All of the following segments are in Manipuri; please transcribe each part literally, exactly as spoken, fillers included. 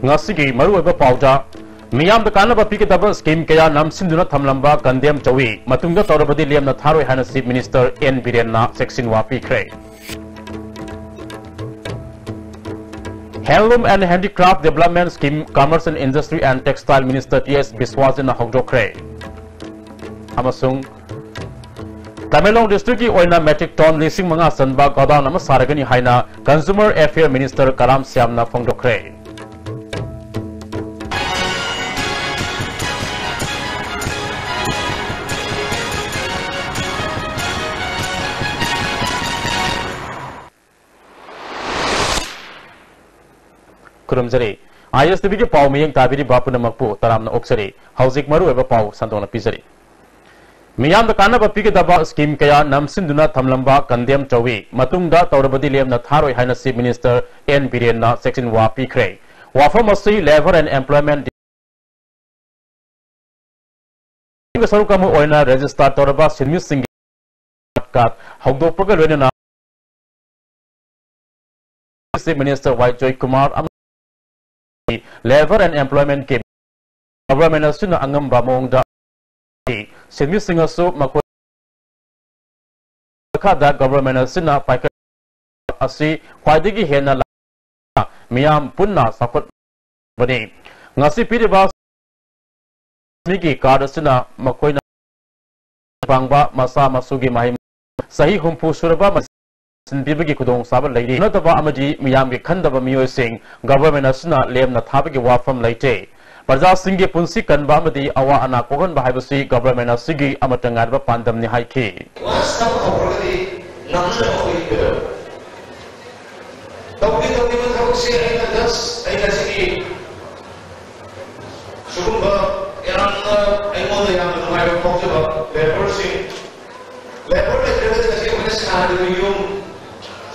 ꯉꯁꯤꯒꯤ ꯃꯔꯨꯑꯣꯏꯕ ꯄꯥꯎꯗ, ꯃꯤꯌꯥꯝꯗ ꯀꯥꯟꯅꯕ ꯄꯤꯒꯗꯕ ꯁ꯭ꯀꯤꯝ ꯀꯌꯥ ꯅꯝꯁꯤꯟꯗꯨꯅ ꯊꯝꯂꯝꯕ ꯀꯟꯗꯦꯝ ꯇꯧꯏ, ꯃꯇꯨꯡꯗ ꯇꯧꯔꯕꯗꯤ ꯂꯦꯝꯅ ꯊꯥꯔꯣꯏ ꯍꯥꯏꯅ ꯆꯤꯐ ꯃꯤꯅꯤꯁꯇꯔ ꯑꯦꯟ ꯕꯤꯔꯦꯟꯅ ꯆꯦꯛꯁꯤꯟꯋꯥ ꯄꯤꯈ꯭ꯔꯦ꯫ Handloom and Handicraft Development Scheme, Commerce and Industry and Textile Minister T S ꯕꯤꯁ꯭ꯋꯥꯖꯤꯠꯅ ꯍꯧꯗꯣꯛꯈ꯭ꯔꯦ꯫ ꯑꯃꯁꯨꯡ ꯇꯃꯦꯡꯂꯣꯡ ꯗꯤꯁꯇ꯭ꯔꯤꯛꯀꯤ ꯑꯣꯏꯅ ꯃꯦꯇ꯭ꯔꯤꯛ ꯇꯣꯟ ꯂꯤꯁꯤꯡ ꯃꯉꯥ ꯆꯟꯕ ꯒꯣꯗꯥꯎꯟ ꯑꯃ ꯁꯥꯔꯒꯅꯤ ꯍꯥꯏꯅ ꯀꯟꯖꯨꯃꯔ ꯑꯦꯐꯤꯌꯔ ꯃꯤꯅꯤꯁꯇꯔ ꯀꯂꯥꯝ ꯁ꯭ꯌꯥꯝꯅ ꯐꯣꯡꯗꯣꯛꯈ꯭ꯔꯦ꯫ ꯈꯨꯔꯨꯝꯖꯔꯤ꯫ ꯑꯥꯏ ꯑꯦꯁ ꯇꯤ ꯚꯤꯒꯤ ꯄꯥꯎ ꯃꯤꯠꯌꯦꯡ ꯇꯥꯕꯤꯔꯤꯕ ꯄꯨꯝꯅꯃꯛꯄꯨ ꯇꯔꯥꯝꯅ ꯑꯣꯛꯆꯔꯤ꯫ ꯍꯧꯖꯤꯛ ꯃꯔꯨꯑꯣꯏꯕ ꯄꯥꯎ ꯁꯟꯗꯣꯛꯅ ꯄꯤꯖꯔꯤ꯫ ꯃꯤꯌꯥꯝꯗ ꯀꯥꯟꯅꯕ ꯄꯤꯒꯗꯕ ꯁ꯭ꯀꯤꯝ ꯀꯌꯥ ꯅꯝꯁꯤꯟꯗꯨꯅ ꯊꯝꯂꯝꯕ ꯀꯟꯗꯦꯝ ꯇꯧꯏ, ꯃꯇꯨꯡꯗ ꯇꯧꯔꯕꯗꯤ ꯂꯦꯝꯅ ꯊꯥꯔꯣꯏ ꯍꯥꯏꯅ ꯆꯤꯐ ꯃꯤꯅꯤꯁꯇꯔ ꯑꯦꯟ ꯕꯤꯔꯦꯟꯅ ꯆꯦꯛꯁꯤꯟꯋꯥ ꯄꯤꯈ꯭ꯔꯦ꯫ ꯋꯥꯐꯝ ꯑꯁꯤ Labour and Employment ꯁꯔꯨꯛ ꯑꯃ ꯑꯣꯏꯅ ꯔꯦꯖꯤꯁꯇꯥꯔ ꯇꯧꯔꯕ ꯁꯤꯟꯃꯤꯁꯤꯡꯒꯤ ꯀꯥꯔꯗ ꯍꯧꯗꯣꯛꯄꯒ ꯂꯣꯏꯅꯅ ꯆꯤꯐ ꯃꯤꯅꯤꯁꯇꯔ ꯋꯥꯏ ꯖꯣꯏꯀꯨꯃꯥꯔ ꯑꯃꯗꯤ Labour and Employment ꯀꯤ ꯒꯚꯔꯟꯃꯦꯟꯠ ꯑꯁꯤꯅ ꯑꯉꯝꯕ ꯃꯑꯣꯡꯗ ꯁꯤꯟꯃꯤꯁꯤꯡ ꯑꯁꯨ ꯃꯈꯣꯏ ꯃꯈꯥꯗ ꯒꯚꯔꯟꯃꯦꯟꯠ ꯑꯁꯤꯅ ꯄꯥꯏꯈꯠ ꯑꯁꯤ ꯈ꯭ꯋꯥꯏꯗꯒꯤ ꯍꯦꯟꯅ ꯂꯥꯛꯄ ꯃꯤꯌꯥꯝ ꯄꯨꯟꯅ ꯆꯥꯎꯈꯠ ꯕꯅꯤ꯫ ꯉꯁꯤ ꯄꯤꯔꯤꯕ ꯃꯤꯒꯤ ꯀꯥꯔꯗ ꯑꯁꯤꯅ ꯃꯈꯣꯏꯅ ꯄꯥꯡꯕ ꯃꯆꯥ ꯃꯁꯨꯒꯤ ꯃꯍꯩ ꯆꯍꯤ ꯍꯨꯝꯐꯨ ꯁꯨꯔꯕ ꯁꯤꯟꯕꯤꯕꯒꯤ ꯈꯨꯗꯣꯡꯆꯥꯕ ꯂꯩꯔꯤ꯫ ꯅꯠꯇꯕ ꯑꯃꯗꯤ ꯃꯤꯌꯥꯝꯒꯤ ꯈꯟꯗꯕ ꯃꯤꯑꯣꯏꯁꯤꯡ ꯒꯚꯔꯟꯃꯦꯟꯠ ꯑꯁꯤꯅ ꯂꯦꯝꯅ ꯊꯥꯕꯒꯤ ꯋꯥꯐꯝ ꯂꯩꯇꯦ꯫ ꯄ꯭ꯔꯖꯥꯁꯤꯡꯒꯤ ꯄꯨꯟꯁꯤ ꯀꯟꯕ ꯑꯃꯗꯤ ꯑꯋꯥ ꯑꯅꯥ ꯀꯣꯛꯍꯟꯕ ꯍꯥꯏꯕꯁꯤ ꯒꯚꯔꯟꯃꯦꯟꯠ ꯑꯁꯤꯒꯤ ꯑꯃꯠꯇ ꯉꯥꯏꯔꯕ ꯄꯥꯟꯗꯝꯅꯤ ꯍꯥꯏꯈꯤ꯫ ꯋꯥꯁ ꯊꯕꯛ ꯍꯧꯔꯒꯗꯤ ꯉꯝꯅꯕ ꯑꯩꯈꯣꯏ ꯇꯧꯒꯦ ꯇꯧꯔꯤꯕ ꯊꯕꯛꯁꯦ ꯑꯩꯅ just ꯑꯩ ꯉꯁꯤꯒꯤ ꯁꯤꯒꯨꯝꯕ ꯌꯥꯝꯅ ꯑꯩꯉꯣꯟꯗ ꯌꯥꯝꯅ ꯅꯨꯡꯉꯥꯏꯕ ꯐꯥꯎꯖꯕ ꯂꯦꯕꯔꯁꯤꯡ, ꯂꯦꯕꯔ ꯂꯩꯇ꯭ꯔꯒꯗꯤ ꯉꯁꯤ ꯑꯩꯈꯣꯏꯅ ꯁꯥꯔꯤꯕ ꯌꯨꯝ,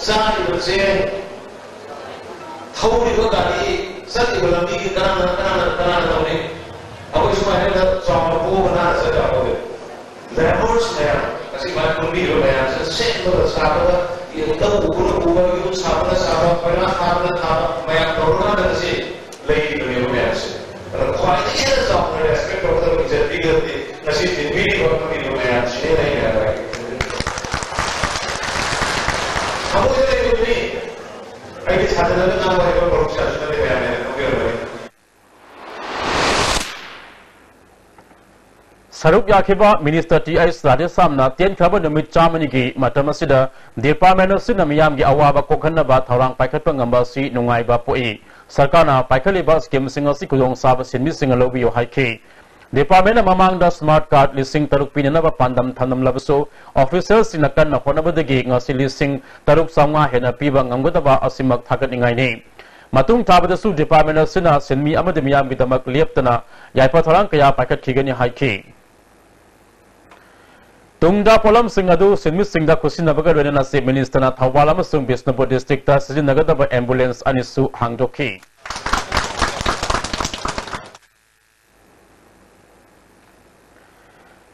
ꯆꯥꯔꯤꯕ ꯆꯦꯡ, ꯊꯧꯔꯤꯕ ꯒꯥꯔꯤ, ꯆꯠꯂꯤꯕ ꯂꯝꯕꯤꯒꯤ ꯀꯅꯥꯅ, ꯀꯅꯥꯅ, ꯀꯅꯥꯅ ꯇꯧꯅꯤ? ꯑꯩꯈꯣꯏ ꯁꯨꯃꯥꯏꯅ ꯆꯥꯎꯅ ꯄꯣꯛꯑꯒ ꯅꯥꯟꯅ ꯆꯠꯄ ꯌꯥꯄꯣꯠꯇꯦ꯫ ꯂꯦꯕꯔꯁ ꯃꯌꯥꯝ, ꯉꯁꯤ ꯃꯥꯅ ꯄꯨꯟꯕꯤꯔꯤꯕ ꯃꯌꯥꯝꯁꯤꯅ ꯁꯦꯝꯕꯒ ꯁꯥꯕꯒ, ꯂꯧ ꯎꯕꯅ ꯎꯕ, ꯌꯨꯝ ꯁꯥꯕꯅ ꯁꯥꯕ, ꯀꯣꯏꯂꯥ ꯊꯥꯕꯅ ꯊꯥꯕ, ꯃꯌꯥꯝ ꯇꯧꯔꯀꯥꯟꯗ ꯉꯁꯤ ꯂꯩ꯫ ꯈ꯭ꯋꯥꯏꯗꯒꯤ ꯍꯦꯟꯅ ꯆꯥꯎꯅ ꯔꯦꯁꯄꯦꯛ ꯇꯧꯒꯗꯕ ꯏꯖꯠ ꯄꯤꯒꯗꯕꯗꯤ ꯉꯁꯤ ꯆꯦꯟꯕꯤꯔꯤꯕ ꯑꯃꯗꯤ ꯃꯌꯥꯝꯁꯤꯅꯦꯅ ꯑꯩꯅ ꯍꯥꯏꯔꯒ ꯊꯃꯣꯏꯗ ꯂꯩꯕꯗꯨꯅꯤ꯫ ꯑꯩꯗꯤ ꯁꯥꯟꯅꯗꯅ ꯉꯥꯡꯕ ꯍꯥꯏꯕ ꯄ꯭ꯔꯣꯐꯦꯁꯟꯁꯨ ꯅꯠꯇꯦ, ꯃꯌꯥꯝꯅ ꯑꯗꯨꯝ ꯈꯪꯕꯤꯔꯝꯒꯅꯤ꯫ ꯁꯔꯨꯛ ꯌꯥꯈꯤꯕ ꯃꯤꯅꯤꯁꯇꯔ ꯇꯤ ꯑꯩꯆ ꯔꯥꯙꯦꯁ꯭ꯌꯥꯝꯅ ꯇꯦꯟꯈ꯭ꯔꯕ ꯅꯨꯃꯤꯠ ꯆꯥꯝꯃꯅꯤꯒꯤ ꯃꯇꯝ ꯑꯁꯤꯗ ꯗꯤꯄꯥꯔꯠꯃꯦꯟ ꯑꯁꯤꯅ ꯃꯤꯌꯥꯝꯒꯤ ꯑꯋꯥꯕ ꯀꯣꯛꯍꯟꯅꯕ ꯊꯧꯔꯥꯡ ꯄꯥꯏꯈꯠꯄ ꯉꯝꯕ ꯑꯁꯤ ꯅꯨꯡꯉꯥꯏꯕ ꯄꯣꯛꯏ꯫ ꯁꯔꯀꯥꯔꯅ ꯄꯥꯏꯈꯠꯂꯤꯕ ꯁ꯭ꯀꯤꯝꯁꯤꯡ ꯑꯁꯤ ꯈꯨꯗꯣꯡꯆꯥꯕ ꯁꯤꯟꯃꯤꯁꯤꯡꯅ ꯂꯧꯕꯤꯌꯨ ꯍꯥꯏꯈꯤ꯫ ꯗꯤꯄꯥꯔꯠꯃꯦꯟꯅ ꯃꯃꯥꯡꯗ ꯁ꯭ꯃꯥꯔꯠ ꯀꯥꯔꯗ ꯂꯤꯁꯤꯡ ꯇꯔꯨꯛ ꯄꯤꯅꯅꯕ ꯄꯥꯟꯗꯝ ꯊꯝꯂꯝꯂꯕꯁꯨ, ꯑꯣꯐꯤꯁꯤꯌꯦꯜꯁꯤꯡꯅ ꯀꯟꯅ ꯍꯣꯠꯅꯕꯗꯒꯤ ꯉꯁꯤ ꯂꯤꯁꯤꯡ ꯇꯔꯨꯛ ꯆꯥꯝꯃꯉꯥ ꯍꯦꯟꯅ ꯄꯤꯕ ꯉꯝꯒꯗꯕ ꯑꯁꯤꯃꯛ ꯊꯥꯒꯠꯅꯤꯡꯉꯥꯏꯅꯤ꯫ ꯃꯇꯨꯡ ꯇꯥꯕꯗꯁꯨ ꯗꯤꯄꯥꯔꯠꯃꯦꯟ ꯑꯁꯤꯅ ꯁꯤꯟꯃꯤ ꯑꯃꯗꯤ ꯃꯤꯌꯥꯝꯒꯤꯗꯃꯛ ꯂꯦꯞꯇꯅ ꯌꯥꯏꯐ ꯊꯧꯔꯥꯡ ꯀꯌꯥ ꯄꯥꯏꯈꯠꯈꯤꯒꯅꯤ ꯍꯥꯏꯈꯤ꯫ ꯇꯨꯡꯗ ꯄꯣꯠꯂꯝꯁꯤꯡ ꯑꯗꯨ ꯁꯤꯟꯃꯤꯁꯤꯡꯗ ꯈꯨꯠꯁꯤꯟꯅꯕꯒ ꯂꯣꯏꯅꯅ ꯆꯤꯐ ꯃꯤꯅꯤꯁꯇꯔꯅ ꯊꯧꯕꯥꯜ ꯑꯃꯁꯨꯡ ꯕꯤꯁꯅꯨꯄꯨꯔ ꯗꯤꯁꯇ꯭ꯔꯤꯛꯇ ꯁꯤꯖꯤꯟꯅꯒꯗꯕ ꯑꯦꯝꯕꯨꯂꯦꯟꯁ ꯑꯅꯤꯁꯨ ꯍꯥꯡꯗꯣꯛꯈꯤ꯫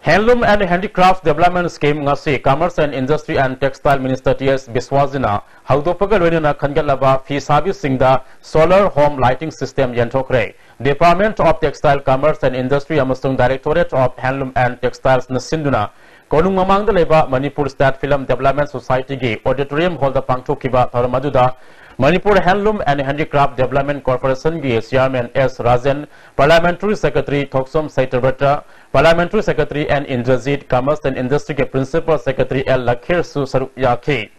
Handloom and Handicraft Development Scheme ꯉꯁꯤ Commerce and Industry and Textile Minister T S ꯕꯤꯁ꯭ꯋꯥꯖꯤꯅ ꯍꯧꯗꯣꯛꯄꯒ ꯂꯣꯏꯅꯅ ꯈꯟꯒꯠꯂꯕ ꯐꯤ ꯁꯥꯕꯤꯁꯤꯡꯗ solar home lighting system ꯌꯦꯟꯊꯣꯛꯈ꯭ꯔꯦ꯫ Department of Textile, Commerce and Industry ꯑꯃꯁꯨꯡ Directorate of Handloom and Textiles ꯅ ꯁꯤꯟꯗꯨꯅ ꯀꯣꯅꯨꯡ ꯃꯃꯥꯡꯗ ꯂꯩꯕ Manipur State Film Development Society ꯒꯤ auditorium hall ꯗ ꯄꯥꯡꯊꯣꯛꯈꯤꯕ ꯊꯧꯔꯝ ꯑꯗꯨꯗ Manipur Handloom and Handicraft Development Corporation ꯒꯤ chairman S Rajen, parliamentary secretary Thokchom Satyabrata, parliamentary secretary N Indrajit, Commerce and Industry ꯒꯤ principal secretary ꯑꯦꯜ ꯂꯈꯤꯔꯁꯨ ꯁꯔꯨꯛ ꯌꯥꯈꯤ꯫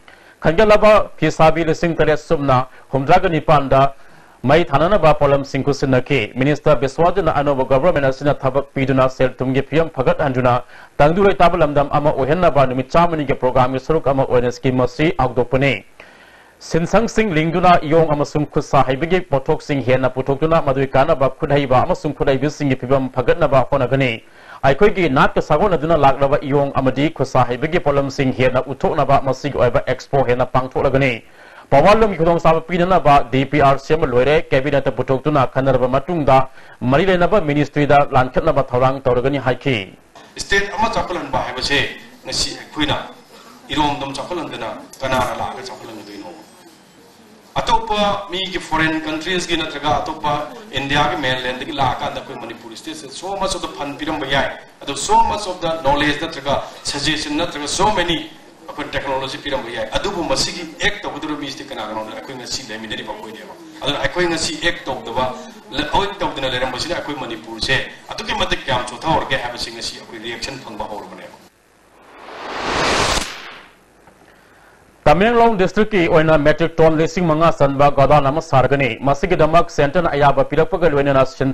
ꯈꯟꯒꯠꯂꯕ ꯐꯤꯁꯥꯕꯤ ꯂꯤꯁꯤꯡ ꯇꯔꯦꯠ ꯁꯨꯞꯅ ꯍꯨꯝꯗ꯭ꯔꯥꯒ ꯅꯤꯄꯥꯟꯗ ꯃꯩ ꯊꯥꯅꯅꯕ ꯄꯣꯠꯂꯝꯁꯤꯡ ꯈꯨꯠꯁꯤꯟꯅꯈꯤ꯫ ꯃꯤꯅꯤꯁꯇꯔ ꯕꯤꯁ꯭ꯋꯥꯖꯤꯠꯅ ꯑꯅꯧꯕ ꯒꯚꯔꯟꯃꯦꯟꯠ ꯑꯁꯤꯅ ꯊꯕꯛ ꯄꯤꯗꯨꯅ ꯁꯦꯜ ꯊꯨꯝꯒꯤ ꯐꯤꯕꯝ ꯐꯒꯠꯍꯟꯗꯨꯅ ꯇꯪꯗꯨ ꯂꯩꯇꯥꯕ ꯂꯝꯗꯝ ꯑꯃ ꯑꯣꯏꯍꯟꯅꯕ ꯅꯨꯃꯤꯠ ꯆꯥꯝꯃꯅꯤꯒꯤ ꯄ꯭ꯔꯣꯒ꯭ꯔꯥꯝꯒꯤ ꯁꯔꯨꯛ ꯑꯃ ꯑꯣꯏꯅ ꯁ꯭ꯀꯤꯝ ꯑꯁꯤ ꯍꯧꯗꯣꯛꯄꯅꯤ꯫ ꯁꯤꯟꯁꯪꯁꯤꯡ ꯂꯤꯡꯗꯨꯅ ꯏꯌꯣꯡ ꯑꯃꯁꯨꯡ ꯈꯨꯠꯁꯥ ꯍꯩꯕꯒꯤ ꯄꯣꯠꯊꯣꯛꯁꯤꯡ ꯍꯦꯟꯅ ꯄꯨꯊꯣꯛꯇꯨꯅ ꯃꯗꯨꯒꯤ ꯀꯥꯟꯅꯕ ꯈꯨꯠꯍꯩꯕ ꯑꯃꯁꯨꯡ ꯈꯨꯠꯍꯩꯕꯁꯤꯡꯒꯤ ꯐꯤꯕꯝ ꯐꯒꯠꯅꯕ ꯍꯣꯠꯅꯒꯅꯤ꯫ ꯑꯩꯈꯣꯏꯒꯤ ꯅꯥꯠꯀ ꯁꯥꯒꯣꯟꯅꯗꯨꯅ ꯂꯥꯛꯂꯕ ꯏꯌꯣꯡ ꯑꯃꯗꯤ ꯈꯨꯠꯁꯥ ꯍꯩꯕꯒꯤ ꯄꯣꯠꯂꯝꯁꯤꯡ ꯍꯦꯟꯅ ꯎꯠꯊꯣꯛꯅꯕ ꯃꯁꯤꯒꯤ ꯑꯣꯏꯕ ꯑꯦꯛꯁꯄꯣ ꯍꯦꯟꯅ ꯄꯥꯡꯊꯣꯛꯂꯒꯅꯤ꯫ ꯄꯥꯋꯔꯂꯨꯝꯒꯤ ꯈꯨꯗꯣꯡꯆꯥꯕ ꯄꯤꯅꯅꯕ ꯗꯤ ꯄꯤ ꯑꯥꯔ ꯁꯦꯝꯕ ꯂꯣꯏꯔꯦ, ꯀꯦꯕꯤꯅꯦꯠꯇ ꯄꯨꯊꯣꯛꯇꯨꯅ ꯈꯟꯅꯔꯕ ꯃꯇꯨꯡꯗ ꯃꯔꯤ ꯂꯩꯅꯕ ꯃꯤꯅꯤꯁꯇ꯭ꯔꯤꯗ ꯂꯥꯟꯈꯠꯅꯕ ꯊꯧꯔꯥꯡ ꯇꯧꯔꯒꯅꯤ ꯍꯥꯏꯈꯤ꯫ ꯁ꯭ꯇꯦꯠ ꯑꯃ ꯆꯥꯎꯈꯠꯍꯟꯕ ꯍꯥꯏꯕꯁꯦ ꯉꯁꯤ ꯑꯩꯈꯣꯏꯅ ꯏꯔꯣꯝꯗꯣꯝ ꯆꯥꯎꯈꯠꯍꯟꯗꯅ ꯀꯅꯥꯅ ꯂꯥꯛꯑꯒ ꯆꯥꯎꯈꯠꯍꯟꯒꯗꯣꯏꯅꯣ? ꯑꯇꯣꯞꯄ ꯃꯤꯒꯤ foreign countries ꯀꯤ ꯅꯠꯇ꯭ꯔꯒ ꯑꯇꯣꯞꯄ India ꯒꯤ mainland ꯗꯒꯤ ꯂꯥꯛꯑꯀꯥꯟꯗ ꯑꯩꯈꯣꯏ Manipur state say so much of the fund ꯄꯤꯔꯝꯕ ꯌꯥꯏ, ꯑꯗꯣ so much of the knowledge ꯅꯠꯇ꯭ꯔꯒ suggestion ꯅꯠꯇ꯭ꯔꯒ so many ꯑꯩꯈꯣꯏ technology ꯄꯤꯔꯝꯕ ꯌꯥꯏ, ꯑꯗꯨꯕꯨ ꯃꯁꯤꯒꯤ act ꯇꯧꯒꯗꯧꯔꯤꯕ ꯃꯤꯁꯤꯗꯤ ꯀꯅꯥ ꯀꯅꯥꯅꯣ? ꯑꯩꯈꯣꯏ ꯉꯁꯤ ꯂꯩꯃꯤꯟꯅꯔꯤꯕ ꯑꯩꯈꯣꯏꯅꯦꯕ꯫ ꯑꯗꯨꯅ ꯑꯩꯈꯣꯏ ꯉꯁꯤ act ꯇꯧꯗꯕ, act ꯇꯧꯗꯅ ꯂꯩꯔꯝꯕꯁꯤꯅ ꯑꯩꯈꯣꯏ ꯃꯅꯤꯄꯨꯔꯁꯦ ꯑꯗꯨꯛꯀꯤ ꯃꯇꯤꯛ ꯀꯌꯥꯝ ꯆꯣꯊꯍꯧꯔꯒꯦ ꯍꯥꯏꯕꯁꯤ ꯉꯁꯤ ꯑꯩꯈꯣꯏ reaction ꯐꯪꯕ ꯍꯧꯔꯕꯅꯦꯕ꯫ ꯇꯃꯦꯡꯂꯣꯡ district ꯀꯤ ꯑꯣꯏꯅ metric ton ꯂꯤꯁꯤꯡ ꯃꯉꯥ ꯆꯟꯕ godown ꯑꯃ ꯁꯥꯔꯒꯅꯤ꯫ ꯃꯁꯤꯒꯤꯗꯃꯛ centre ꯅ ꯑꯌꯥꯕ ꯄꯤꯔꯛꯄꯒ ꯂꯣꯏꯅꯅ ꯁꯤꯟ-,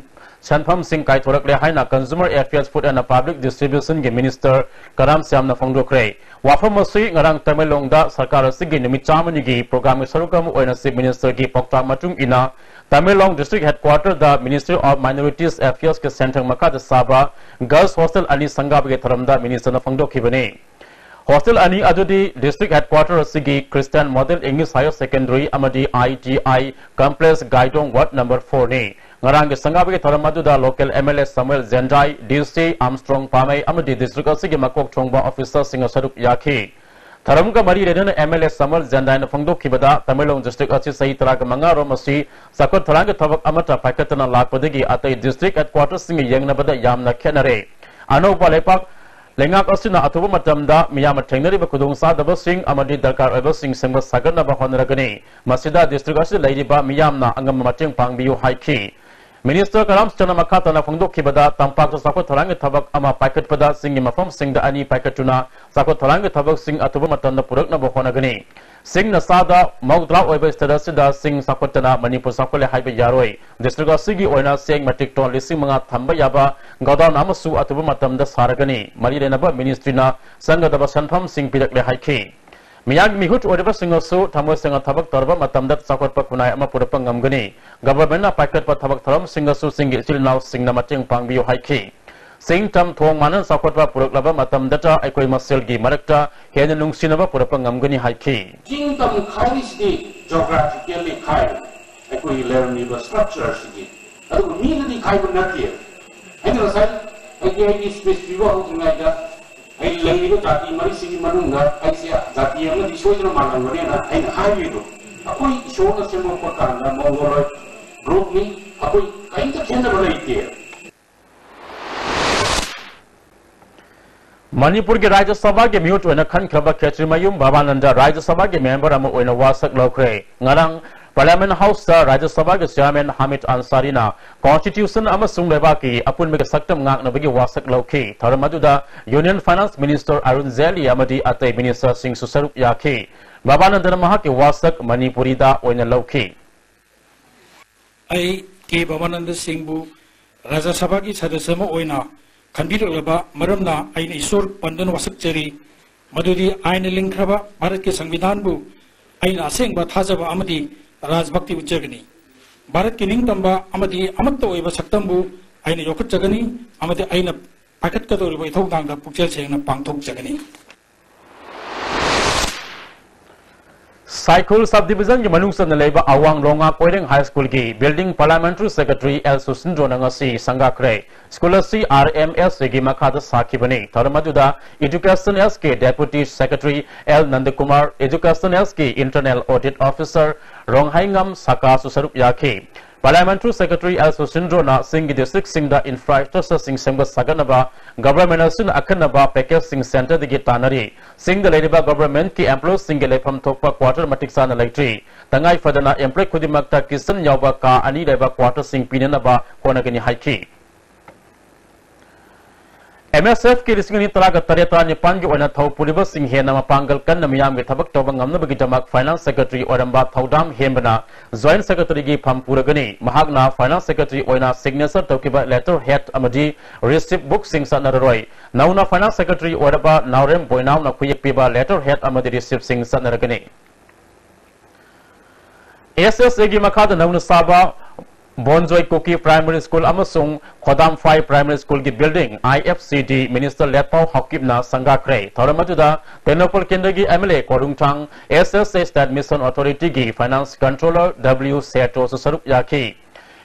ꯁꯦꯟꯐꯝꯁꯤꯡ ꯀꯥꯏꯊꯣꯔꯛꯂꯦ ꯍꯥꯏꯅ Consumer Affairs, Food and Public Distribution ꯒꯤ minister ꯀꯔꯥꯝ ꯁ꯭ꯌꯥꯝꯅ ꯐꯣꯡꯗꯣꯛꯈ꯭ꯔꯦ꯫ ꯋꯥꯐꯝ ꯑꯁꯤ ꯉꯔꯥꯡ ꯇꯃꯦꯡꯂꯣꯡꯗ ꯁꯔꯀꯥꯔ ꯑꯁꯤꯒꯤ ꯅꯨꯃꯤꯠ ꯆꯥꯝꯃꯅꯤꯒꯤ program ꯒꯤ ꯁꯔꯨꯛ ꯑꯃ ꯑꯣꯏꯅ Chief Minister ꯒꯤ ꯄꯥꯎꯇꯥꯛ ꯃꯇꯨꯡ ꯏꯟꯅ Tamenglong district headquarter the Ministry of Minorities Affairs ꯀꯤ ꯁꯦꯟꯊꯪ ꯃꯈꯥꯗ ꯁꯥꯕ girls hostel ꯑꯅꯤ ꯁꯪꯒꯥꯕꯒꯤ ꯊꯧꯔꯝꯗ minister ꯅ ꯐꯣꯡꯗꯣꯛꯈꯤꯕꯅꯤ꯫ Hostel ꯑꯅꯤ ꯑꯗꯨꯗꯤ district headquarter ꯑꯁꯤꯒꯤ Christian Model English Higher Secondary ꯑꯃꯗꯤ I T I complex, ꯒꯥꯏꯗꯣꯡ, ward number four ꯅꯤ꯫ ꯉꯔꯥꯡꯒꯤ ꯁꯪꯒꯥꯕꯒꯤ ꯊꯧꯔꯝ ꯑꯗꯨꯗ local M L A ꯁꯃꯨꯑꯦꯜ ꯖꯦꯟꯗꯥꯏ, D C ꯑꯥꯝꯁꯇ꯭ꯔꯣꯡ ꯄꯥꯃꯩ ꯑꯃꯗꯤ district ꯑꯁꯤꯒꯤ ꯃꯀꯣꯛ ꯊꯣꯡꯕ officer ꯁꯤꯡꯅ ꯁꯔꯨꯛ ꯌꯥꯈꯤ꯫ ꯊꯧꯔꯝꯒ ꯃꯔꯤ ꯂꯩꯅꯅ M L A ꯁꯃꯨꯑꯦꯜ ꯖꯦꯟꯗꯥꯏꯅ ꯐꯣꯡꯗꯣꯛꯈꯤꯕꯗ, Tamenglong district ꯑꯁꯤ ꯆꯍꯤ ꯇꯔꯥꯒ ꯃꯉꯥ ꯔꯣꯝ ꯑꯁꯤ ꯆꯥꯎꯈꯠ ꯊꯧꯔꯥꯡꯒꯤ ꯊꯕꯛ ꯑꯃꯠꯇ ꯄꯥꯏꯈꯠꯇꯅ ꯂꯥꯛꯄꯗꯒꯤ ꯑꯇꯩ district headquarter ꯁꯤꯡꯒ ꯌꯦꯡꯅꯕꯗ ꯌꯥꯝꯅ ꯈꯦꯠꯅꯔꯦ꯫ ꯑꯅꯧꯕ ꯂꯩꯄꯥꯛ ꯂꯩꯉꯥꯛ ꯑꯁꯤꯅ ꯑꯊꯨꯕ ꯃꯇꯝꯗ ꯃꯤꯌꯥꯝꯅ ꯊꯦꯡꯅꯔꯤꯕ ꯈꯨꯗꯣꯡꯆꯥꯗꯕꯁꯤꯡ ꯑꯃꯗꯤ ꯗꯔꯀꯥꯔ ꯑꯣꯏꯕꯁꯤꯡ ꯁꯦꯝꯒꯠ ꯁꯥꯒꯠꯅꯕ ꯍꯣꯠꯅꯔꯒꯅꯤ꯫ ꯃꯁꯤꯗ district ꯑꯁꯤꯗ ꯂꯩꯔꯤꯕ ꯃꯤꯌꯥꯝꯅ ꯑꯉꯝꯕ ꯃꯇꯦꯡ ꯄꯥꯡꯕꯤꯌꯨ ꯍꯥꯏꯈꯤ꯫ Minister ꯀꯔꯥꯝ ꯁ꯭ꯌꯥꯝꯅ ꯃꯈꯥ ꯇꯥꯅ ꯐꯣꯡꯗꯣꯛꯈꯤꯕꯗ, ꯇꯝꯄꯥꯛꯇ ꯆꯥꯎꯈꯠ ꯊꯧꯔꯥꯡꯒꯤ ꯊꯕꯛ ꯑꯃ ꯄꯥꯏꯈꯠꯄꯗ ꯆꯤꯡꯒꯤ ꯃꯐꯝꯁꯤꯡꯗ ꯑꯅꯤ ꯄꯥꯏꯈꯠꯇꯨꯅ ꯆꯥꯎꯈꯠ ꯊꯧꯔꯥꯡꯒꯤ ꯊꯕꯛꯁꯤꯡ ꯑꯊꯨꯕ ꯃꯇꯝꯗ ꯄꯨꯔꯛꯅꯕ ꯍꯣꯠꯅꯒꯅꯤ꯫ ꯆꯤꯡꯅ ꯆꯥꯗ ꯃꯧꯗ꯭ꯔꯥ ꯑꯣꯏꯕ state ꯑꯁꯤꯗ ꯆꯤꯡ ꯆꯥꯎꯈꯠꯇꯅ ꯃꯅꯤꯄꯨꯔ ꯆꯥꯎꯈꯠꯂꯦ ꯍꯥꯏꯕ ꯌꯥꯔꯣꯏ꯫ District ꯑꯁꯤꯒꯤ ꯑꯣꯏꯅ ꯆꯦꯡ metric ton ꯂꯤꯁꯤꯡ ꯃꯉꯥ ꯊꯝꯕ ꯌꯥꯕ godown ꯑꯃꯁꯨ ꯑꯊꯨꯕ ꯃꯇꯝꯗ ꯁꯥꯔꯒꯅꯤ꯫ ꯃꯔꯤ ꯂꯩꯅꯕ ministry ꯅ ꯆꯪꯒꯗꯕ ꯁꯦꯟꯐꯝꯁꯤꯡ ꯄꯤꯔꯛꯂꯦ ꯍꯥꯏꯈꯤ꯫ ꯃꯤꯌꯥꯝꯒꯤ ꯃꯤꯍꯨꯠ ꯑꯣꯏꯔꯤꯕꯁꯤꯡꯅꯁꯨ ꯊꯃꯣꯏ ꯁꯦꯡꯅ ꯊꯕꯛ ꯇꯧꯔꯕ ꯃꯇꯝꯗ ꯆꯥꯎꯈꯠꯄ ꯈꯨꯟꯅꯥꯏ ꯑꯃ ꯄꯨꯔꯛꯄ ꯉꯝꯒꯅꯤ꯫ Government ꯅ ꯄꯥꯏꯈꯠꯄ ꯊꯕꯛ ꯊꯧꯔꯝꯁꯤꯡꯗꯁꯨ ꯆꯤꯡꯒꯤ ꯏꯆꯤꯜ ꯏꯅꯥꯎꯁꯤꯡꯅ ꯃꯇꯦꯡ ꯄꯥꯡꯕꯤꯌꯨ ꯍꯥꯏꯈꯤ꯫ ꯆꯤꯡ ꯇꯝ ꯊꯣꯡ ꯃꯥꯟꯅꯅ ꯆꯥꯎꯈꯠꯄ ꯄꯨꯔꯛꯂꯕ ꯃꯇꯝꯗꯇ ꯑꯩꯈꯣꯏ ꯃꯁꯦꯜꯒꯤ ꯃꯔꯛꯇ ꯍꯦꯟꯅ ꯅꯨꯡꯁꯤꯅꯕ ꯄꯨꯔꯛꯄ ꯉꯝꯒꯅꯤ ꯍꯥꯏꯈꯤ꯫ ꯆꯤꯡ ꯇꯝ ꯈꯥꯏꯔꯤꯁꯤꯗꯤ geographically ꯈꯥꯏꯔꯤ, ꯑꯩꯈꯣꯏꯒꯤ ꯂꯩꯔꯝꯃꯤꯕ structure ꯁꯤꯗꯤ꯫ ꯑꯗꯨꯒ ꯃꯤꯅꯗꯤ ꯈꯥꯏꯕ ꯅꯠꯇꯦ꯫ ꯑꯩꯅ ꯉꯁꯥꯏ ꯑꯩꯒꯤ ꯑꯩꯒꯤ speech ꯄꯤꯕ ꯍꯧꯗ꯭ꯔꯤꯉꯩꯗ ꯑꯩ ꯂꯩꯔꯤꯕ ꯖꯥꯇꯤ ꯃꯔꯤꯁꯤꯒꯤ ꯃꯅꯨꯡꯗ ꯑꯩꯁꯦ ꯖꯥꯇꯤ ꯑꯃꯗꯤ ꯁꯣꯏꯗꯅ ꯃꯥꯜꯂꯝꯒꯅꯦꯅ ꯑꯩꯅ ꯍꯥꯏꯔꯤꯗꯣ꯫ ꯑꯩꯈꯣꯏ ꯏꯁꯣꯔꯅ ꯁꯦꯝꯃꯛꯄ ꯀꯥꯟꯗ ꯃꯣꯡꯒꯣꯂꯣꯏꯗ ꯒ꯭ꯔꯨꯞꯅꯤ꯫ ꯑꯩꯈꯣꯏ ꯀꯔꯤꯝꯇ ꯈꯦꯠꯅꯕ ꯂꯩꯇꯦ꯫ ꯃꯅꯤꯄꯨꯔꯒꯤ ꯔꯥꯖ꯭ꯌ ꯁꯚꯥꯒꯤ ꯃꯤꯍꯨꯠ ꯑꯣꯏꯅ ꯈꯟꯈ꯭ꯔꯕ ꯈꯦꯇ꯭ꯔꯤꯃꯌꯨꯝ ꯕꯕꯥꯅꯟꯗ ꯔꯥꯖ꯭ꯌ ꯁꯚꯥꯒꯤ ꯃꯦꯝꯕꯔ ꯑꯃ ꯑꯣꯏꯅ ꯋꯥꯁꯛ ꯂꯧꯈ꯭ꯔꯦ꯫ ꯉꯔꯥꯡ ꯄꯥꯔꯂꯤꯌꯥꯃꯦꯟꯠ ꯍꯥꯎꯁꯇ ꯔꯥꯖ꯭ꯌ ꯁꯚꯥꯒꯤ ꯆꯤꯌꯥꯔꯃꯦꯟ ꯍꯥꯃꯤꯗ ꯑꯟꯁꯥꯔꯤꯅ ꯀꯣꯟꯁꯇꯤꯇ꯭ꯌꯨꯁꯟ ꯑꯃꯁꯨꯡ ꯂꯩꯕꯥꯛꯀꯤ ꯑꯄꯨꯟꯕꯒꯤ ꯁꯛꯇꯝ ꯉꯥꯛꯅꯕꯒꯤ ꯋꯥꯁꯛ ꯂꯧꯈꯤ꯫ ꯊꯧꯔꯝ ꯑꯗꯨꯗ union finance minister Arun Jaitley ꯑꯃꯗꯤ ꯑꯇꯩ ꯃꯤꯅꯤꯁꯇꯔꯁꯤꯡꯁꯨ ꯁꯔꯨꯛ ꯌꯥꯈꯤ꯫ ꯕꯕꯥꯅꯟꯗꯅ ꯃꯍꯥꯛꯀꯤ ꯋꯥꯁꯛ ꯃꯅꯤꯄꯨꯔꯤꯗ ꯑꯣꯏꯅ ꯂꯧꯈꯤ꯫ ꯑꯩ ꯀꯦ ꯕꯕꯥꯅꯟꯗ ꯁꯤꯡꯕꯨ ꯔꯥꯖ꯭ꯌ ꯁꯚꯥꯒꯤ ꯁꯗꯁ꯭ꯌ ꯑꯃ ꯑꯣꯏꯅ ꯈꯟꯕꯤꯔꯛꯂꯕ ꯃꯔꯝꯅ ꯑꯩꯅ ꯏꯁꯣꯔ ꯄꯥꯟꯗꯨꯅ ꯋꯥꯁꯛꯆꯔꯤ꯫ ꯃꯗꯨꯗꯤ ꯑꯥꯏꯟꯅ ꯂꯤꯡꯈ꯭ꯔꯕ ꯚꯥꯔꯠꯀꯤ ꯁꯪꯕꯤꯙꯥꯟꯕꯨ ꯑꯩꯅ ꯑꯁꯦꯡꯕ ꯊꯥꯖꯕ ꯑꯃꯗꯤ ꯔꯥꯖꯚꯛꯇꯤ ꯎꯠꯆꯒꯅꯤ꯫ ꯚꯥꯔꯠꯀꯤ ꯅꯤꯡꯇꯝꯕ ꯑꯃꯗꯤ ꯑꯃꯠꯇ ꯑꯣꯏꯕ ꯁꯛꯇꯝꯕꯨ ꯑꯩꯅ ꯌꯣꯛꯈꯠꯆꯒꯅꯤ ꯑꯃꯗꯤ ꯑꯩꯅ ꯄꯥꯏꯈꯠꯀꯗꯧꯔꯤꯕ ꯏꯊꯧꯗꯥꯡꯗ ꯄꯨꯛꯆꯦꯜ ꯁꯦꯡꯅ ꯄꯥꯡꯊꯣꯛꯆꯒꯅꯤ꯫ ꯁꯥꯏꯈꯨꯜ ꯁꯕ ꯗꯤꯕꯤꯖꯟꯒꯤ ꯃꯅꯨꯡ ꯆꯟꯅ ꯂꯩꯕ ꯑꯋꯥꯡ ꯂꯣꯉꯥ ꯀꯣꯏꯔꯦꯡ ꯍꯥꯏ ꯁ꯭ꯀꯨꯜꯒꯤ ꯕꯤꯜꯗꯤꯡ ꯄꯥꯔꯂꯤꯌꯥꯃꯦꯟꯇꯔꯤ ꯁꯦꯀ꯭ꯔꯦꯇꯔꯤ ꯑꯦꯜ ꯁꯨꯁꯤꯟꯗ꯭ꯔꯣꯅ ꯉꯁꯤ ꯁꯪꯒꯥꯈ꯭ꯔꯦ꯫ ꯁ꯭ꯀꯨꯜ ꯑꯁꯤ ꯑꯥꯔ ꯑꯦꯝ ꯑꯦꯁ ꯑꯦꯒꯤ ꯃꯈꯥꯗ ꯁꯥꯈꯤꯕꯅꯤ꯫ ꯊꯧꯔꯝ ꯑꯗꯨꯗ ꯏꯗꯨꯀꯦꯁꯟ ꯑꯦꯁꯀꯤ deputy secretary L Nandakumar, education ꯑꯦꯁꯀꯤ ꯏꯟꯇꯔꯅꯦꯜ ꯑꯣꯗꯤꯠ ꯑꯣꯐꯤꯁꯔ ꯔꯣꯡꯍꯥꯏꯉꯝ ꯁꯥꯀꯥꯁꯨ ꯁꯔꯨꯛ ꯌꯥꯈꯤ꯫ ꯄꯥꯔꯂꯤꯌꯥꯃꯦꯟꯇꯔꯤ ꯁꯦꯀ꯭ꯔꯦꯇꯔꯤ ꯑꯦꯜ ꯁꯨꯁꯤꯟꯗ꯭ꯔꯣꯅ ꯆꯤꯡꯒꯤ ꯗꯤꯁꯇ꯭ꯔꯤꯛꯁꯤꯡꯗ ꯏꯟꯐ꯭ꯔꯥꯁ꯭ꯇ꯭ꯔꯛꯆꯔꯁꯤꯡ ꯁꯦꯝꯒꯠ ꯁꯥꯒꯠꯅꯕ ꯒꯚꯔꯟꯃꯦꯟꯠ ꯑꯁꯤꯅ ꯑꯈꯟꯅꯕ ꯄꯦꯀꯦꯖꯁꯤꯡ ꯁꯦꯟꯇꯔꯗꯒꯤ ꯇꯥꯟꯅꯔꯤ꯫ ꯆꯤꯡꯗ ꯂꯩꯔꯤꯕ ꯒꯚꯔꯟꯃꯦꯟꯠꯀꯤ ꯑꯦꯝꯄ꯭ꯂꯣꯌꯤꯁꯁꯤꯡꯒꯤ ꯂꯩꯐꯝ ꯊꯣꯛꯄ ꯀ꯭ꯋꯥꯇꯔ ꯃꯇꯤꯛ ꯆꯥꯅ ꯂꯩꯇ꯭ꯔꯤ꯫ ꯇꯉꯥꯏ ꯐꯗꯅ ꯑꯦꯝꯄ꯭ꯂꯣꯌꯤ ꯈꯨꯗꯤꯡꯃꯛꯇ ꯀꯤꯆꯟ ꯌꯥꯎꯕ ꯀꯥ ꯑꯅꯤ ꯂꯩꯕ ꯀ꯭ꯋꯥꯇꯔꯁꯤꯡ ꯄꯤꯅꯅꯕ ꯍꯣꯠꯅꯒꯅꯤ ꯍꯥꯏꯈꯤ꯫ ꯑꯦꯝ ꯑꯦꯁ ꯑꯦꯐꯀꯤ ꯂꯤꯁꯤꯡ ꯑꯅꯤ ꯇꯔꯥꯒ ꯇꯔꯦꯠ ꯇꯔꯥꯅꯤꯄꯥꯟꯒꯤ ꯑꯣꯏꯅ ꯊꯧ ꯄꯨꯔꯤꯕꯁꯤꯡ ꯍꯦꯟꯅ ꯃꯄꯥꯡꯒꯜ ꯀꯟꯅ ꯃꯤꯌꯥꯝꯒꯤ ꯊꯕꯛ ꯇꯧꯕ ꯉꯝꯅꯕꯒꯤꯗꯃꯛ ꯐꯥꯏꯅꯥꯟꯁ ꯁꯦꯀ꯭ꯔꯦꯇꯔꯤ ꯑꯣꯏꯔꯝꯕ ꯊꯧꯗꯥꯝ ꯍꯦꯟꯕꯅ ꯖꯣꯏꯟꯠ ꯁꯦꯀ꯭ꯔꯦꯇꯔꯤꯒꯤ ꯐꯝ ꯄꯨꯔꯒꯅꯤ꯫ ꯃꯍꯥꯛꯅ ꯐꯥꯏꯅꯥꯟꯁ ꯁꯦꯀ꯭ꯔꯦꯇꯔꯤ ꯑꯣꯏꯅ ꯁꯤꯒꯅꯦꯆꯔ ꯇꯧꯈꯤꯕ ꯂꯦꯇꯔ ꯍꯦꯗ ꯑꯃꯗꯤ ꯔꯤꯁꯤꯞ ꯕꯨꯛꯁꯤꯡ ꯆꯠꯅꯔꯔꯣꯏ꯫ ꯅꯧꯅ ꯐꯥꯏꯅꯥꯟꯁ ꯁꯦꯀ꯭ꯔꯦꯇꯔꯤ ꯑꯣꯏꯔꯕ ꯅꯥꯎꯔꯦꯝ ꯕꯣꯏꯅꯥꯎꯅ ꯈꯨꯌꯦꯛ ꯄꯤꯕ ꯂꯦꯇꯔ ꯍꯦꯗ ꯑꯃꯗꯤ ꯔꯤꯁꯤꯞꯁꯤꯡ ꯆꯠꯅꯔꯒꯅꯤ꯫ ꯑꯦꯁ ꯑꯦꯁ ꯑꯦꯒꯤ ꯃꯈꯥꯗ ꯅꯧꯅ ꯁꯥꯕ ꯕꯣꯟꯖꯣꯏ ꯀꯨꯀꯤ ꯄ꯭ꯔꯥꯏꯃꯥꯔꯤ ꯁ꯭ꯀꯨꯜ ꯑꯃꯁꯨꯡ ꯈꯣꯗꯥꯝꯐꯥꯏ ꯄ꯭ꯔꯥꯏꯃꯥꯔꯤ ꯁ꯭ꯀꯨꯜꯒꯤ ꯕꯤꯜꯗꯤꯡ ꯑꯥꯏ ꯑꯦꯐ ꯁꯤ ꯗꯤ ꯃꯤꯅꯤꯁꯇꯔ ꯂꯦꯠꯄꯥꯎ ꯍꯥꯎꯀꯤꯞꯅ ꯁꯪꯒꯥꯈ꯭ꯔꯦ꯫ ꯊꯧꯔꯝ ꯑꯗꯨꯗ ꯇꯦꯡꯅꯧꯄꯜ ꯀꯦꯟꯗ꯭ꯔꯒꯤ M L A Korungthang, S S A state mission ꯑꯣꯊꯣꯔꯤꯇꯤꯒꯤ ꯐꯥꯏꯅꯥꯟꯁ ꯀꯟꯇ꯭ꯔꯣꯂꯔ ꯗꯕ꯭ꯂꯤꯎ ꯁꯦꯇ꯭ꯔꯣꯁꯨ ꯁꯔꯨꯛ ꯌꯥꯈꯤ꯫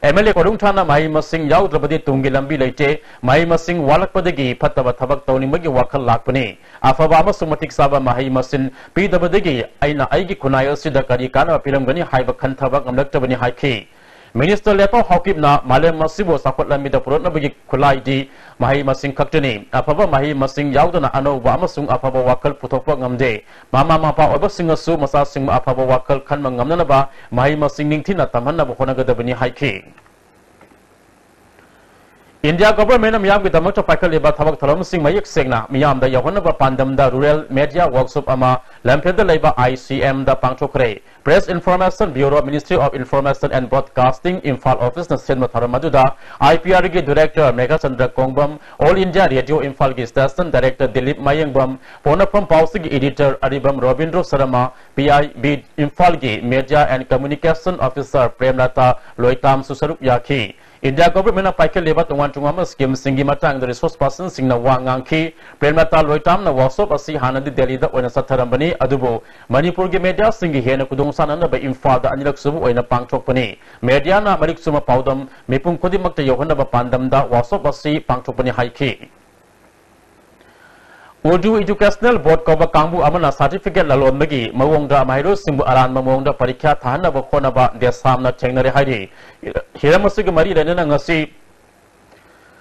ꯑꯦꯝ ꯑꯦꯜ ꯑꯦ ꯀꯣꯔꯨꯡꯊꯥꯅ ꯃꯍꯩ ꯃꯁꯤꯡ ꯌꯥꯎꯗ꯭ꯔꯕꯗꯤ ꯇꯨꯡꯒꯤ ꯂꯝꯕꯤ ꯂꯩꯇꯦ, ꯃꯍꯩ ꯃꯁꯤꯡ ꯋꯥꯠꯂꯛꯄꯗꯒꯤ ꯐꯠꯇꯕ ꯊꯕꯛ ꯇꯧꯅꯤꯡꯕꯒꯤ ꯋꯥꯈꯜ ꯂꯥꯛꯄꯅꯤ꯫ ꯑꯐꯕ ꯑꯃꯁꯨꯡ ꯃꯇꯤꯛ ꯆꯥꯕ ꯃꯍꯩ ꯃꯁꯤꯡ ꯄꯤꯗꯕꯗꯒꯤ ꯑꯩꯅ ꯑꯩꯒꯤ ꯈꯨꯟꯅꯥꯏ ꯑꯁꯤꯗ ꯀꯔꯤ ꯀꯥꯟꯅꯕ ꯄꯤꯔꯝꯒꯅꯤ ꯍꯥꯏꯕ ꯈꯟꯊꯕ ꯉꯝꯂꯛꯇꯕꯅꯤ ꯍꯥꯏꯈꯤ꯫ ꯃꯤꯅꯤꯁꯇꯔ ꯂꯦꯇꯥꯎ ꯍꯥꯎꯀꯤꯞꯅ ꯃꯥꯂꯦꯝ ꯑꯁꯤꯕꯨ ꯆꯥꯎꯈꯠꯂꯝꯃꯤꯗ ꯄꯨꯔꯛꯅꯕꯒꯤ ꯈꯨꯠꯂꯥꯏꯗꯤ ꯃꯍꯩ ꯃꯁꯤꯡ ꯈꯛꯇꯅꯤ꯫ ꯑꯐꯕ ꯃꯍꯩ ꯃꯁꯤꯡ ꯌꯥꯎꯗꯅ ꯑꯅꯧꯕ ꯑꯃꯁꯨꯡ ꯑꯐꯕ ꯋꯥꯈꯜ ꯄꯨꯊꯣꯛꯄ ꯉꯝꯗꯦ꯫ ꯃꯃꯥ ꯃꯄꯥ ꯑꯣꯏꯕꯁꯤꯡꯅꯁꯨ ꯃꯆꯥꯁꯤꯡꯕꯨ ꯑꯐꯕ ꯋꯥꯈꯜ ꯈꯟꯕ ꯉꯝꯅꯅꯕ ꯃꯍꯩ ꯃꯁꯤꯡ ꯅꯤꯡꯊꯤꯅ ꯇꯝꯍꯟꯅꯕ ꯍꯣꯠꯅꯒꯗꯕꯅꯤ ꯍꯥꯏꯈꯤ꯫ ꯏꯟꯗꯤꯌꯥ ꯒꯚꯔꯟꯃꯦꯟꯠꯅ ꯃꯤꯌꯥꯝꯒꯤꯗꯃꯛꯇ ꯄꯥꯏꯈꯠꯂꯤꯕ ꯊꯕꯛ ꯊꯧꯔꯝꯁꯤꯡ ꯃꯌꯦꯛ ꯁꯦꯡꯅ ꯃꯤꯌꯥꯝꯗ ꯌꯧꯍꯟꯅꯕ ꯄꯥꯟꯗꯝꯗ ꯔꯨꯔꯦꯜ ꯃꯦꯗꯤꯌꯥ ꯋꯥꯔꯛꯁꯣꯞ ꯑꯃ ꯂꯝꯐꯦꯜꯗ ꯂꯩꯕ ꯑꯥꯏ ꯁꯤ ꯑꯦꯝꯗ ꯄꯥꯡꯊꯣꯛꯈ꯭ꯔꯦ꯫ Press Information Bureau, Ministry of Information and Broadcasting, Imphal ꯑꯣꯐꯤꯁꯅ ꯁꯤꯟꯕ ꯊꯧꯔꯝ ꯑꯗꯨꯗ ꯑꯥꯏ ꯄꯤ ꯑꯥꯔꯒꯤ director Meghachandra Kongbam, all India radio ꯏꯝꯐꯥꯜꯒꯤ ꯁ꯭ꯇꯦꯁꯟ ꯗꯥꯏꯔꯦꯛꯇꯔ ꯗꯤꯂꯤꯞ ꯃꯌꯦꯡꯕꯝ, ꯄꯣꯛꯅꯐꯝ ꯄꯥꯎꯁꯤꯒꯤ editor Aribam Robindro Sharma, P I B ꯏꯝꯐꯥꯜꯒꯤ media and communication officer Premlata ꯂꯣꯏꯇꯥꯝꯁꯨ ꯁꯔꯨꯛ ꯌꯥꯈꯤ꯫ ꯏꯟꯗꯤꯌꯥ ꯒꯚꯔꯟꯃꯦꯟꯠꯅ ꯄꯥꯏꯈꯠꯂꯤꯕ ꯇꯣꯉꯥꯟ ꯇꯣꯉꯥꯟꯕ ꯁ꯭ꯀꯤꯝꯁꯤꯡꯒꯤ ꯃꯇꯥꯡꯗ ꯔꯤꯁꯣꯔꯁ ꯄꯥꯔꯁꯟꯁꯤꯡꯅ ꯋꯥ ꯉꯥꯡꯈꯤ꯫ ꯄ꯭ꯔꯦꯝꯂꯇꯥ ꯂꯣꯏꯇꯥꯝꯅ ꯋꯥꯔꯛꯁꯣꯞ ꯑꯁꯤ ꯍꯥꯟꯅꯗꯤ ꯗꯦꯜꯂꯤꯗ ꯑꯣꯏꯅ ꯆꯠꯊꯔꯝꯕꯅꯤ, ꯑꯗꯨꯕꯨ ꯃꯅꯤꯄꯨꯔꯒꯤ ꯃꯦꯗꯤꯌꯥꯁꯤꯡꯒꯤ ꯍꯦꯟꯅ ꯈꯨꯗꯣꯡꯆꯥꯅꯅꯕ ꯏꯝꯐꯥꯜꯗ ꯑꯅꯤꯔꯛ ꯁꯨꯕ ꯑꯣꯏꯅ ꯄꯥꯡꯊꯣꯛꯄꯅꯤ꯫ ꯃꯦꯗꯤꯌꯥꯅ ꯃꯔꯤꯛ ꯆꯨꯝꯕ ꯄꯥꯎꯗꯝ ꯃꯤꯄꯨꯝ ꯈꯨꯗꯤꯡꯃꯛꯇ ꯌꯧꯍꯟꯅꯕ ꯄꯥꯟꯗꯝꯗ ꯋꯥꯔꯛꯁꯣꯞ ꯑꯁꯤ ꯄꯥꯡꯊꯣꯛꯄꯅꯤ ꯍꯥꯏꯈꯤ꯫ ꯎꯔꯗꯨ ꯏꯗꯨꯀꯦꯁꯅꯦꯜ ꯕꯣꯔꯗ ꯀꯧꯕ ꯀꯥꯡꯕꯨ ꯑꯃꯅ ꯁꯥꯔꯇꯤꯐꯤꯀꯦꯠ ꯂꯂꯣꯟꯕꯒꯤ ꯃꯑꯣꯡꯗ ꯃꯍꯩꯔꯣꯏꯁꯤꯡꯕꯨ ꯑꯔꯥꯟꯕ ꯃꯑꯣꯡꯗ ꯄꯔꯤꯈ꯭ꯌꯥ ꯊꯥꯍꯟꯅꯕ ꯍꯣꯠꯅꯕ ꯗꯦꯁꯥꯝꯅ ꯊꯦꯡꯅꯔꯦ ꯍꯥꯏꯔꯤ꯫ ꯍꯤꯔꯝ ꯑꯁꯤꯒ ꯃꯔꯤ ꯂꯩꯅꯅ ꯉꯁꯤ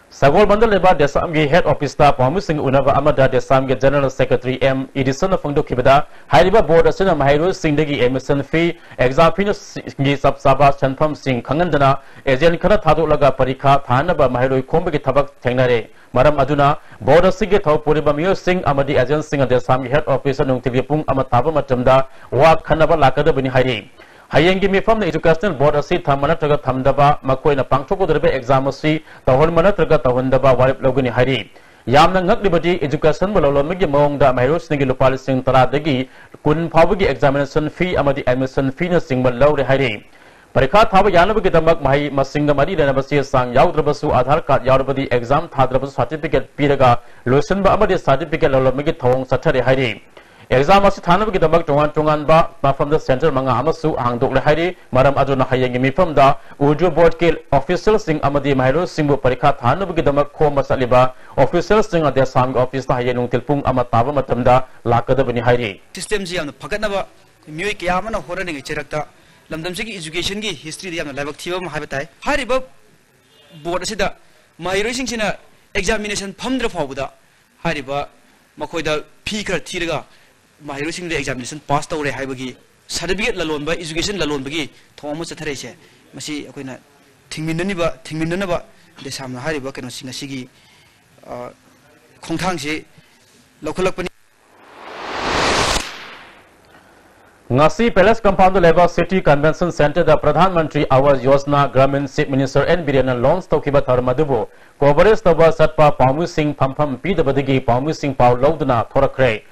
ꯁꯒꯣꯜꯕꯟꯗ ꯂꯩꯕ ꯗꯦꯁꯥꯝꯒꯤ ꯍꯦꯗ ꯑꯣꯐꯤꯁꯇ ꯄꯥꯎꯃꯤꯁꯤꯡ ꯎꯅꯕ ꯑꯃꯗ ꯗꯦꯁꯥꯝꯒꯤ ꯖꯦꯅꯔꯦꯜ ꯁꯦꯀ꯭ꯔꯦꯇꯔꯤ ꯑꯦꯝ ꯏꯗꯤꯁꯟꯅ ꯐꯣꯡꯗꯣꯛꯈꯤꯕꯗ, ꯍꯥꯏꯔꯤꯕ ꯕꯣꯔꯗ ꯑꯁꯤꯅ ꯃꯍꯩꯔꯣꯏꯁꯤꯡꯗꯒꯤ ꯑꯦꯗꯃꯤꯁꯟ ꯐꯤ, ꯑꯦꯛꯖꯥꯝ ꯐꯤꯅꯆꯤꯡꯕ ꯆꯞ ꯆꯥꯕ ꯁꯦꯟꯐꯝꯁꯤꯡ ꯈꯪꯍꯟꯗꯅ ꯑꯦꯖꯦꯟ ꯈꯔ ꯊꯥꯗꯣꯛꯂꯒ ꯄꯔꯤꯈꯥ ꯊꯥꯍꯟꯅꯕ ꯃꯍꯩꯔꯣꯏ ꯈꯣꯝꯕꯒꯤ ꯊꯕꯛ ꯊꯦꯡꯅꯔꯦ꯫ ꯃꯔꯝ ꯑꯗꯨꯅ ꯕꯣꯔꯗ ꯑꯁꯤꯒꯤ ꯊꯧ ꯄꯨꯔꯤꯕ ꯃꯤꯑꯣꯏꯁꯤꯡ ꯑꯃꯗꯤ ꯑꯦꯖꯦꯟꯁꯤꯡ ꯑꯗ ꯗꯦꯁꯥꯝꯒꯤ ꯍꯦꯗ ꯑꯣꯐꯤꯁꯇ ꯅꯨꯡꯊꯤꯜꯒꯤ ꯄꯨꯡ ꯑꯃ ꯇꯥꯕ ꯃꯇꯝꯗ ꯋꯥ ꯈꯟꯅꯕ ꯂꯥꯛꯀꯗꯕꯅꯤ ꯍꯥꯏꯔꯤ꯫ ꯍꯌꯦꯡꯒꯤ ꯃꯤꯐꯝꯅ ꯏꯗꯨꯀꯦꯁꯅꯦꯜ ꯕꯣꯔꯗ ꯑꯁꯤ ꯊꯝꯕ ꯅꯠꯇ꯭ꯔꯒ ꯊꯝꯗꯕ, ꯃꯈꯣꯏꯅ ꯄꯥꯡꯊꯣꯛꯀꯗꯧꯔꯤꯕ ꯑꯦꯛꯖꯥꯝ ꯑꯁꯤ ꯇꯧꯍꯟꯕ ꯅꯠꯇ꯭ꯔꯒ ꯇꯧꯍꯟꯗꯕ ꯋꯥꯔꯦꯞ ꯂꯧꯒꯅꯤ ꯍꯥꯏꯔꯤ꯫ ꯌꯥꯝꯅ ꯉꯛꯂꯤꯕꯗꯤ, ꯏꯗꯨꯀꯦꯁꯟꯕꯨ ꯂꯧꯂꯣꯟꯕꯒꯤ ꯃꯑꯣꯡꯗ ꯃꯍꯩꯔꯣꯏꯁꯤꯡꯒꯤ ꯂꯨꯄꯥ ꯂꯤꯁꯤꯡ ꯇꯔꯥꯗꯒꯤ ꯀꯨꯟ ꯐꯥꯎꯕꯒꯤ ꯑꯦꯛꯖꯥꯃꯤꯅꯦꯁꯟ ꯐꯤ ꯑꯃꯗꯤ ꯑꯦꯗꯃꯤꯁꯟ ꯐꯤꯅꯆꯤꯡꯕ ꯂꯧꯔꯦ ꯍꯥꯏꯔꯤ꯫ ꯄꯔꯤꯈꯥ ꯊꯥꯕ ꯌꯥꯅꯕꯒꯤꯗꯃꯛ ꯃꯍꯩ ꯃꯁꯤꯡꯒ ꯃꯔꯤ ꯂꯩꯅꯕ ꯆꯦ ꯆꯥꯡ ꯌꯥꯎꯗ꯭ꯔꯕꯁꯨ, ꯑꯥꯙꯥꯔ ꯀꯥꯔꯗ ꯌꯥꯎꯔꯕꯗꯤ ꯑꯦꯛꯖꯥꯝ ꯊꯥꯗ꯭ꯔꯕꯁꯨ ꯁꯥꯔꯇꯤꯐꯤꯀꯦꯠ ꯄꯤꯔꯒ ꯂꯣꯏꯁꯤꯟꯕ ꯑꯃꯗꯤ ꯁꯥꯔꯇꯤꯐꯤꯀꯦꯠ ꯂꯧꯔꯝꯕꯒꯤ ꯊꯧꯑꯣꯡ ꯆꯠꯊꯔꯦ ꯍꯥꯏꯔꯤ꯫ ꯑꯦꯛꯖꯥꯝ ꯑꯁꯤ ꯊꯥꯅꯕꯒꯤꯗꯃꯛ ꯇꯣꯉꯥꯟ ꯇꯣꯉꯥꯟꯕ ꯃꯐꯝꯗ ꯁꯦꯟꯇꯔ ꯃꯉꯥ ꯑꯃꯁꯨ ꯍꯥꯡꯗꯣꯛꯂꯦ ꯍꯥꯏꯔꯤ꯫ ꯃꯔꯝ ꯑꯗꯨꯅ ꯍꯌꯦꯡꯒꯤ ꯃꯤꯐꯝꯗ ꯎꯔꯗꯨ ꯕꯣꯔꯗꯀꯤ ꯑꯣꯐꯤꯁꯤꯌꯦꯜꯁꯤꯡ ꯑꯃꯗꯤ ꯃꯍꯩꯔꯣꯏꯁꯤꯡꯕꯨ ꯄꯔꯤꯈꯥ ꯊꯥꯅꯕꯒꯤꯗꯃꯛ ꯈꯣꯝꯕ ꯆꯠꯂꯤꯕ ꯑꯣꯐꯤꯁꯤꯌꯦꯜꯁꯤꯡ ꯑꯗꯤ ꯑꯁꯥꯝꯒꯤ ꯑꯣꯐꯤꯁꯇ ꯍꯌꯦꯡ ꯅꯨꯡꯊꯤꯜ ꯄꯨꯡ ꯑꯃ ꯇꯥꯕ ꯃꯇꯝꯗ ꯂꯥꯛꯀꯗꯕꯅꯤ ꯍꯥꯏꯔꯤ꯫ ꯁꯤꯁꯇꯦꯝꯁꯤ ꯌꯥꯝꯅ ꯐꯒꯠꯅꯕ ꯃꯤꯑꯣꯏ ꯀꯌꯥ ꯑꯃꯅ ꯍꯣꯠꯅꯔꯤꯉꯩ ꯆꯩꯔꯛꯇ ꯂꯝꯗꯝꯁꯤꯒꯤ ꯏꯖꯨꯀꯦꯁꯟꯒꯤ ꯍꯤꯁꯇ꯭ꯔꯤꯗ ꯌꯥꯝꯅ ꯂꯥꯏꯕꯛ ꯊꯤꯕ ꯑꯃ ꯍꯥꯏꯕ ꯇꯥꯏ꯫ ꯍꯥꯏꯔꯤꯕ ꯕꯣꯔꯗ ꯑꯁꯤꯗ ꯃꯍꯩꯔꯣꯏꯁꯤꯡꯁꯤꯅ ꯑꯦꯛꯖꯥꯃꯤꯅꯦꯁꯟ ꯐꯝꯗ꯭ꯔ ꯐꯥꯎꯕꯗ ꯍꯥꯏꯔꯤꯕ ꯃꯈꯣꯏꯗ ꯐꯤ ꯈꯔ ꯊꯤꯔꯒ ꯃꯍꯩꯔꯣꯏꯁꯤꯡꯗ ꯑꯦꯛꯖꯥꯃꯤꯅꯦꯁꯟ ꯄꯥꯁ ꯇꯧꯔꯦ ꯍꯥꯏꯕꯒꯤ ꯁꯥꯔꯇꯤꯐꯤꯀꯦꯠ ꯂꯂꯣꯟꯕ, ꯏꯖꯨꯀꯦꯁꯟ ꯂꯂꯣꯟꯕꯒꯤ ꯊꯧꯑꯣꯡ ꯑꯃ ꯆꯠꯊꯔꯛꯏꯁꯦ, ꯃꯁꯤ ꯑꯩꯈꯣꯏꯅ ꯊꯤꯡꯃꯤꯟꯅꯅꯤꯕ, ꯊꯤꯡꯃꯤꯟꯅꯅꯕ ꯗꯦꯁꯥꯝꯅ ꯍꯥꯏꯔꯤꯕ ꯀꯩꯅꯣꯁꯤ ꯉꯁꯤꯒꯤ, ꯑ, ꯈꯣꯡꯊꯥꯡꯁꯤ ꯂꯧꯈꯠꯂꯛꯄꯅꯤ꯫ ꯉꯁꯤ ꯄꯦꯂꯦꯁ ꯀꯝꯄꯥꯎꯟꯗ ꯂꯩꯕ ꯁꯤꯇꯤ ꯀꯟꯚꯦꯟꯁꯟ ꯁꯦꯟꯇꯔꯗ Pradhan Mantri Awas Yojana Gramin chief minister N ꯕꯤꯔꯦꯟꯅ ꯂꯣꯟꯆ ꯇꯧꯈꯤꯕ ꯊꯧꯔꯝ ꯑꯗꯨꯕꯨ ꯀꯣꯚꯔꯦꯖ ꯇꯧꯕ ꯆꯠꯄ ꯄꯥꯎꯃꯤꯁꯤꯡ ꯐꯝꯐꯝ ꯄꯤꯗꯕꯗꯒꯤ ꯄꯥꯎꯃꯤꯁꯤꯡ ꯄꯥꯎ ꯂꯧꯗꯨꯅ ꯊꯣꯔꯛꯈ꯭ꯔꯦ꯫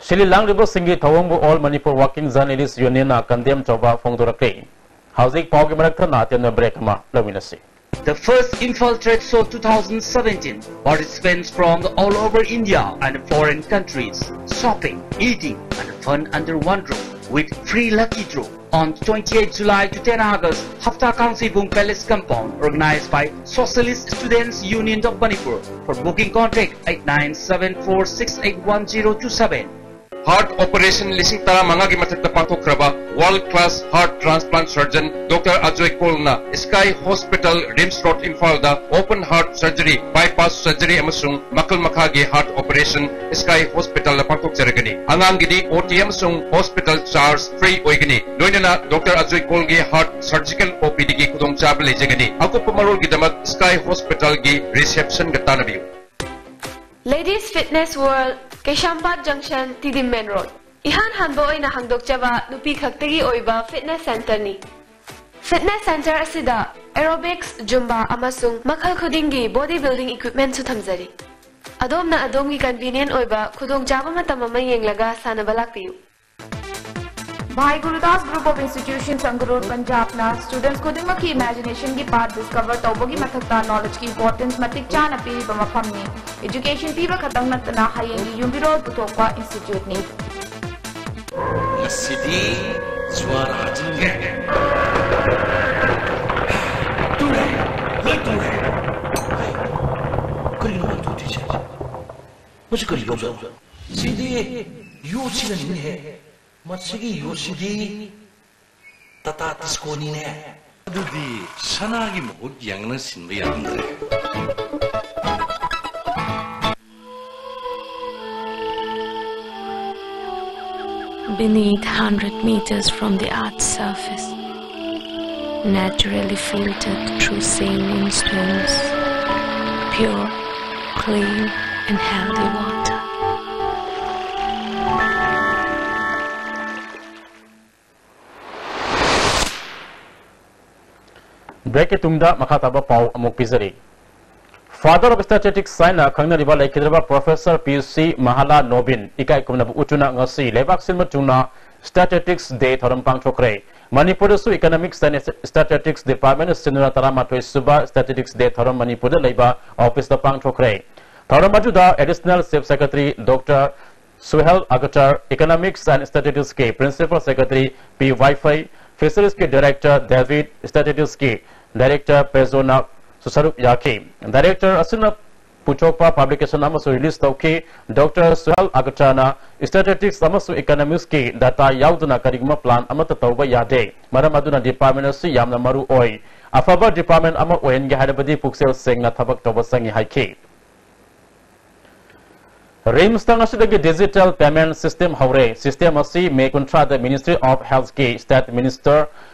ꯁꯤꯜꯂꯤ ꯂꯥꯡꯂꯤꯕꯁꯤꯡꯒꯤ ꯊꯧꯑꯣꯡꯕꯨ All Manipur Working Journalist Unionꯅ condemn ꯇꯧꯕ ꯐꯣꯡꯗꯣꯔꯛꯈ꯭ꯔꯦ꯫ ꯍꯧꯖꯤꯛ ꯄꯥꯎꯒꯤ ꯃꯔꯛ ꯊꯠꯅ ꯑꯇꯦꯟꯕ ꯕ꯭ꯔꯦꯛ ꯑꯃ ꯂꯧꯃꯤꯟꯅꯁꯤ꯫ The first Imphal Trade Show two thousand seventeen. Participants from all over India and foreign countries. Shopping, eating, and fun under one roof with free lucky draw on twenty-eighth July to ten August, Hafta Kangseibung Palace Compound, organized by Socialist Students Union of Manipur. For booking, contact eight nine seven four six eight one zero two seven. Heart operation ꯂꯤꯁꯤꯡ ꯇꯔꯥꯃꯉꯥꯒꯤ ꯃꯊꯛꯇ ꯄꯥꯡꯊꯣꯛꯈ꯭ꯔꯕ world class heart transplant surgeon Doctor Ajoy Kolꯅ Sky Hospital, RIMS Road, ꯏꯝꯐꯥꯜꯗ open heart surgery, bypass surgery ꯑꯃꯁꯨꯡ ꯃꯈꯜ ꯃꯈꯥꯒꯤ heart operation Sky Hospitalꯗ ꯄꯥꯡꯊꯣꯛꯆꯔꯒꯅꯤ꯫ ꯑꯉꯥꯡꯒꯤꯗꯤ OT ꯑꯃꯁꯨꯡ hospital charge free ꯑꯣꯏꯒꯅꯤ꯫ ꯂꯣꯏꯅꯅ Doctor Ajoy Kolꯒꯤ heart surgical OPDꯒꯤ ꯈꯨꯗꯣꯡꯆꯥꯕ ꯂꯩꯖꯒꯅꯤ꯫ ꯑꯀꯨꯞꯄ ꯃꯔꯣꯜꯒꯤꯗꯃꯛ Sky Hospitalꯒꯤ receptionꯒ ꯇꯥꯟꯅꯕꯤꯌꯨ꯫ Ladies Fitness World, ꯀꯩꯁꯥꯝꯄꯥꯠ Junction, ꯇꯤꯗꯤꯝ Main Road꯫ ꯏꯍꯥꯟ ꯍꯥꯟꯕ ꯑꯣꯏꯅ ꯍꯥꯡꯗꯣꯛꯆꯕ ꯅꯨꯄꯤ ꯈꯛꯇꯒꯤ ꯑꯣꯏꯕ fitness centreꯅꯤ꯫ Fitness centre ꯑꯁꯤꯗ aerobics, Zumba ꯑꯃꯁꯨꯡ ꯃꯈꯜ ꯈꯨꯗꯤꯡꯒꯤ body building equipmentꯁꯨ ꯊꯝꯖꯔꯤ꯫ ꯑꯗꯣꯝꯅ ꯑꯗꯣꯝꯒꯤ convenient ꯑꯣꯏꯕ ꯈꯨꯗꯣꯡꯆꯥꯕ ꯃꯇꯝ ꯑꯃ ꯌꯦꯡꯂꯒ ꯁꯥꯟꯅꯕ ꯂꯥꯛꯄꯤꯌꯨ꯫ Bhai Gurudas Group of Institutions, Sangrur, Punjabꯅ students ꯈꯨꯗꯤꯡꯃꯛꯀꯤ imaginationꯒꯤ path discover ꯇꯧꯕꯒꯤ ꯃꯊꯛꯇ knowledgeꯀꯤ importance ꯃꯇꯤꯛ ꯆꯥꯅ ꯄꯤꯔꯤꯕ ꯃꯐꯝꯅꯤ꯫ Education ꯄꯤꯕ ꯈꯛꯇꯪ ꯅꯠꯇꯅ ꯍꯌꯦꯡꯒꯤ ꯌꯨꯝꯕꯤꯔꯣꯜ ꯄꯨꯊꯣꯛꯄ instituteꯅꯤ꯫ ꯁꯤꯗꯤ ꯖ꯭ꯋꯥꯔ ꯍꯥꯖꯤꯟꯈ꯭ꯔꯦ꯫ ꯇꯨꯔꯦ, ꯂꯣꯏ ꯇꯨꯔꯦ꯫ ꯍꯩ, ꯀꯔꯤꯅꯣ ꯃꯥꯅ ꯇꯨꯗ꯭ꯔꯤꯁꯦ? ꯃꯁꯤ ꯀꯔꯤ ꯌꯣꯠꯁꯛꯅꯣ? ꯁꯤꯗꯤ ꯌꯣꯠꯁꯤꯅꯅꯤꯅꯦꯍꯦ꯫ ꯃꯁꯤꯒꯤ ꯌꯣꯠꯁꯤꯗꯤ ꯇꯥꯇꯥ ꯇꯤꯁꯀꯣꯅꯤꯅꯦ꯫ ꯑꯗꯨꯗꯤ ꯁꯅꯥꯒꯤ ꯃꯍꯨꯠ ꯌꯦꯡꯅ ꯁꯤꯟꯕ ꯌꯥꯔꯝꯗ꯭ꯔꯦ꯫ Beneath, hundred meters from the earth's surface, naturally filtered through saline stones, pure, clean, and healthy water. Break ꯀꯤ ꯇꯨꯡꯗ ꯃꯈꯥ ꯇꯥꯕ ꯄꯥꯎ ꯑꯃꯨꯛ ꯄꯤꯖꯔꯤ꯫ Father of Statistics ꯍꯥꯏꯅ ꯈꯪꯅꯔꯤꯕ ꯂꯩꯈꯤꯗ꯭ꯔꯕ Professor P C Mahalanobin ꯏꯀꯥꯏ ꯈꯨꯝꯅꯕ ꯎꯠꯇꯨꯅ ꯉꯁꯤ ꯂꯩꯕꯥꯛ ꯁꯤꯟꯕ ꯊꯨꯡꯅ Statistics Day ꯊꯧꯔꯝ ꯄꯥꯡꯊꯣꯛꯈ꯭ꯔꯦ꯫ ꯃꯅꯤꯄꯨꯔꯗꯁꯨ Economics and Statistics Department ꯁꯤꯟꯗꯨꯅ ꯇꯔꯥꯃꯥꯊꯣꯏ ꯁꯨꯕ Statistics Day ꯊꯧꯔꯝ ꯃꯅꯤꯄꯨꯔꯗ ꯂꯩꯕ office ꯇ ꯄꯥꯡꯊꯣꯛꯈ꯭ꯔꯦ꯫ ꯊꯧꯔꯝ ꯑꯗꯨꯗ Additional Chief Secretary Doctor Suhel ꯑꯒꯇꯔ, Economics and Statistics ꯀꯤ Principal Secretary P ꯋꯥꯏꯐꯩ, Fisheries ꯀꯤ Director David, Statistics ꯀꯤ Director ꯄꯦꯖꯣꯅ ꯁꯔꯨꯛ ꯌꯥꯈꯤ꯫ Director ꯑꯁꯤꯅ ꯄꯨꯊꯣꯛꯄ publication ꯑꯃꯁꯨ release ꯇꯧꯈꯤ꯫ Doctor ꯁꯨꯍꯦꯜ ꯑꯒꯇꯔꯅ Statistics ꯑꯃꯁꯨꯡ Economics ꯀꯤ data ꯌꯥꯎꯗꯅ ꯀꯔꯤꯒꯨꯝꯕ plan ꯑꯃꯠꯇ ꯇꯧꯕ ꯌꯥꯗꯦ꯫ ꯃꯔꯝ ꯑꯗꯨꯅ department ꯑꯁꯤ ꯌꯥꯝꯅ ꯃꯔꯨ ꯑꯣꯏ꯫ ꯑꯐꯕ department ꯑꯃ ꯑꯣꯏꯍꯟꯒꯦ ꯍꯥꯏꯔꯕꯗꯤ ꯄꯨꯛꯆꯦꯜ ꯁꯦꯡꯅ ꯊꯕꯛ ꯇꯧꯕ ꯆꯪꯏ ꯍꯥꯏꯈꯤ꯫ ꯔꯤꯝꯁꯇ ꯉꯁꯤꯗꯒꯤ digital payment system ꯍꯧꯔꯦ꯫ System ꯑꯁꯤ ꯃꯦ ꯀꯨꯟꯊ꯭ꯔꯥꯗ Ministry of Health ꯀꯤ State Minister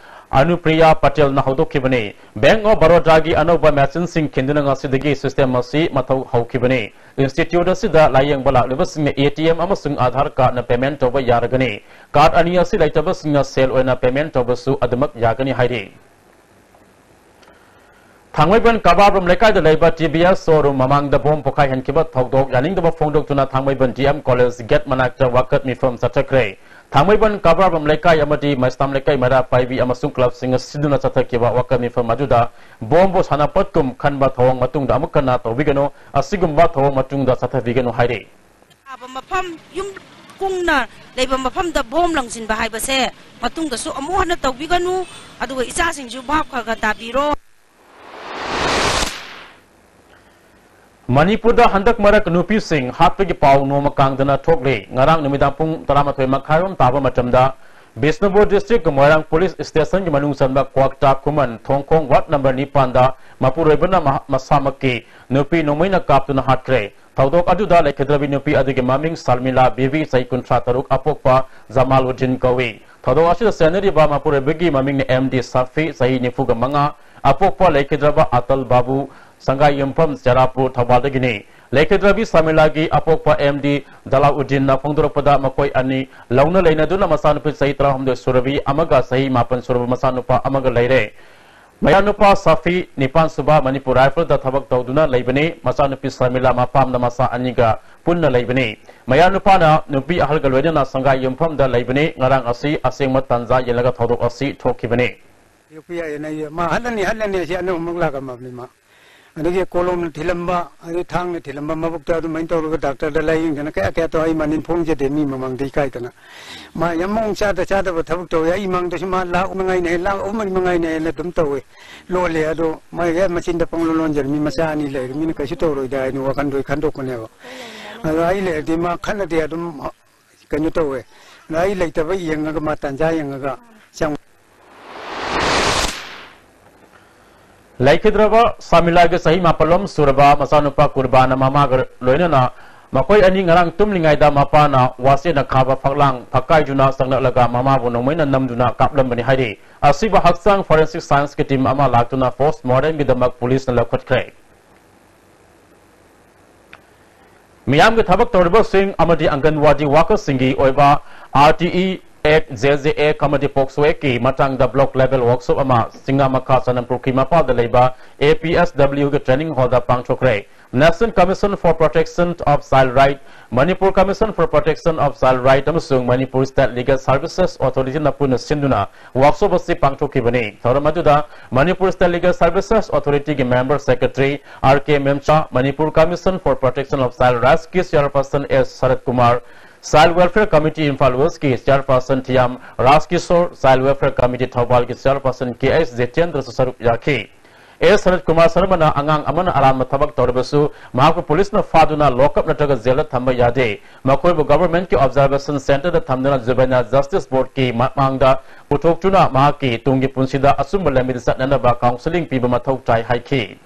ꯑꯅꯨꯄ꯭ꯔꯤꯌꯥ ꯄꯇꯦꯜꯅ ꯍꯧꯗꯣꯛꯈꯤꯕꯅꯤ꯫ Bank of Barodaꯒꯤ ꯑꯅꯧꯕ machineꯁꯤꯡ ꯈꯤꯟꯗꯨꯅ ꯉꯁꯤꯗꯒꯤ system ꯑꯁꯤ ꯃꯊꯧ ꯍꯧꯈꯤꯕꯅꯤ꯫ Institute ꯑꯁꯤꯗ ꯂꯥꯌꯦꯡꯕ ꯂꯥꯛꯂꯤꯕꯁꯤꯡꯅ ATM ꯑꯃꯁꯨꯡ Aadhaar cardꯅ payment ꯇꯧꯕ ꯌꯥꯔꯒꯅꯤ꯫ Card ꯑꯅꯤ ꯑꯁꯤ ꯂꯩꯇꯕꯁꯤꯡꯅ ꯁꯦꯜ ꯑꯣꯏꯅ payment ꯇꯧꯕꯁꯨ ꯑꯗꯨꯃꯛ ꯌꯥꯒꯅꯤ ꯍꯥꯏꯔꯤ꯫ ꯊꯥꯡꯃꯩꯕꯟ ꯀꯔꯕꯥꯔꯕꯨꯝ ꯂꯩꯀꯥꯏꯗ ꯂꯩꯕ TVS showroom ꯃꯃꯥꯡꯗ bomb ꯄꯣꯈꯥꯏꯍꯟꯈꯤꯕ ꯊꯧꯗꯣꯛ ꯌꯥꯅꯤꯡꯗꯕ ꯐꯣꯡꯗꯣꯛꯇꯨꯅ ꯊꯥꯡꯃꯩꯕꯟ DM College gate ꯃꯅꯥꯛꯇ ꯋꯥꯀꯠ ꯃꯤꯐꯝ ꯆꯠꯊꯈ꯭ꯔꯦ꯫ ꯊꯥꯡꯃꯩꯕꯟ ꯀꯔꯕꯥꯔꯕꯨꯝ ꯂꯩꯀꯥꯏ ꯑꯃꯗꯤ ꯃꯩꯁꯅꯥꯝ ꯂꯩꯀꯥꯏ ꯃꯩꯔꯥ ꯄꯥꯏꯕꯤ ꯑꯃꯁꯨꯡ clubꯁꯤꯡꯅ ꯁꯤꯟꯗꯨꯅ ꯆꯠꯊꯈꯤꯕ ꯋꯥꯀꯠ ꯃꯤꯐꯝ ꯑꯗꯨꯗ bombꯕꯨ ꯁꯥꯟꯅꯄꯣꯠꯀꯨꯝ ꯈꯟꯕ ꯊꯧꯑꯣꯡ ꯃꯇꯨꯡꯗ ꯑꯃꯨꯛ ꯍꯟꯅ ꯇꯧꯕꯤꯒꯅꯨ, ꯑꯁꯤꯒꯨꯝꯕ ꯊꯧꯑꯣꯡ ꯃꯇꯨꯡꯗ ꯆꯠꯊꯕꯤꯒꯅꯨ ꯍꯥꯏꯔꯤ꯫ ꯃꯐꯝ ꯌꯨꯝ ꯀꯨꯡꯅ ꯂꯩꯕ ꯃꯐꯝꯗ ꯕꯣꯝ ꯂꯪꯁꯤꯟꯕ ꯍꯥꯏꯕꯁꯦ ꯃꯇꯨꯡꯗꯁꯨ ꯑꯃꯨꯛ ꯍꯟꯅ ꯇꯧꯕꯤꯒꯅꯨ, ꯑꯗꯨꯒ ꯏꯆꯥꯁꯤꯡꯁꯨ ꯚꯥꯞ ꯈꯔ ꯈꯔ ꯇꯥꯕꯤꯔꯣ꯫ ꯃꯅꯤꯄꯨꯔꯗ ꯍꯟꯗꯛ ꯃꯔꯛ ꯅꯨꯄꯤꯁꯤꯡ ꯍꯥꯠꯄꯒꯤ ꯄꯥꯎ ꯅꯣꯡꯃ ꯀꯥꯡꯗꯅ ꯊꯣꯛꯂꯤ꯫ ꯉꯔꯥꯡ ꯅꯨꯃꯤꯗꯥꯡ ꯄꯨꯡ ꯇꯔꯥꯃꯥꯊꯣꯏ ꯃꯈꯥꯏꯔꯣꯝ ꯇꯥꯕ ꯃꯇꯝꯗ ꯕꯤꯁꯅꯨꯄꯨꯔ ꯗꯤꯁꯇ꯭ꯔꯤꯛ ꯃꯣꯏꯔꯥꯡ ꯄꯨꯂꯤꯁ ꯁ꯭ꯇꯦꯁꯟꯒꯤ ꯃꯅꯨꯡ ꯆꯟꯕ ꯀ꯭ꯋꯥꯛꯇꯥ ꯈꯨꯃꯟ ꯊꯣꯡꯈꯣꯡ ꯋꯥꯔꯗ ꯅꯝꯕꯔ ꯅꯤꯄꯥꯟꯗ ꯃꯄꯨꯔꯣꯏꯕꯅ ꯃꯍꯥ-, ꯃꯁꯥꯃꯛꯀꯤ ꯅꯨꯄꯤ ꯅꯣꯡꯃꯩꯅ ꯀꯥꯞꯇꯨꯅ ꯍꯥꯠꯈ꯭ꯔꯦ꯫ ꯊꯧꯗꯣꯛ ꯑꯗꯨꯗ ꯂꯩꯈꯤꯗ꯭ꯔꯕꯤ ꯅꯨꯄꯤ ꯑꯗꯨꯒꯤ ꯃꯃꯤꯡ ꯁꯔꯃꯤꯂꯥ ꯕꯤꯕꯤ, ꯆꯍꯤ ꯀꯨꯟꯊ꯭ꯔꯥ ꯇꯔꯨꯛ, ꯑꯄꯣꯛꯄ ꯖꯃꯥꯂꯨꯗꯤꯟ ꯀꯧꯏ꯫ ꯊꯧꯗꯣꯛ ꯑꯁꯤꯗ ꯆꯦꯟꯅꯔꯤꯕ ꯃꯄꯨꯔꯣꯏꯕꯒꯤ ꯃꯃꯤꯡꯅ ꯑꯦꯝ ꯗꯤ ꯁꯥꯐꯤ, ꯆꯍꯤ ꯅꯤꯐꯨꯒ ꯃꯉꯥ, ꯑꯄꯣꯛꯄ ꯂꯩꯈꯤꯗ꯭ꯔꯕ ꯑꯇꯜ ꯕꯥꯕꯨ, ꯁꯪꯒꯥꯏ ꯌꯨꯝꯐꯝ, ꯆꯦꯔꯥꯄꯨꯔ, ꯊꯧꯕꯥꯜꯗꯒꯤꯅꯤ꯫ ꯂꯩꯈꯤꯗ꯭ꯔꯕꯤ ꯁꯔꯃꯤꯂꯥꯒꯤ ꯑꯄꯣꯛꯄ ꯑꯦꯝ ꯗꯤ ꯗꯂꯥꯎꯗꯤꯟꯅ ꯐꯣꯡꯗꯣꯔꯛꯄꯗ ꯃꯈꯣꯏ ꯑꯅꯤ ꯂꯧꯅ ꯂꯩꯅꯗꯨꯅ ꯃꯆꯥꯅꯨꯄꯤ ꯆꯍꯤ ꯇꯔꯥꯍꯨꯝꯗꯣꯏ ꯁꯨꯔꯕꯤ ꯑꯃꯒ ꯆꯍꯤ ꯃꯥꯄꯟ ꯁꯨꯔꯕ ꯃꯆꯥꯅꯨꯄꯥ ꯑꯃꯒ ꯂꯩꯔꯦ꯫ ꯃꯌꯥꯅꯨꯄꯥ ꯁꯥꯐꯤ ꯅꯤꯄꯥꯟ ꯁꯨꯕ ꯃꯅꯤꯄꯨꯔ ꯔꯥꯏꯐꯜꯗ ꯊꯕꯛ ꯇꯧꯗꯨꯅ ꯂꯩꯕꯅꯤ꯫ ꯃꯆꯥꯅꯨꯄꯤ ꯁꯔꯃꯤꯂꯥ ꯃꯄꯥꯝꯗ ꯃꯆꯥ ꯑꯅꯤꯒ ꯄꯨꯟꯅ ꯂꯩꯕꯅꯤ꯫ ꯃꯌꯥꯅꯨꯄꯥꯅ ꯅꯨꯄꯤ ꯑꯍꯜꯒ ꯂꯣꯏꯅꯅ ꯁꯪꯒꯥꯏ ꯌꯨꯝꯐꯝꯗ ꯂꯩꯕꯅꯤ꯫ ꯉꯔꯥꯡ ꯑꯁꯤ ꯑꯁꯦꯡꯕ ꯇꯥꯟꯖꯥ ꯌꯦꯡꯂꯒ ꯊꯧꯗꯣꯛ ꯑꯁꯤ ꯊꯣꯛꯈꯤꯕꯅꯤ꯫ ꯌꯣꯛꯄ ꯌꯥꯏꯌꯦꯅ ꯑꯩꯁꯦ, "ꯃꯥ ꯍꯜꯂꯅꯤ, ꯍꯜꯂꯅꯤ" ꯑꯁꯤ ꯑꯅꯧꯕꯃꯛ ꯂꯥꯛꯑꯝꯃꯕꯅꯤ ꯃꯥ꯫ ꯑꯗꯨꯒꯤ ꯀꯣꯂꯣꯝꯅ ꯊꯤꯜꯂꯝꯕ, ꯑꯗꯩ ꯊꯥꯡꯅ ꯊꯤꯜꯂꯝꯕ ꯃꯕꯨꯛꯇ ꯑꯗꯨꯃꯥꯏꯅ ꯇꯧꯔꯒ ꯗꯥꯛꯇꯔꯗ ꯂꯥꯌꯦꯡꯗꯅ ꯀꯌꯥ ꯀꯌꯥ ꯇꯧ, ꯑꯩ ꯃꯅꯤꯟ ꯐꯣꯡꯖꯗꯦ ꯃꯤ ꯃꯃꯥꯡꯗ ꯏꯀꯥꯏꯗꯅ꯫ ꯃꯥ ꯌꯥꯝ ꯃꯑꯣꯡ ꯆꯥꯗ ꯆꯥꯗꯕ ꯊꯕꯛ ꯇꯧꯋꯦ꯫ ꯑꯩ ꯃꯥꯡꯗꯁꯨ ꯃꯥ ꯂꯥꯛ ꯑꯍꯨꯝ ꯃꯉꯥꯏꯅ ꯍꯦ, ꯂꯥꯛ ꯑꯍꯨꯝ ꯃꯔꯤ ꯃꯉꯥꯏꯅ ꯍꯦꯟꯅ ꯑꯗꯨꯝ ꯇꯧꯋꯦ꯫ ꯂꯣꯜꯂꯦ꯫ ꯑꯗꯣ ꯃꯥꯒꯤ ꯍꯦꯛ ꯃꯆꯤꯟꯗ ꯄꯪꯂꯣꯟ ꯂꯣꯟꯖꯔ ꯃꯤ ꯃꯆꯥ ꯑꯅꯤ ꯂꯩꯔꯦ, ꯃꯤꯅ ꯀꯩꯁꯨ ꯇꯧꯔꯣꯏꯗ ꯍꯥꯏꯅ ꯋꯥꯈꯟꯗꯣ ꯑꯩ ꯈꯟꯗꯣꯛꯄꯅꯦꯕ꯫ ꯑꯗꯣ ꯑꯩ ꯂꯩꯔꯗꯤ ꯃꯥ ꯈꯠꯅꯗꯦ ꯑꯗꯨꯝ ꯀꯩꯅꯣ ꯇꯧꯋꯦ꯫ ꯑꯗꯣ ꯑꯩ ꯂꯩꯇꯕ ꯌꯦꯡꯉꯒ ꯃꯥ ꯇꯥꯟꯖꯥ ꯌꯦꯡꯉꯒ ꯆꯪ- ꯂꯩꯈꯤꯗ꯭ꯔꯕ ꯁꯥꯃꯤꯂꯥꯒꯤ ꯆꯍꯤ ꯃꯥꯄꯜꯂꯣꯝ ꯁꯨꯔꯕ ꯃꯆꯥꯅꯨꯄꯥ ꯀꯨꯔꯕꯥꯅ ꯃꯃꯥꯒ ꯂꯣꯏꯅꯅ ꯃꯈꯣꯏ ꯑꯅꯤ ꯉꯔꯥꯡ ꯇꯨꯝꯂꯤꯉꯩꯗ ꯃꯄꯥꯅ ꯋꯥꯆꯦꯠꯅ ꯈꯥꯕ ꯐꯛꯂꯥꯡ ꯐꯛꯀꯥꯏꯗꯨꯅ ꯆꯪꯂꯛꯂꯒ ꯃꯃꯥꯕꯨ ꯅꯣꯡꯃꯩꯅ ꯅꯝꯗꯨꯅ ꯀꯥꯞꯂꯝꯕꯅꯤ ꯍꯥꯏꯔꯤ꯫ ꯑꯁꯤꯕ ꯍꯛꯆꯥꯡ ꯐꯣꯔꯦꯟꯁꯤꯛ ꯁꯥꯏꯟꯁꯀꯤ ꯇꯤꯝ ꯑꯃ ꯂꯥꯛꯇꯨꯅ ꯄꯣꯁꯃꯣꯔꯇꯦꯝꯒꯤꯗꯃꯛ ꯄꯨꯂꯤꯁꯅ ꯂꯧꯈꯠꯈ꯭ꯔꯦ꯫ ꯃꯤꯌꯥꯝꯒꯤ ꯊꯕꯛ ꯇꯧꯔꯤꯕꯁꯤꯡ ꯑꯃꯗꯤ ꯑꯪꯒꯟꯋꯥꯗꯤ ꯋꯥꯀꯔꯁꯤꯡꯒꯤ ꯑꯣꯏꯕ ꯑꯥꯔ ꯇꯤ ꯏ ꯑꯦꯛ, ꯖꯦ ꯖꯦ ꯑꯦꯛ ꯑꯃꯗꯤ ꯄꯣꯛꯁꯣ ꯑꯦꯛꯀꯤ ꯃꯇꯥꯡꯗ ꯕ꯭ꯂꯣꯛ ꯂꯦꯚꯦꯜ ꯋꯥꯔꯛꯁꯣꯞ ꯑꯃ ꯆꯤꯡꯉꯥꯃꯈꯥ ꯆꯅꯝꯄꯨꯈ꯭ꯔꯤ ꯃꯄꯥꯗ ꯂꯩꯕ ꯑꯦ ꯄꯤ ꯑꯦꯁ ꯗꯕ꯭ꯂꯤꯎꯒꯤ ꯇ꯭ꯔꯦꯅꯤꯡ ꯍꯣꯜꯗ ꯄꯥꯡꯊꯣꯛꯈ꯭ꯔꯦ꯫ National Commission for Protection of Child Right, Manipur Commission for Protection of Child Right ꯑꯃꯁꯨꯡ Manipur State Legal Services Authorityꯅ ꯄꯨꯟꯅ ꯁꯤꯟꯗꯨꯅ ꯋꯥꯔꯛꯁꯣꯞ ꯑꯁꯤ ꯄꯥꯡꯊꯣꯛꯈꯤꯕꯅꯤ꯫ ꯊꯧꯔꯝ ꯑꯗꯨꯗ Manipur State Legal Services Authorityꯒꯤ member secretary R K Memcha, Manipur Commission for Protection of Child Rightsꯀꯤ chairperson S Sarat Kumar, Child Welfare Committee Imphal West ꯀꯤ Chairperson Thiyam Rajkishor, Child Welfare Committee ꯊꯧꯕꯥꯜꯒꯤ Chairperson ꯀꯦ ꯑꯩꯆ ꯖꯤꯇꯦꯟꯗ꯭ꯔꯁꯨ ꯁꯔꯨꯛ ꯌꯥꯈꯤ꯫ ꯑꯦꯁ ꯁꯅꯠ ꯀꯨꯃꯥꯔ ꯁꯔꯃꯅ ꯑꯉꯥꯡ ꯑꯃꯅ ꯑꯔꯥꯟꯕ ꯊꯕꯛ ꯇꯧꯔꯕꯁꯨ ꯃꯍꯥꯛꯄꯨ ꯄꯨꯂꯤꯁꯅ ꯐꯥꯗꯨꯅ ꯂꯣꯀꯞ ꯅꯠꯇ꯭ꯔꯒ ꯖꯦꯜꯗ ꯊꯝꯕ ꯌꯥꯗꯦ꯫ ꯃꯈꯣꯏꯕꯨ Government ꯀꯤ Observation Center ꯗ ꯊꯝꯗꯨꯅ Juvenile Justice Board ꯀꯤ ꯃꯃꯥꯡꯗ ꯄꯨꯊꯣꯛꯇꯨꯅ ꯃꯍꯥꯛꯀꯤ ꯇꯨꯡꯒꯤ ꯄꯨꯟꯁꯤꯗ ꯑꯆꯨꯝꯕ ꯂꯝꯕꯤꯗ ꯆꯠꯅꯅꯕ counselling ꯄꯤꯕ ꯃꯊꯧ ꯇꯥꯏ ꯍꯥꯏꯈꯤ꯫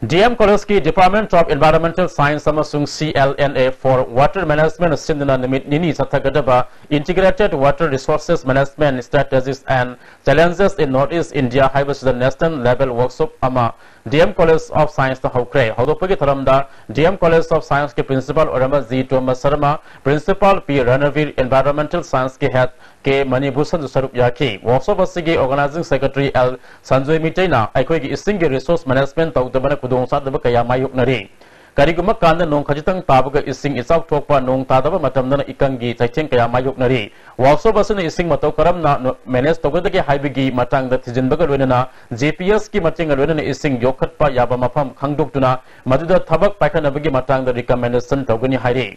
ꯗꯤ ꯑꯦꯝ College ꯀꯤ Department of Environmental Science ꯑꯃꯁꯨꯡ C L N A for Water Management ꯁꯤꯟꯗꯨꯅ ꯅꯨꯃꯤꯠ ꯅꯤꯅꯤ ꯆꯠꯊꯒꯗꯕ Integrated Water Resources Management Strategies and Challenges in North East India ꯍꯥꯏꯕꯁꯤꯗ national level workshop ꯑꯃ D M College of Science ꯇ ꯍꯧꯈ꯭ꯔꯦ꯫ ꯍꯧꯗꯣꯛꯄꯒꯤ ꯊꯧꯔꯝꯗ D M College of Science ꯀꯤ principal ꯑꯣꯏꯔꯝꯕ ꯖꯤ ꯇꯣꯃꯥꯁ ꯁꯔꯃ, principal ꯄꯤ ꯔꯅꯕꯤꯔ, environmental science ꯀꯤ head ꯀꯦ ꯃꯅꯤꯚꯨꯁꯟꯁꯨ ꯁꯔꯨꯛ ꯌꯥꯈꯤ꯫ Workshop ꯑꯁꯤꯒꯤ organizing secretary ꯑꯦꯜ ꯁꯟꯖꯣꯏ ꯃꯤꯇꯩꯅ ꯑꯩꯈꯣꯏꯒꯤ ꯏꯁꯤꯡꯒꯤ resource management ꯇꯧꯗꯕꯅ ꯈꯨꯗꯣꯡꯆꯥꯗꯕ ꯀꯌꯥ ꯃꯥꯌꯣꯛꯅꯔꯤ꯫ ꯀꯔꯤꯒꯨꯝꯕ ꯀꯥꯟꯗ ꯅꯣꯡ ꯈꯖꯤꯛꯇꯪ ꯇꯥꯕꯒ ꯏꯁꯤꯡ ꯏꯆꯥꯎ ꯊꯣꯛꯄ, ꯅꯣꯡ ꯇꯥꯗꯕ ꯃꯇꯝꯗꯅ ꯏꯀꯪꯒꯤ ꯆꯩꯊꯦꯡ ꯀꯌꯥ ꯃꯥꯌꯣꯛꯅꯔꯤ꯫ Workshop ꯑꯁꯤꯅ ꯏꯁꯤꯡ ꯃꯇꯧ ꯀꯔꯝꯅ ꯅꯣ-, manage ꯇꯧꯒꯗꯒꯦ ꯍꯥꯏꯕꯒꯤ ꯃꯇꯥꯡꯗ ꯊꯤꯖꯤꯟꯕꯒ ꯂꯣꯏꯅꯅ ꯖꯤ ꯄꯤ ꯑꯦꯁ ꯀꯤ ꯃꯇꯦꯡꯒ ꯂꯣꯏꯅꯅ ꯏꯁꯤꯡ ꯌꯣꯛꯈꯠꯄ ꯌꯥꯕ ꯃꯐꯝ ꯈꯪꯗꯣꯛꯇꯨꯅ ꯃꯗꯨꯗ ꯊꯕꯛ ꯄꯥꯏꯈꯠꯅꯕꯒꯤ ꯃꯇꯥꯡꯗ recommendation ꯇꯧꯒꯅꯤ ꯍꯥꯏꯔꯤ꯫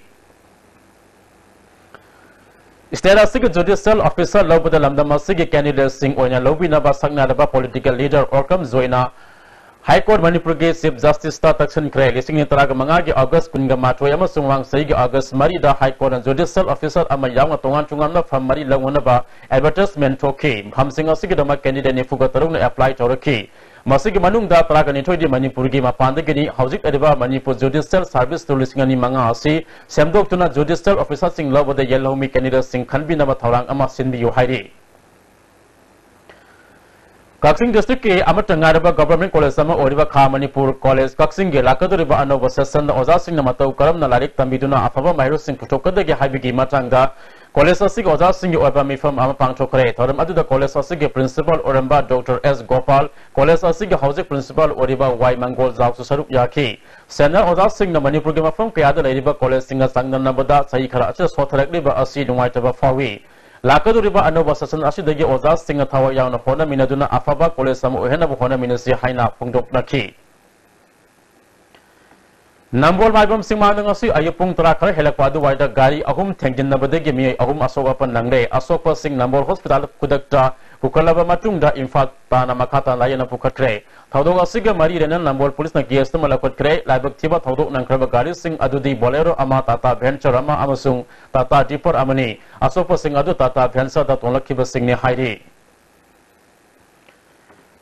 State ꯑꯁꯤꯒꯤ judicial officer ꯂꯧꯕꯗ ꯂꯝꯗꯝ ꯑꯁꯤꯒꯤ candidate ꯁꯤꯡ ꯑꯣꯏꯅ ꯂꯧꯕꯤꯅꯕ ꯁꯛꯅꯔꯕ political leader ꯑꯣꯔꯀꯝ ꯖꯣꯏꯅ High Court ꯃꯅꯤꯄꯨꯔꯒꯤ Chief Justice ꯇ ꯇꯛꯁꯤꯟꯈ꯭ꯔꯦ꯫ ꯂꯤꯁꯤꯡ ꯑꯅꯤ ꯇꯔꯥꯃꯉꯥꯒꯤ August ꯀꯨꯟꯃꯥꯊꯣꯏ ꯑꯃꯁꯨꯡ ꯃꯃꯥꯡ ꯆꯍꯤꯒꯤ August ꯃꯔꯤꯗ High Court ꯅ judicial officer ꯑꯃ ꯌꯥꯎꯅ ꯇꯣꯉꯥꯟ ꯇꯣꯉꯥꯟꯕ ꯐꯝ ꯃꯔꯤ ꯂꯧꯅꯅꯕ advertisement ꯊꯣꯛꯈꯤ꯫ ꯐꯝꯁꯤꯡ ꯑꯁꯤꯒꯤꯗꯃꯛ candidate ꯅꯤꯐꯨꯒ ꯇꯔꯨꯛꯅ apply ꯇꯧꯔꯛꯈꯤ꯫ ꯃꯁꯤꯒꯤ ꯃꯅꯨꯡꯗ ꯇꯔꯥꯒ ꯅꯤꯊꯣꯏꯗꯤ ꯃꯅꯤꯄꯨꯔꯒꯤ ꯃꯄꯥꯟꯗꯒꯤꯅꯤ꯫ ꯍꯧꯖꯤꯛ ꯂꯩꯔꯤꯕ ꯃꯅꯤꯄꯨꯔ Judicial Service Rule ꯂꯤꯁꯤꯡ ꯑꯅꯤ ꯃꯉꯥ ꯑꯁꯤ ꯁꯦꯝꯗꯣꯛꯇꯨꯅ judicial officer ꯁꯤꯡ ꯂꯧꯕꯗ ꯌꯦꯜꯍꯧꯃꯤ candidate ꯁꯤꯡ ꯈꯟꯕꯤꯅꯕ ꯊꯧꯔꯥꯡ ꯑꯃ ꯁꯤꯟꯕꯤꯌꯨ ꯍꯥꯏꯔꯤ꯫ ꯀꯛꯆꯤꯡ district ꯀꯤ ꯑꯃꯠꯇ ꯉꯥꯏꯔꯕ Government College ꯑꯃ ꯑꯣꯏꯔꯤꯕ ꯈꯥ ꯃꯅꯤꯄꯨꯔ College ꯀꯛꯆꯤꯡꯒꯤ ꯂꯥꯛꯀꯗꯧꯔꯤꯕ ꯑꯅꯧꯕ session ꯗ ꯑꯣꯖꯥꯁꯤꯡꯅ ꯃꯇꯧ ꯀꯔꯝꯅ ꯂꯥꯏꯔꯤꯛ ꯇꯝꯕꯤꯗꯨꯅ ꯑꯐꯕ ꯃꯍꯩꯔꯣꯏꯁꯤꯡ ꯄꯨꯊꯣꯛꯀꯗꯒꯦ ꯍꯥꯏꯕꯒꯤ ꯃꯇꯥꯡꯗ college ꯑꯁꯤꯒꯤ ꯑꯣꯖꯥꯁꯤꯡꯒꯤ ꯑꯣꯏꯕ ꯃꯤꯐꯝ ꯑꯃ ꯄꯥꯡꯊꯣꯛꯈ꯭ꯔꯦ꯫ ꯊꯧꯔꯝ ꯑꯗꯨꯗ college ꯑꯁꯤꯒꯤ principal ꯑꯣꯏꯔꯝꯕ ꯗꯣꯛꯇꯔ ꯑꯦꯁ ꯒꯣꯄꯥꯜ, college ꯑꯁꯤꯒꯤ ꯍꯧꯖꯤꯛ principal ꯑꯣꯏꯔꯤꯕ ꯋꯥꯏ ꯃꯪꯒꯣꯜ ꯖꯥꯎꯁꯨ ꯁꯔꯨꯛ ꯌꯥꯈꯤ꯫ Senior ꯑꯣꯖꯥꯁꯤꯡꯅ ꯃꯅꯤꯄꯨꯔꯒꯤ ꯃꯐꯝ ꯀꯌꯥꯗ ꯂꯩꯔꯤꯕ college ꯁꯤꯡꯒ ꯆꯥꯡꯗꯝꯅꯕꯗ ꯆꯍꯤ ꯈꯔ ꯑꯁꯤꯗ ꯁꯣꯠꯊꯔꯛꯂꯤꯕ ꯑꯁꯤ ꯅꯨꯡꯉꯥꯏꯇꯕ ꯐꯥꯎꯏ꯫ ꯂꯥꯛꯀꯗꯧꯔꯤꯕ ꯑꯅꯧꯕ session ꯑꯁꯤꯗꯒꯤ ꯑꯣꯖꯥꯁꯤꯡꯅ ꯊꯋꯥꯏ ꯌꯥꯎꯅ ꯍꯣꯠꯅꯃꯤꯟꯅꯗꯨꯅ ꯑꯐꯕ college ꯑꯃ ꯑꯣꯏꯍꯟꯅꯕ ꯍꯣꯠꯅꯃꯤꯟꯅꯁꯤ ꯍꯥꯏꯅ ꯐꯣꯡꯗꯣꯛꯅꯈꯤ꯫ ꯅꯝꯕꯣꯜ ꯃꯥꯏꯕꯝ ꯆꯤꯡꯃꯥꯡꯗ ꯉꯁꯤ ꯑꯌꯨꯛ ꯄꯨꯡ ꯇꯔꯥ ꯈꯔ ꯍꯦꯜꯂꯛꯄ ꯑꯗꯨꯋꯥꯏꯗ ꯒꯥꯔꯤ ꯑꯍꯨꯝ ꯊꯦꯡꯖꯤꯟꯅꯕꯗꯒꯤ ꯃꯤꯑꯣꯏ ꯑꯍꯨꯝ ꯑꯁꯣꯛ ꯑꯄꯟ ꯅꯪꯂꯦ꯫ ꯑꯁꯣꯛꯄꯁꯤꯡ ꯅꯝꯕꯣꯜ ꯍꯣꯁꯄꯤꯇꯥꯜ ꯈꯨꯗꯛꯇ ꯄꯨꯈꯠꯂꯕ ꯃꯇꯨꯡꯗ ꯏꯝꯐꯥꯜ ꯇꯥꯟꯅ ꯃꯈꯥ ꯇꯥꯅ ꯂꯥꯌꯦꯡꯅ ꯄꯨꯈꯠꯈ꯭ꯔꯦ꯫ ꯊꯧꯗꯣꯛ ꯑꯁꯤꯒ ꯃꯔꯤ ꯂꯩꯅꯅ ꯅꯝꯕꯣꯜ ꯄꯨꯂꯤꯁꯅ ꯀꯦꯁ ꯑꯃ ꯂꯧꯈꯠꯈ꯭ꯔꯦ꯫ ꯂꯥꯏꯕꯛ ꯊꯤꯕ ꯊꯧꯗꯣꯛ ꯅꯪꯈ꯭ꯔꯕ ꯒꯥꯔꯤꯁꯤꯡ ꯑꯗꯨꯗꯤ Bolero ꯑꯃ, Tata Venture ꯑꯃ ꯑꯃꯁꯨꯡ Tata Tipper ꯑꯃꯅꯤ꯫ ꯑꯁꯣꯛꯄꯁꯤꯡ ꯑꯗꯨ Tata Ventureꯗ ꯇꯣꯡꯂꯛꯈꯤꯕꯁꯤꯡꯅꯤ ꯍꯥꯏꯔꯤ꯫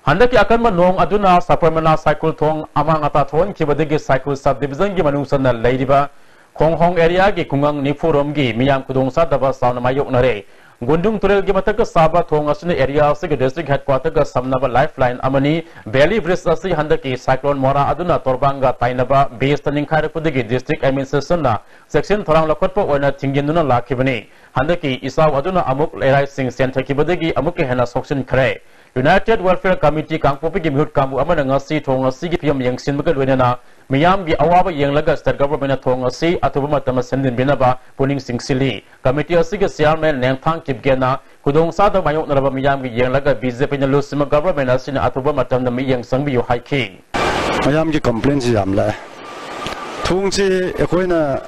ꯍꯟꯗꯛꯀꯤ ꯑꯀꯟꯕ ꯅꯣꯡ ꯑꯗꯨꯅ ꯁꯕꯔꯃꯅꯥ ꯁꯥꯏꯀꯨꯜ ꯊꯣꯡ ꯑꯃꯥꯡ ꯑꯇꯥ ꯊꯣꯛꯍꯟꯈꯤꯕꯗꯒꯤ ꯁꯥꯏꯀꯨꯜ ꯁꯕ ꯗꯤꯕꯤꯖꯟꯒꯤ ꯃꯅꯨꯡ ꯆꯟꯅ ꯂꯩꯔꯤꯕ ꯈꯣꯡꯍꯣꯡ ꯑꯦꯔꯤꯌꯥꯒꯤ ꯈꯨꯡꯒꯪ ꯅꯤꯐꯨꯔꯣꯝꯒꯤ ꯃꯤꯌꯥꯝ ꯈꯨꯗꯣꯡꯆꯥꯗꯕ ꯆꯥꯎꯅ ꯃꯥꯌꯣꯛꯅꯔꯦ꯫ ꯒꯨꯟꯗꯨꯡ ꯇꯨꯔꯦꯜꯒꯤ ꯃꯊꯛꯇ ꯁꯥꯕ ꯊꯣꯡ ꯑꯁꯤꯅ ꯑꯦꯔꯤꯌꯥ ꯑꯁꯤꯒꯤ ꯗꯤꯁꯇ꯭ꯔꯤꯛ ꯍꯦꯗꯀ꯭ꯋꯥꯇꯔꯒ ꯁꯝꯅꯕ ꯂꯥꯏꯐ ꯂꯥꯏꯟ ꯑꯃꯅꯤ꯫ ꯚꯦꯂꯤ ꯕ꯭ꯔꯤꯖ ꯑꯁꯤ ꯍꯟꯗꯛꯀꯤ ꯁꯥꯏꯀ꯭ꯂꯣꯟ ꯃꯣꯔꯥ ꯑꯗꯨꯅ ꯇꯣꯔꯕꯥꯡꯒ ꯇꯥꯏꯅꯕ ꯕꯦꯁꯇ ꯅꯤꯡꯈꯥꯏꯔꯛꯄꯗꯒꯤ ꯗꯤꯁꯇ꯭ꯔꯤꯛ ꯑꯦꯗꯃꯤꯅꯤꯁꯇ꯭ꯔꯦꯁꯟꯅ ꯆꯦꯛꯁꯤꯟ ꯊꯧꯔꯥꯡ ꯂꯧꯈꯠꯄ ꯑꯣꯏꯅ ꯊꯤꯡꯖꯤꯟꯗꯨꯅ ꯂꯥꯛꯈꯤꯕꯅꯤ꯫ ꯍꯟꯗꯛꯀꯤ ꯏꯆꯥꯎ ꯑꯗꯨꯅ ꯑꯃꯨꯛ ꯂꯩꯔꯥꯏꯁꯤꯡ ꯆꯦꯟꯊꯈꯤꯕꯗꯒꯤ ꯑꯃꯨꯛꯀ ꯍꯦꯟꯅ ꯁꯣꯛꯆꯤꯟꯈ꯭ꯔꯦ꯫ United Welfare Committee ꯀꯥꯡꯄꯣꯛꯄꯤꯒꯤ ꯃꯤꯍꯨꯠ ꯀꯥꯡꯕꯨ ꯑꯃꯅ ꯉꯁꯤ ꯊꯣꯡ ꯑꯁꯤꯒꯤ ꯐꯤꯕꯝ ꯌꯦꯡꯁꯤꯟꯕꯒ ꯂꯣꯏꯅꯅ ꯃꯤꯌꯥꯝꯒꯤ ꯑꯋꯥꯕ ꯌꯦꯡꯂꯒ state governmentꯅ ꯊꯣꯡ ꯑꯁꯤ ꯑꯊꯨꯕ ꯃꯇꯝꯗ ꯁꯦꯝꯖꯤꯟꯕꯤꯅꯕ ꯄꯨꯛꯅꯤꯡ ꯆꯤꯡꯁꯤꯜꯂꯤ꯫ Committee ꯑꯁꯤꯒꯤ chairman ꯅꯦꯡꯊꯥꯡ ꯀꯤꯞꯒꯦꯟꯅ ꯈꯨꯗꯣꯡꯆꯥꯗꯕ ꯃꯥꯌꯣꯛꯅꯔꯕ ꯃꯤꯌꯥꯝꯒꯤ ꯌꯦꯡꯂꯒ BJPꯅ ꯂꯨꯆꯤꯡꯕ government ꯑꯁꯤꯅ ꯑꯊꯨꯕ ꯃꯇꯝꯗ ꯃꯤꯠꯌꯦꯡ ꯆꯪꯕꯤꯌꯨ ꯍꯥꯏꯈꯤ꯫ ꯃꯌꯥꯝꯒꯤ complaintꯁꯤ ꯌꯥꯝ ꯂꯥꯛꯑꯦ꯫ ꯊꯣꯡꯁꯤ ꯑꯩꯈꯣꯏꯅ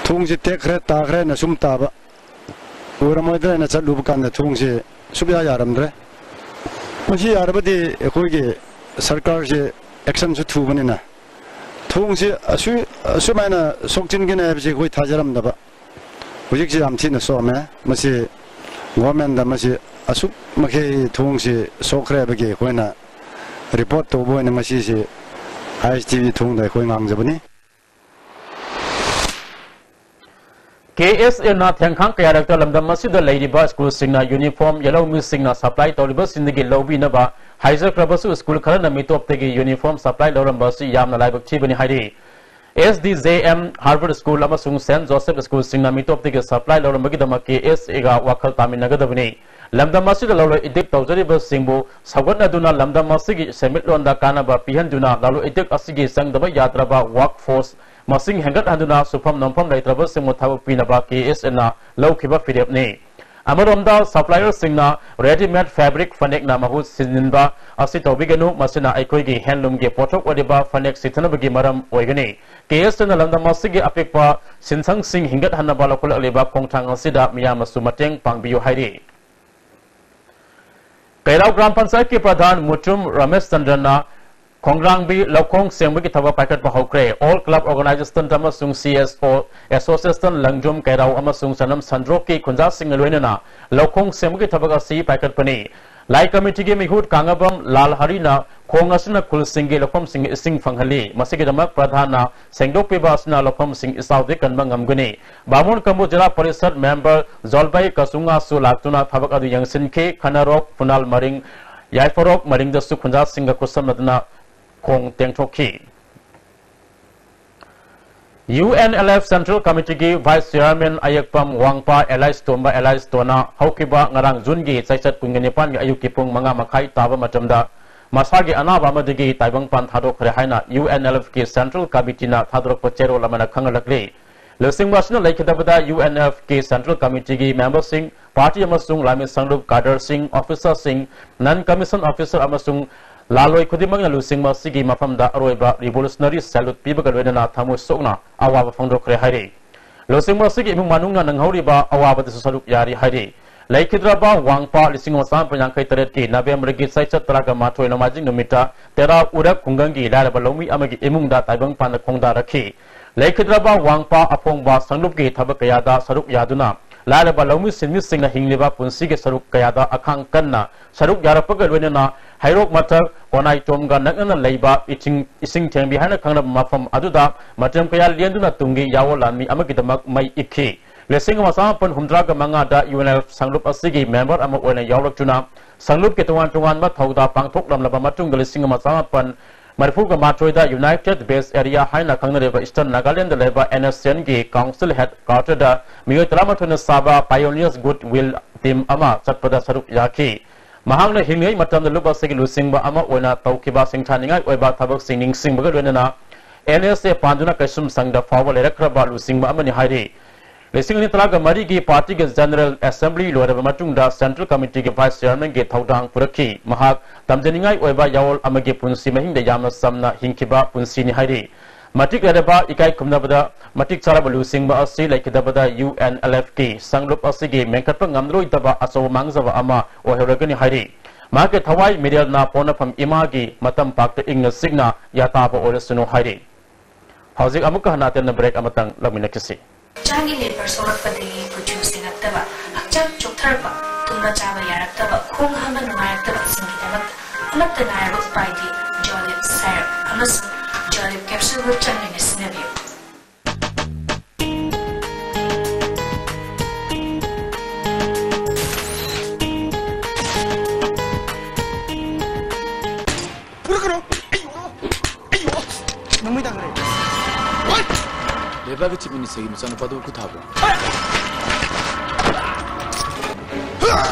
ꯊꯣꯡꯁꯤ ꯇꯦꯛꯈ꯭ꯔꯦ, ꯇꯥꯈ꯭ꯔꯦꯅ ꯁꯨꯝ ꯇꯥꯕ꯫ ꯑꯣꯏꯔꯝꯃꯣꯏꯗ꯭ꯔꯥ ꯍꯥꯏꯅ ꯆꯠꯂꯨꯕ ꯀꯥꯟꯗ ꯊꯣꯡꯁꯤ ꯁꯨꯛꯌꯥ ꯌꯥꯔꯝꯗ꯭ꯔꯦ꯫ ꯃꯁꯤ ꯌꯥꯔꯕꯗꯤ ꯑꯩꯈꯣꯏꯒꯤ ꯁꯔꯀꯥꯔꯁꯦ actionꯁꯨ ꯊꯨꯕꯅꯤꯅ ꯊꯣꯡꯁꯤ ꯑꯁꯨ-, ꯑꯁꯨꯃꯥꯏꯅ ꯁꯣꯛꯆꯤꯟꯒꯅꯤ ꯍꯥꯏꯕꯁꯤ ꯑꯩꯈꯣꯏ ꯊꯥꯖꯔꯝꯗꯕ꯫ ꯍꯧꯖꯤꯛꯁꯤ ꯌꯥꯝ ꯊꯤꯅ ꯁꯣꯛꯑꯝꯃꯦ꯫ ꯃꯁꯤ governmentꯗ ꯃꯁꯤ ꯑꯁꯨꯛ ꯃꯈꯩ ꯊꯣꯡꯁꯤ ꯁꯣꯛꯈ꯭ꯔꯦ ꯍꯥꯏꯕꯒꯤ ꯑꯩꯈꯣꯏꯅ report ꯇꯧꯕ ꯑꯣꯏꯅ ꯉꯁꯤꯁꯤ ISTV ꯊꯣꯡꯗ ꯑꯩꯈꯣꯏ ꯉꯥꯡꯖꯕꯅꯤ꯫ KSAꯅ ꯊꯦꯡꯈꯥꯡ ꯀꯌꯥꯔꯛꯇ ꯂꯝꯗꯝ ꯑꯁꯤꯗ ꯂꯩꯔꯤꯕ ꯁ꯭ꯀꯨꯜꯁꯤꯡꯅ ꯌꯨꯅꯤꯐꯣꯔꯝ ꯌꯦꯜꯍꯧ ꯃꯤꯁꯤꯡꯅ supply ꯇꯧꯔꯤꯕꯁꯤꯡꯗꯒꯤ ꯂꯧꯕꯤꯅꯕ ꯍꯥꯏꯖꯈ꯭ꯔꯕꯁꯨ ꯁ꯭ꯀꯨꯜ ꯈꯔꯅ ꯃꯤꯇꯣꯞꯇꯒꯤ ꯌꯨꯅꯤꯐꯣꯔꯝ supply ꯂꯧꯔꯝꯕ ꯑꯁꯤ ꯌꯥꯝꯅ ꯂꯥꯏꯕꯛ ꯊꯤꯕꯅꯤ ꯍꯥꯏꯔꯤ꯫ SDJM, Harvard School ꯑꯃꯁꯨꯡ Saint Joseph ꯁ꯭ꯀꯨꯜꯁꯤꯡꯅ ꯃꯤꯇꯣꯞꯇꯒꯤ supply ꯂꯧꯔꯝꯕꯒꯤꯗꯃꯛ KSAꯒ ꯋꯥꯈꯜ ꯇꯥꯃꯤꯟꯅꯒꯗꯕꯅꯤ꯫ ꯂꯝꯗꯝ ꯑꯁꯤꯗ ꯂꯂꯣꯟ ꯏꯇꯤꯛ ꯇꯧꯖꯔꯤꯕꯁꯤꯡꯕꯨ ꯁꯧꯒꯠꯅꯗꯨꯅ ꯂꯝꯗꯝ ꯑꯁꯤꯒꯤ ꯁꯦꯟꯃꯤꯠꯂꯣꯟꯗ ꯀꯥꯟꯅꯕ ꯄꯤꯍꯟꯗꯨꯅ ꯂꯂꯣꯟ ꯏꯇꯤꯛ ꯑꯁꯤꯒꯤ ꯆꯪꯗꯕ ꯌꯥꯗ꯭ꯔꯕ workforce ꯃꯁꯤꯡ ꯍꯦꯟꯒꯠꯍꯟꯗꯨꯅ ꯁꯨꯐꯝ ꯅꯣꯝꯐꯝ ꯂꯩꯇ꯭ꯔꯕꯁꯤꯡꯕꯨ ꯊꯕꯛ ꯄꯤꯅꯕ KSAꯅ ꯂꯧꯈꯤꯕ ꯐꯤꯔꯦꯞꯅꯤ꯫ ꯑꯃꯔꯣꯝꯗ, supplierꯁꯤꯡꯅ readymade fabric ꯐꯅꯦꯛꯅ ꯃꯍꯨꯠ ꯁꯤꯟꯖꯤꯟꯕ ꯑꯁꯤ ꯇꯧꯕꯤꯒꯅꯨ, ꯃꯁꯤꯅ ꯑꯩꯈꯣꯏꯒꯤ handloomꯒꯤ ꯄꯣꯠꯊꯣꯛ ꯑꯣꯏꯔꯤꯕ ꯐꯅꯦꯛ ꯁꯤꯊꯅꯕꯒꯤ ꯃꯔꯝ ꯑꯣꯏꯒꯅꯤ꯫ ꯀꯦ ꯑꯦꯁ ꯇꯤꯅ ꯂꯝꯗꯝ ꯑꯁꯤꯒꯤ ꯑꯄꯤꯛꯄ ꯁꯤꯟꯁꯪꯁꯤꯡ ꯍꯤꯡꯒꯠꯍꯟꯅꯕ ꯂꯧꯈꯠꯂꯛꯂꯤꯕ ꯈꯣꯡꯊꯥꯡ ꯑꯁꯤꯗ ꯃꯤꯌꯥꯝꯅꯁꯨ ꯃꯇꯦꯡ ꯄꯥꯡꯕꯤꯌꯨ ꯍꯥꯏꯔꯤ꯫ ꯀꯩꯔꯥꯎ ꯒ꯭ꯔꯥꯝ ꯄꯟꯆꯥꯌꯠꯀꯤ ꯄ꯭ꯔꯙꯥꯟ ꯃꯨꯇ꯭ꯔꯨꯝ ꯔꯃꯦꯁ ꯆꯟꯗ꯭ꯔꯅ ꯈꯣꯡꯒ꯭ꯔꯥꯡꯕꯤ ꯂꯧꯈꯣꯡ ꯁꯦꯡꯕꯒꯤ ꯊꯕꯛ ꯄꯥꯏꯈꯠꯄ ꯍꯧꯈ꯭ꯔꯦ꯫ All Club Organization ꯑꯃꯁꯨꯡ ꯁꯤ ꯑꯦꯁ ꯑꯣ Association ꯂꯪꯗ꯭ꯔꯨꯝ ꯀꯩꯔꯥꯎ ꯑꯃꯁꯨꯡ ꯁꯅꯝ ꯁꯟꯗ꯭ꯔꯣꯛꯀꯤ ꯈꯨꯟꯖꯥꯁꯤꯡꯒ ꯂꯣꯏꯅꯅ ꯂꯧꯈꯣꯡ ꯁꯦꯡꯕꯒꯤ ꯊꯕꯛ ꯑꯁꯤ ꯄꯥꯏꯈꯠꯄꯅꯤ꯫ ꯂꯥꯏ ꯀꯃꯤꯇꯤꯒꯤ ꯃꯤꯍꯨꯠ ꯀꯥꯡꯉꯕꯝ ꯂꯥꯜ ꯍꯔꯤꯅ ꯈꯣꯡ ꯑꯁꯤꯅ ꯈꯨꯜꯁꯤꯡꯒꯤ ꯂꯧꯐꯝꯁꯤꯡ ꯏꯁꯤꯡ ꯐꯪꯍꯜꯂꯤ꯫ ꯃꯁꯤꯒꯤꯗꯃꯛ ꯄ꯭ꯔꯙꯥꯟꯅ ꯁꯦꯡꯗꯣꯛꯄꯤꯕ ꯑꯁꯤꯅ ꯂꯧꯐꯝꯁꯤꯡ ꯏꯆꯥꯎꯗꯒꯤ ꯀꯟꯕ ꯉꯝꯒꯅꯤ꯫ ꯕꯥꯃꯣꯟ ꯀꯝꯕꯨ ꯖꯤꯂꯥ ꯄꯔꯤꯁꯠ ꯃꯦꯝꯕꯔ ꯖꯣꯜꯕꯥꯏ ꯀꯁꯨꯉꯥꯁꯨ ꯂꯥꯛꯇꯨꯅ ꯊꯕꯛ ꯑꯗꯨ ꯌꯦꯡꯁꯤꯟꯈꯤ꯫ ꯈꯅꯔꯣꯛ, ꯐꯨꯅꯥꯜ ꯃꯔꯤꯡ, ꯌꯥꯏꯐꯔꯣꯛ ꯃꯔꯤꯡꯗꯁꯨ ꯈꯨꯟꯖꯥꯁꯤꯡꯒ ꯈꯨꯠꯁꯝꯅꯗꯨꯅ ꯈꯣꯡ ꯇꯦꯡꯊꯣꯛꯈꯤ꯫ U N L F Central Committeeꯒꯤ Vice Chairman Ayekpam Wangpa alias Tomba alias Tona ꯍꯧꯈꯤꯕ ꯉꯔꯥꯡ ꯖꯨꯟꯒꯤ ꯆꯩꯆꯠ ꯀꯨꯟꯒ ꯅꯤꯄꯥꯟꯒꯤ ꯑꯌꯨꯛꯀꯤ ꯄꯨꯡ ꯃꯉꯥ ꯃꯈꯥꯏ ꯇꯥꯕ ꯃꯇꯝꯗ ꯃꯁꯥꯒꯤ ꯑꯅꯥꯕ ꯑꯃꯗꯒꯤ ꯇꯥꯏꯕꯪꯄꯥꯟ ꯊꯥꯗꯣꯛꯈ꯭ꯔꯦ ꯍꯥꯏꯅ ꯌꯨ ꯑꯦꯟ ꯑꯦꯜ ꯑꯦꯐꯀꯤ Central Committeeꯅ ꯊꯥꯗꯣꯔꯛꯄ ꯆꯦꯔꯣꯜ ꯑꯃꯅ ꯈꯪꯍꯜꯂꯛꯂꯤ꯫ ꯂꯨꯆꯤꯡꯕ ꯑꯁꯤꯅ ꯂꯩꯈꯤꯗꯕꯗ ꯌꯨ ꯑꯦꯟ ꯑꯦꯜ ꯑꯦꯐꯀꯤ Central Committeeꯒꯤ memberꯁꯤꯡ, party ꯑꯃꯁꯨꯡ ꯂꯥꯟꯃꯤ ꯁꯪꯂꯨꯞ cadreꯁꯤꯡ, officerꯁꯤꯡ, non commission officer ꯑꯃꯁꯨꯡ ꯂꯥꯜꯂꯣꯏ ꯈꯨꯗꯤꯡꯃꯛꯅ ꯂꯨꯆꯤꯡꯕ ꯑꯁꯤꯒꯤ ꯃꯐꯝꯗ ꯑꯔꯣꯏꯕ revolutionary salute ꯄꯤꯕꯒ ꯂꯣꯏꯅꯅ ꯊꯃꯣꯏ ꯁꯣꯛꯅ ꯑꯋꯥꯕ ꯐꯣꯡꯗꯣꯛꯈ꯭ꯔꯦ ꯍꯥꯏꯔꯤ꯫ ꯂꯨꯆꯤꯡꯕ ꯑꯁꯤꯒꯤ ꯏꯃꯨꯡ ꯃꯅꯨꯡꯅ ꯅꯪꯍꯧꯔꯤꯕ ꯑꯋꯥꯕꯗꯁꯨ ꯁꯔꯨꯛ ꯌꯥꯔꯤ ꯍꯥꯏꯔꯤ꯫ ꯂꯩꯈꯤꯗ꯭ꯔꯕ ꯋꯥꯡꯄ ꯂꯤꯁꯤꯡ ꯑꯃ ꯆꯥꯃꯥꯄꯟ ꯌꯥꯡꯈꯩ ꯇꯔꯦꯠꯀꯤ Novemberꯒꯤ ꯆꯩꯆꯠ ꯇꯔꯥꯒ ꯃꯥꯊꯣꯏ ꯅꯣꯡꯃꯥꯏꯖꯤꯡ ꯅꯨꯃꯤꯠꯇ ꯇꯦꯔꯥ ꯎꯔꯛ ꯈꯨꯡꯒꯪꯒꯤ ꯂꯥꯏꯔꯕ ꯂꯧꯃꯤ ꯑꯃꯒꯤ ꯏꯃꯨꯡꯗ ꯇꯥꯏꯕꯪ ꯄꯥꯟꯗ ꯈꯣꯡꯗꯥꯔꯛꯈꯤ꯫ ꯂꯩꯈꯤꯗ꯭ꯔꯕ ꯋꯥꯡꯄ ꯑꯐꯣꯡꯕ ꯁꯪꯂꯨꯞꯀꯤ ꯊꯕꯛ ꯀꯌꯥꯗ ꯁꯔꯨꯛ ꯌꯥꯗꯨꯅ ꯂꯥꯏꯔꯕ ꯂꯧꯃꯤ ꯁꯤꯟꯃꯤꯁꯤꯡꯅ ꯍꯤꯡꯂꯤꯕ ꯄꯨꯟꯁꯤꯒꯤ ꯁꯔꯨꯛ ꯀꯌꯥꯗ ꯑꯈꯥꯡ ꯀꯟꯅ ꯁꯔꯨꯛ ꯌꯥꯔꯛꯄꯒ ꯂꯣꯏꯅꯅ ꯍꯩꯔꯣꯛ ꯃꯊꯛ ꯀꯣꯅꯥꯏꯇꯣꯝꯒ ꯅꯛꯅꯅ ꯂꯩꯕ ꯏꯁꯤꯡ, ꯏꯁꯤꯡ ꯊꯦꯡꯕꯤ ꯍꯥꯏꯅ ꯈꯪꯅꯕ ꯃꯐꯝ ꯑꯗꯨꯗ ꯃꯇꯝ ꯀꯌꯥ ꯂꯦꯟꯗꯨꯅ ꯇꯨꯡꯒꯤ ꯌꯥꯑꯣ ꯂꯥꯟꯃꯤ ꯑꯃꯒꯤꯗꯃꯛ ꯃꯩ ꯏꯛꯈꯤ꯫ ꯂꯤꯁꯤꯡ ꯑꯃ ꯆꯥꯃꯥꯄꯟ ꯍꯨꯝꯗ꯭ꯔꯥꯒ ꯃꯉꯥꯗ ꯌꯨ ꯑꯦꯟ ꯑꯦꯜ ꯑꯦꯐ ꯁꯪꯂꯨꯞ ꯑꯁꯤꯒꯤ member ꯑꯃ ꯑꯣꯏꯅ ꯌꯥꯎꯔꯛꯇꯨꯅ ꯁꯪꯂꯨꯞꯀꯤ ꯇꯣꯉꯥꯟ ꯇꯣꯉꯥꯟꯕ ꯊꯧꯗꯥ ꯄꯥꯡꯊꯣꯛꯂꯝꯂꯕ ꯃꯇꯨꯡꯗ ꯂꯤꯁꯤꯡ ꯑꯃ ꯆꯥꯃꯥꯄꯟ ꯃꯔꯤꯐꯨꯒ ꯃꯥꯊꯣꯏꯗ United Base Area ꯍꯥꯏꯅ ꯈꯪꯅꯔꯤꯕ Eastern Nagalandꯗ ꯂꯩꯕ NSCNꯒꯤ council headquarterꯗ ꯃꯤꯑꯣꯏ ꯇꯔꯥꯃꯥꯊꯣꯏꯅ ꯁꯥꯕ Pioneers Goodwill team ꯑꯃ ꯆꯠꯄꯗ ꯁꯔꯨꯛ ꯌꯥꯈꯤ꯫ ꯃꯍꯥꯛꯅ ꯍꯤꯡꯂꯤꯉꯩ ꯃꯇꯝꯗ ꯂꯨꯞ ꯑꯁꯤꯒꯤ ꯂꯨꯆꯤꯡꯕ ꯑꯃ ꯑꯣꯏꯅ ꯇꯧꯈꯤꯕ ꯁꯤꯡꯊꯥꯅꯤꯡꯉꯥꯏ ꯑꯣꯏꯕ ꯊꯕꯛꯁꯤꯡ ꯅꯤꯡꯁꯤꯡꯕꯒ ꯂꯣꯏꯅꯅ NSA ꯄꯥꯟꯗꯨꯅ ꯀꯩꯁꯨꯝ ꯁꯪꯗ ꯐꯥꯎꯕ ꯂꯩꯔꯛꯈ꯭ꯔꯕ ꯂꯨꯆꯤꯡꯕ ꯑꯃꯅꯤ ꯍꯥꯏꯔꯤ꯫ ꯂꯤꯁꯤꯡ ꯑꯅꯤ ꯇꯔꯥꯒ ꯃꯔꯤꯒꯤ ꯄꯥꯔꯇꯤꯒꯤ ꯖꯦꯅꯔꯦꯜ ꯑꯦꯁꯦꯝꯕ꯭ꯂꯤ ꯂꯣꯏꯔꯕ ꯃꯇꯨꯡꯗ ꯁꯦꯟꯇ꯭ꯔꯦꯜ ꯀꯃꯤꯇꯤꯒꯤ ꯚꯥꯏꯁ ꯆꯤꯌꯥꯔꯃꯦꯟꯒꯤ ꯊꯧꯗꯥꯡ ꯄꯨꯔꯛꯈꯤ꯫ ꯃꯍꯥꯛ ꯇꯝꯖꯅꯤꯡꯉꯥꯏ ꯑꯣꯏꯕ ꯌꯥꯑꯣꯜ ꯑꯃꯒꯤ ꯄꯨꯟꯁꯤ ꯃꯍꯤꯡꯗ ꯌꯥꯝꯅ ꯆꯝꯅ ꯍꯤꯡꯈꯤꯕ ꯄꯨꯟꯁꯤꯅꯤ ꯍꯥꯏꯔꯤ꯫ ꯃꯇꯤꯛ ꯂꯩꯔꯕ ꯏꯀꯥꯏ ꯈꯨꯝꯅꯕꯗ ꯃꯇꯤꯛ ꯆꯥꯔꯕ ꯂꯨꯆꯤꯡꯕ ꯑꯁꯤ ꯂꯩꯈꯤꯗꯕꯗ ꯌꯨ ꯑꯦꯟ ꯑꯦꯜ ꯑꯦꯐꯀꯤ ꯁꯪꯂꯨꯞ ꯑꯁꯤꯒꯤ ꯃꯦꯟꯈꯠꯄ ꯉꯝꯂꯔꯣꯏꯗꯕ ꯑꯆꯧꯕ ꯃꯥꯡꯖꯕ ꯑꯃ ꯑꯣꯏꯍꯧꯔꯒꯅꯤ ꯍꯥꯏꯔꯤ꯫ ꯃꯍꯥꯛꯀꯤ ꯊꯋꯥꯏ ꯃꯤꯔꯦꯜꯅ ꯄꯣꯛꯅꯐꯝ ꯏꯃꯥꯒꯤ ꯃꯇꯝ ꯄꯥꯛꯇ ꯏꯪꯅ ꯆꯤꯛꯅ ꯌꯥꯇꯥꯕ ꯑꯣꯏꯔꯁꯅꯨ ꯍꯥꯏꯔꯤ꯫ ꯍꯧꯖꯤꯛ ꯑꯃꯨꯛꯀ ꯍꯟꯅ ꯑꯇꯦꯟꯕ ꯕ꯭ꯔꯦꯛ ꯑꯃꯇꯪ ꯂꯧꯃꯤꯟꯅꯈꯤꯁꯤ꯫ ꯍꯛꯆꯥꯡꯒꯤ ꯂꯦꯄꯔ ꯁꯣꯛꯂꯛꯄꯗꯒꯤ ꯀꯨꯆꯨ ꯁꯦꯡꯉꯛꯇꯕ, ꯍꯛꯆꯥꯡ ꯆꯣꯛꯊꯔꯛꯄ, ꯇꯨꯝꯕ ꯆꯥꯕ ꯌꯥꯔꯛꯇꯕ, ꯈꯣꯡ ꯍꯥꯝꯕ ꯅꯨꯡꯉꯥꯏꯔꯛꯇꯕꯁꯤꯡꯒꯤꯗꯃꯛꯇ ꯑꯃꯠꯇ ꯉꯥꯏꯔꯕ ꯎꯄꯥꯏꯗꯤ ꯖꯣꯂꯤꯞ ꯁꯥꯏꯔꯞ ꯑꯃꯁꯨꯡ ꯖꯣꯂꯤꯞ ꯀꯦꯞꯁꯨꯜꯕꯨ ꯆꯥꯡ ꯅꯥꯏꯅ ꯁꯤꯖꯤꯟꯅꯕꯤꯌꯨ꯫ ꯄꯨꯔꯛꯀꯅꯨ! ꯑꯩ ꯌꯣꯛꯑꯣ! ꯑꯩ ꯌꯣꯛꯑꯣ! ꯅꯪ ꯃꯩ ꯇꯥꯈ꯭ꯔꯦ꯫ ꯂꯩꯕꯥꯛꯀꯤ ꯆꯤꯞ ꯃꯤꯅꯤꯁꯇꯔꯒꯤ ꯃꯆꯥꯅꯨꯄꯥꯗꯨꯕꯨ ꯈꯨꯠ ꯊꯥꯕ꯭ꯔꯣ?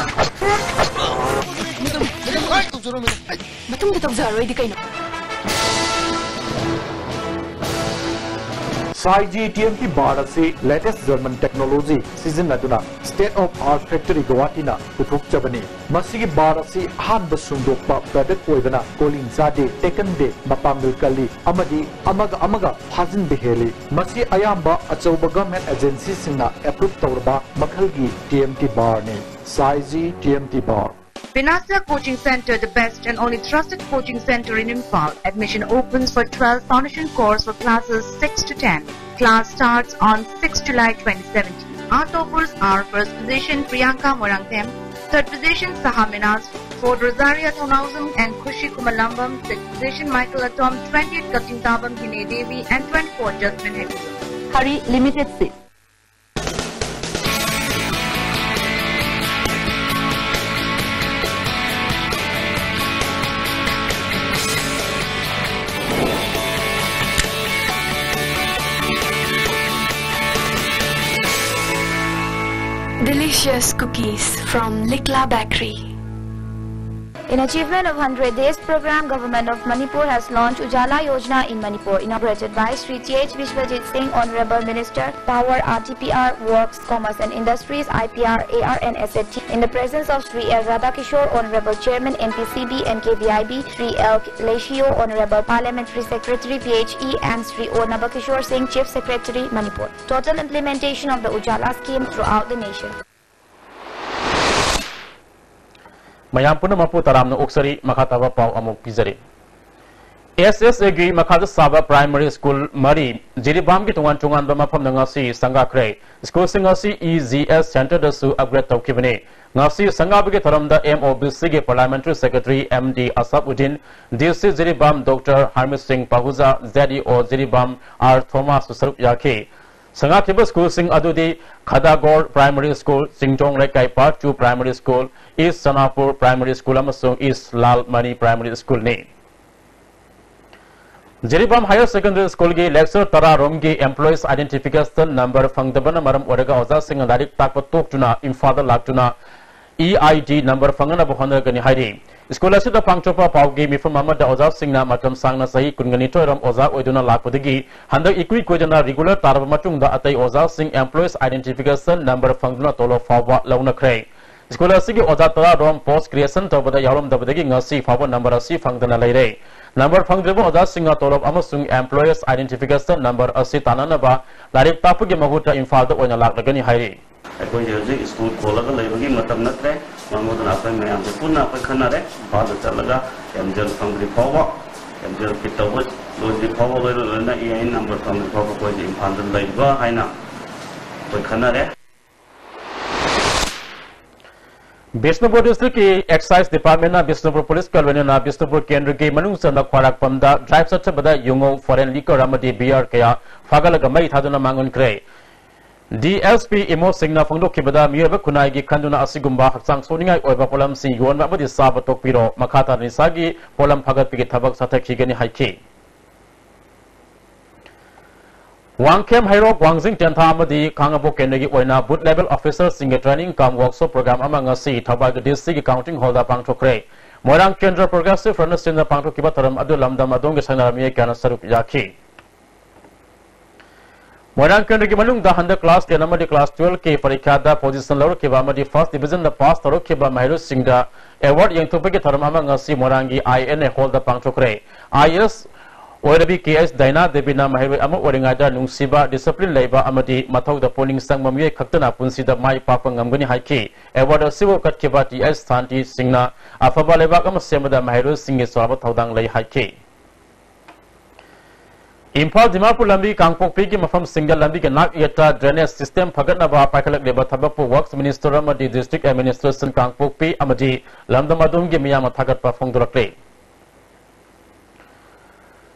ꯃꯇꯨꯡꯗ ꯇꯧꯖꯔꯔꯣꯏꯗꯤ ꯀꯩꯅꯣ? ꯁꯥꯏꯖꯤ ꯇꯤ ꯑꯦꯝ ꯇꯤ ꯕꯥꯔ ꯑꯁꯤ ꯂꯦꯇꯦꯁ ꯖꯔꯃꯟ ꯇꯦꯛꯅꯣꯂꯣꯖꯤ ꯁꯤꯖꯤꯟꯅꯗꯨꯅ ꯁ꯭ꯇꯦꯠ ꯑꯣꯐ ꯑꯥꯔꯠ ꯐꯦꯛꯇꯔꯤ ꯒꯧꯍꯥꯇꯤꯅ ꯄꯨꯊꯣꯛꯆꯕꯅꯤ꯫ ꯃꯁꯤꯒꯤ ꯕꯥꯔ ꯑꯁꯤ ꯑꯍꯥꯟꯕ ꯁꯨꯡꯗꯣꯛꯄ ꯄ꯭ꯔꯗꯛ ꯑꯣꯏꯕꯅ ꯀꯣꯂꯤꯡ ꯆꯥꯗꯦ, ꯇꯦꯀꯟꯗꯦ, ꯃꯄꯥꯡꯒꯜ ꯀꯜꯂꯤ ꯑꯃꯗꯤ ꯑꯃꯒ ꯑꯃꯒ ꯐꯥꯖꯤꯟꯕ ꯍꯦꯜꯂꯤ꯫ ꯃꯁꯤ ꯑꯌꯥꯝꯕ ꯑꯆꯧꯕ ꯒꯚꯔꯟꯃꯦꯟꯠ ꯑꯦꯖꯦꯟꯁꯤꯁꯤꯡꯅ ꯑꯦꯄ꯭ꯔꯨꯚ ꯇꯧꯔꯕ ꯃꯈꯜꯒꯤ ꯇꯤ ꯑꯦꯝ ꯇꯤ ꯕꯥꯔꯅꯤ꯫ ꯁꯥꯏꯖꯤ T M T bar. Vinasya Coaching Centre, the best and only trusted coaching centre in Imphal. Admission opens for twelve foundation course for classes six to ten. Class starts on sixth July twenty seventeen. Our toppers are first position Priyanka Moirangthem, third position Saha Minas, fourth Rosaria Thongauzam and Khushi Kumalambam, sixth position Michael Atom, twentieth Kakching Tabam Hine Devi and twenty-fourth Jasmine Hegde. Hurry, limited seat. Delicious cookies from Likla Bakery. In achievement of hundred days program, Government of Manipur has launched Ujala Yojana in Manipur, inaugurated by Shri T H Vishwajit Singh, Honorable Minister, Power, R T P R, Works, Commerce and Industries, I P R, A R and S F T, in the presence of Shri L Radhakishore, Honorable Chairman, N P C B and K V I B, Shri L Leishio, Honorable Parliamentary Secretary, P H E, and Shri O Nabakishore Singh, Chief Secretary, Manipur. Total implementation of the Ujala scheme throughout the nation. ꯃꯌꯥꯝ ꯄꯨꯝꯅꯃꯛꯄꯨ ꯇꯔꯥꯝꯅ ꯑꯣꯛꯆꯔꯤ꯫ ꯃꯈꯥ ꯇꯥꯕ ꯄꯥꯎ ꯑꯃꯨꯛ ꯄꯤꯖꯔꯤ꯫ ꯑꯦꯁ ꯑꯦꯁ ꯑꯦꯒꯤ ꯃꯈꯥꯗ ꯁꯥꯕ ꯄ꯭ꯔꯥꯏꯃꯔꯤ ꯁ꯭ꯀꯨꯜ ꯃꯔꯤ ꯖꯤꯔꯤꯕꯥꯝꯒꯤ ꯇꯣꯉꯥꯟ ꯇꯣꯉꯥꯟꯕ ꯃꯐꯝꯗ ꯉꯁꯤ ꯁꯪꯒꯥꯈ꯭ꯔꯦ꯫ ꯁ꯭ꯀꯨꯜꯁꯤꯡ ꯑꯁꯤ ꯏ ꯖꯤ ꯑꯦꯁ ꯁꯦꯟꯇꯔꯗꯁꯨ ꯑꯞꯒ꯭ꯔꯦꯗ ꯇꯧꯈꯤꯕꯅꯤ꯫ ꯉꯁꯤ ꯁꯪꯒꯥꯕꯒꯤ ꯊꯧꯔꯝꯗ ꯑꯦꯝ ꯑꯣ ꯕꯤ ꯁꯤꯒꯤ ꯄꯥꯔꯂꯤꯌꯥꯃꯦꯟꯇꯔꯤ ꯁꯦꯀ꯭ꯔꯦꯇꯔꯤ ꯑꯦꯝ ꯗꯤ ꯑꯁꯥꯕꯎꯗꯤꯟ, ꯗꯤ ꯁꯤ ꯖꯤꯔꯤꯕꯥꯝ ꯗꯣꯛꯇꯔ ꯍꯔꯃꯤꯠ ꯁꯤꯡ ꯄꯥꯍꯨꯖꯥ, ꯖꯦꯠ ꯏ ꯑꯣ ꯖꯤꯔꯤꯕꯥꯝ ꯑꯥꯔ ꯊꯣꯃꯥꯁꯁꯨ ꯁꯔꯨꯛ ꯌꯥꯈꯤ꯫ ꯁꯪꯒꯥꯈꯤꯕ ꯁ꯭ꯀꯨꯜꯁꯤꯡ ꯑꯗꯨꯗꯤ ꯈꯗꯥꯒꯣꯔ primary school, Chingjong Leikai part two primary school, east Sanapur primary school ꯑꯃꯁꯨꯡ ꯏꯁ ꯂꯥꯜ ꯃꯅꯤ ꯄ꯭ꯔꯥꯏꯃꯔꯤ ꯁ꯭ꯀꯨꯜꯅꯤ꯫ ꯖꯤꯔꯤꯕꯥꯝ ꯍꯥꯌꯔ ꯁꯦꯀꯦꯟꯗꯔꯤ ꯁ꯭ꯀꯨꯜꯒꯤ ꯂꯦꯛꯆꯔ ꯇꯔꯥ ꯔꯣꯝꯒꯤ ꯑꯦꯝꯄ꯭ꯂꯣꯌꯤꯁ ꯑꯥꯏꯗꯦꯟꯇꯤꯐꯤꯀꯦꯁꯟ ꯅꯝꯕꯔ ꯐꯪꯗꯕꯅ ꯃꯔꯝ ꯑꯣꯏꯔꯒ ꯑꯣꯖꯥꯁꯤꯡꯅ ꯂꯥꯏꯔꯤꯛ ꯇꯥꯛꯄ ꯇꯣꯛꯇꯨꯅ ꯏꯝꯐꯥꯜꯗ ꯂꯥꯛꯇꯨꯅ ꯏ ꯑꯥꯏ ꯗꯤ ꯅꯝꯕꯔ ꯐꯪꯅꯅꯕ ꯍꯣꯠꯅꯒꯅꯤ ꯍꯥꯏꯔꯤ꯫ ꯁ꯭ꯀꯨꯜ ꯑꯁꯤꯗ ꯄꯥꯡꯊꯣꯛꯄ ꯄꯥꯎꯒꯤ ꯃꯤꯐꯝ ꯑꯃꯗ ꯑꯣꯖꯥꯁꯤꯡꯅ ꯃꯇꯝ ꯁꯥꯡꯅ ꯆꯍꯤ ꯀꯨꯟꯒ ꯅꯤꯊꯣꯏ ꯔꯣꯝ ꯑꯣꯖꯥ ꯑꯣꯏꯗꯨꯅ ꯂꯥꯛꯄꯗꯒꯤ ꯍꯟꯗꯛ ꯏꯀꯨꯏ ꯀꯨꯏꯗꯅ ꯔꯤꯒꯨꯂꯔ ꯇꯥꯔꯕ ꯃꯇꯨꯡꯗ ꯑꯇꯩ ꯑꯣꯖꯥꯁꯤꯡ ꯑꯦꯝꯄ꯭ꯂꯣꯌꯤꯁ ꯑꯥꯏꯗꯦꯟꯇꯤꯐꯤꯀꯦꯁꯟ ꯅꯝꯕꯔ ꯐꯪꯗꯨꯅ ꯇꯣꯂꯣꯞ ꯐꯥꯎꯕ ꯂꯧꯅꯈ꯭ꯔꯦ꯫ ꯁ꯭ꯀꯨꯜ ꯑꯁꯤꯒꯤ ꯑꯣꯖꯥ ꯇꯔꯥ ꯔꯣꯝ ꯄꯣꯁ ꯀ꯭ꯔꯤꯌꯦꯁꯟ ꯇꯧꯕꯗ ꯌꯥꯎꯔꯝꯗꯕꯗꯒꯤ ꯉꯁꯤ ꯐꯥꯎꯕ ꯅꯝꯕꯔ ꯑꯁꯤ ꯐꯪꯗꯅ ꯂꯩꯔꯦ꯫ ꯅꯝꯕꯔ ꯐꯪꯗ꯭ꯔꯤꯕ ꯑꯣꯖꯥꯁꯤꯡꯅ ꯇꯣꯂꯣꯞ ꯑꯃꯁꯨꯡ ꯑꯦꯝꯄ꯭ꯂꯣꯌꯤꯁ ꯑꯥꯏꯗꯦꯟꯇꯤꯐꯤꯀꯦꯁꯟ ꯅꯝꯕꯔ ꯑꯁꯤ ꯇꯥꯟꯅꯅꯕ ꯂꯥꯏꯔꯤꯛ ꯇꯥꯛꯄꯒꯤ ꯃꯍꯨꯠꯇ ꯏꯝꯐꯥꯜꯗ ꯑꯣꯏꯅ ꯂꯥꯛꯂꯒꯅꯤ ꯍꯥꯏꯔꯤ꯫ ꯑꯩꯈꯣꯏꯁꯦ ꯍꯧꯖꯤꯛ ꯁ꯭ꯀꯨꯜ ꯈꯣꯜꯂꯒ ꯂꯩꯕꯒꯤ ꯃꯇꯝ ꯅꯠꯇ꯭ꯔꯦ꯫ ꯃꯔꯝ ꯑꯗꯨꯅ ꯑꯩꯈꯣꯏ ꯃꯌꯥꯝꯁꯦ ꯄꯨꯟꯅ ꯑꯩꯈꯣꯏ ꯈꯟꯅꯔꯦ꯫ ꯏꯝꯐꯥꯜꯗ ꯆꯠꯂꯒ ꯑꯦꯝꯖꯦꯜ ꯐꯪꯗ꯭ꯔꯤ ꯐꯥꯎꯕ, ꯑꯦꯝꯖꯦꯜ ꯐꯤꯠ ꯇꯧꯕ ꯂꯣꯏꯗ꯭ꯔꯤ ꯐꯥꯎꯕ, ꯂꯣꯏꯅ ꯂꯣꯏꯅ ꯏ ꯑꯥꯏ ꯑꯦꯟ ꯅꯝꯕꯔ ꯐꯪꯗ꯭ꯔꯤ ꯐꯥꯎꯕ ꯑꯩꯈꯣꯏꯁꯦ ꯏꯝꯐꯥꯜꯗ ꯂꯩꯕ ꯍꯥꯏꯅ ꯑꯩꯈꯣꯏ ꯈꯟꯅꯔꯦ꯫ ꯕꯤꯁꯅꯨꯄꯨꯔ ꯗꯤꯁꯇ꯭ꯔꯤꯛꯀꯤ ꯑꯦꯛꯁꯥꯏꯖ ꯗꯤꯄꯥꯔꯠꯃꯦꯟꯅ ꯕꯤꯁꯅꯨꯄꯨꯔ ꯄꯨꯂꯤꯁꯀ ꯂꯣꯏꯅꯅ ꯕꯤꯁꯅꯨꯄꯨꯔ ꯀꯦꯟꯗ꯭ꯔꯒꯤ ꯃꯅꯨꯡ ꯆꯟꯕ ꯈ꯭ꯋꯥꯏꯔꯥꯛꯄꯝꯗ ꯗ꯭ꯔꯥꯏꯚ ꯆꯠꯊꯕꯗ ꯌꯨꯉꯧ, ꯐꯣꯔꯦꯟ ꯂꯤꯀꯔ ꯑꯃꯗꯤ ꯕꯤꯌꯔ ꯀꯌꯥ ꯐꯥꯒꯠꯂꯒ ꯃꯩ ꯊꯥꯗꯨꯅ ꯃꯥꯡꯍꯟꯈ꯭ꯔꯦ꯫ ꯗꯤ ꯑꯦꯁ ꯄꯤ ꯏꯃꯣ ꯁꯤꯡꯅ ꯐꯣꯡꯗꯣꯛꯈꯤꯕꯗ, ꯃꯤꯑꯣꯏꯕ ꯈꯨꯟꯅꯥꯏꯒꯤ ꯈꯟꯗꯨꯅ ꯑꯁꯤꯒꯨꯝꯕ ꯍꯛꯆꯥꯡ ꯁꯣꯛꯅꯤꯡꯉꯥꯏ ꯑꯣꯏꯕ ꯄꯣꯠꯂꯝꯁꯤꯡ ꯌꯣꯟꯕ ꯑꯃꯗꯤ ꯆꯥꯕ ꯇꯣꯛꯄꯤꯔꯣ꯫ ꯃꯈꯥ ꯇꯥꯅ ꯅꯤꯁꯥꯒꯤ ꯄꯣꯠꯂꯝ ꯐꯥꯒꯠꯄꯒꯤ ꯊꯕꯛ ꯆꯠꯊꯈꯤꯒꯅꯤ ꯍꯥꯏꯈꯤ꯫ ꯋꯥꯡꯈꯦꯝ ꯍꯩꯔꯣꯛ, ꯋꯥꯡꯖꯤꯡ ꯇꯦꯟꯊꯥ ꯑꯃꯗꯤ ꯈꯥꯉꯕꯣꯛ ꯀꯦꯟꯗ꯭ꯔꯒꯤ ꯑꯣꯏꯅ booth level officer ꯁꯤꯡꯒꯤ training cum workshop program ꯑꯃ ꯉꯁꯤ ꯊꯧꯕꯥꯜꯒꯤ D C ꯒꯤ counting hall ꯗ ꯄꯥꯡꯊꯣꯛꯈ꯭ꯔꯦ꯫ ꯃꯣꯏꯔꯥꯡ ꯀꯦꯟꯗ꯭ꯔ Progressive Front ꯅ ꯁꯤꯟꯗꯨꯅ ꯄꯥꯡꯊꯣꯛꯈꯤꯕ ꯊꯧꯔꯝ ꯑꯗꯨ ꯂꯝꯗꯝ ꯑꯗꯣꯝꯒꯤ ꯁꯪꯅꯔꯝꯃꯤ ꯀꯌꯥꯅ ꯁꯔꯨꯛ ꯌꯥꯈꯤ꯫ ꯃꯣꯏꯔꯥꯡ ꯀꯦꯟꯗ꯭ꯔꯒꯤ ꯃꯅꯨꯡꯗ ꯍꯟꯗꯛ class ten ꯑꯃꯗꯤ class twelve ꯀꯤ ꯄꯔꯤꯈ꯭ꯌꯥꯗ position ꯂꯧꯔꯛꯈꯤꯕ ꯑꯃꯗꯤ first division ꯗ pass ꯇꯧꯔꯛꯈꯤꯕ ꯃꯍꯩꯔꯣꯏꯁꯤꯡꯗ award ꯌꯦꯟꯊꯣꯛꯄꯒꯤ ꯊꯧꯔꯝ ꯑꯃ ꯉꯁꯤ ꯃꯣꯏꯔꯥꯡꯒꯤ I N A hall the ꯄꯥꯡꯊꯣꯛꯈ꯭ꯔꯦ꯫ I A S ꯑꯣꯏꯔꯕꯤ K H ꯗꯥꯏꯅꯥ ꯗꯦꯕꯤꯅ ꯃꯍꯩꯔꯣꯏ ꯑꯃ ꯑꯣꯏꯔꯤꯉꯩꯗ ꯅꯨꯡꯁꯤꯕ, discipline ꯂꯩꯕ ꯑꯃꯗꯤ ꯃꯊꯧꯗ ꯄꯨꯛꯅꯤꯡ ꯆꯪꯕ ꯃꯤꯑꯣꯏ ꯈꯛꯇꯅ ꯄꯨꯟꯁꯤꯗ ꯃꯥꯏ ꯄꯥꯛꯄ ꯉꯝꯒꯅꯤ ꯍꯥꯏꯈꯤ꯫ Award ꯑꯁꯤꯕꯨ ꯀꯠꯈꯤꯕ T H ꯁꯥꯟꯇꯤ ꯁꯤꯡꯅ ꯑꯐꯕ ꯂꯩꯕꯥꯛ ꯑꯃ ꯁꯦꯝꯕꯗ ꯃꯍꯩꯔꯣꯏꯁꯤꯡꯒꯤ ꯆꯥꯎꯔꯕ ꯊꯧꯗꯥꯡ ꯂꯩ ꯍꯥꯏꯈꯤ꯫ ꯏꯝꯐꯥꯜ ꯗꯤꯃꯥꯄꯨꯔ ꯂꯝꯕꯤ ꯀꯥꯡꯄꯣꯛꯄꯤꯒꯤ ꯃꯐꯝꯁꯤꯡꯗ ꯂꯝꯕꯤꯒꯤ ꯅꯥꯛ ꯌꯦꯠꯇ drainage system ꯐꯒꯠꯅꯕ ꯄꯥꯏꯈꯠꯂꯛꯂꯤꯕ ꯊꯕꯛꯄꯨ Works Minister ꯑꯃꯗꯤ District Administration ꯀꯥꯡꯄꯣꯛꯄꯤ ꯑꯃꯗꯤ ꯂꯝꯗꯝ ꯑꯗꯣꯝꯒꯤ ꯃꯤꯌꯥꯝꯅ ꯊꯥꯒꯠꯄ ꯐꯣꯡꯗꯣꯔꯛꯂꯤ꯫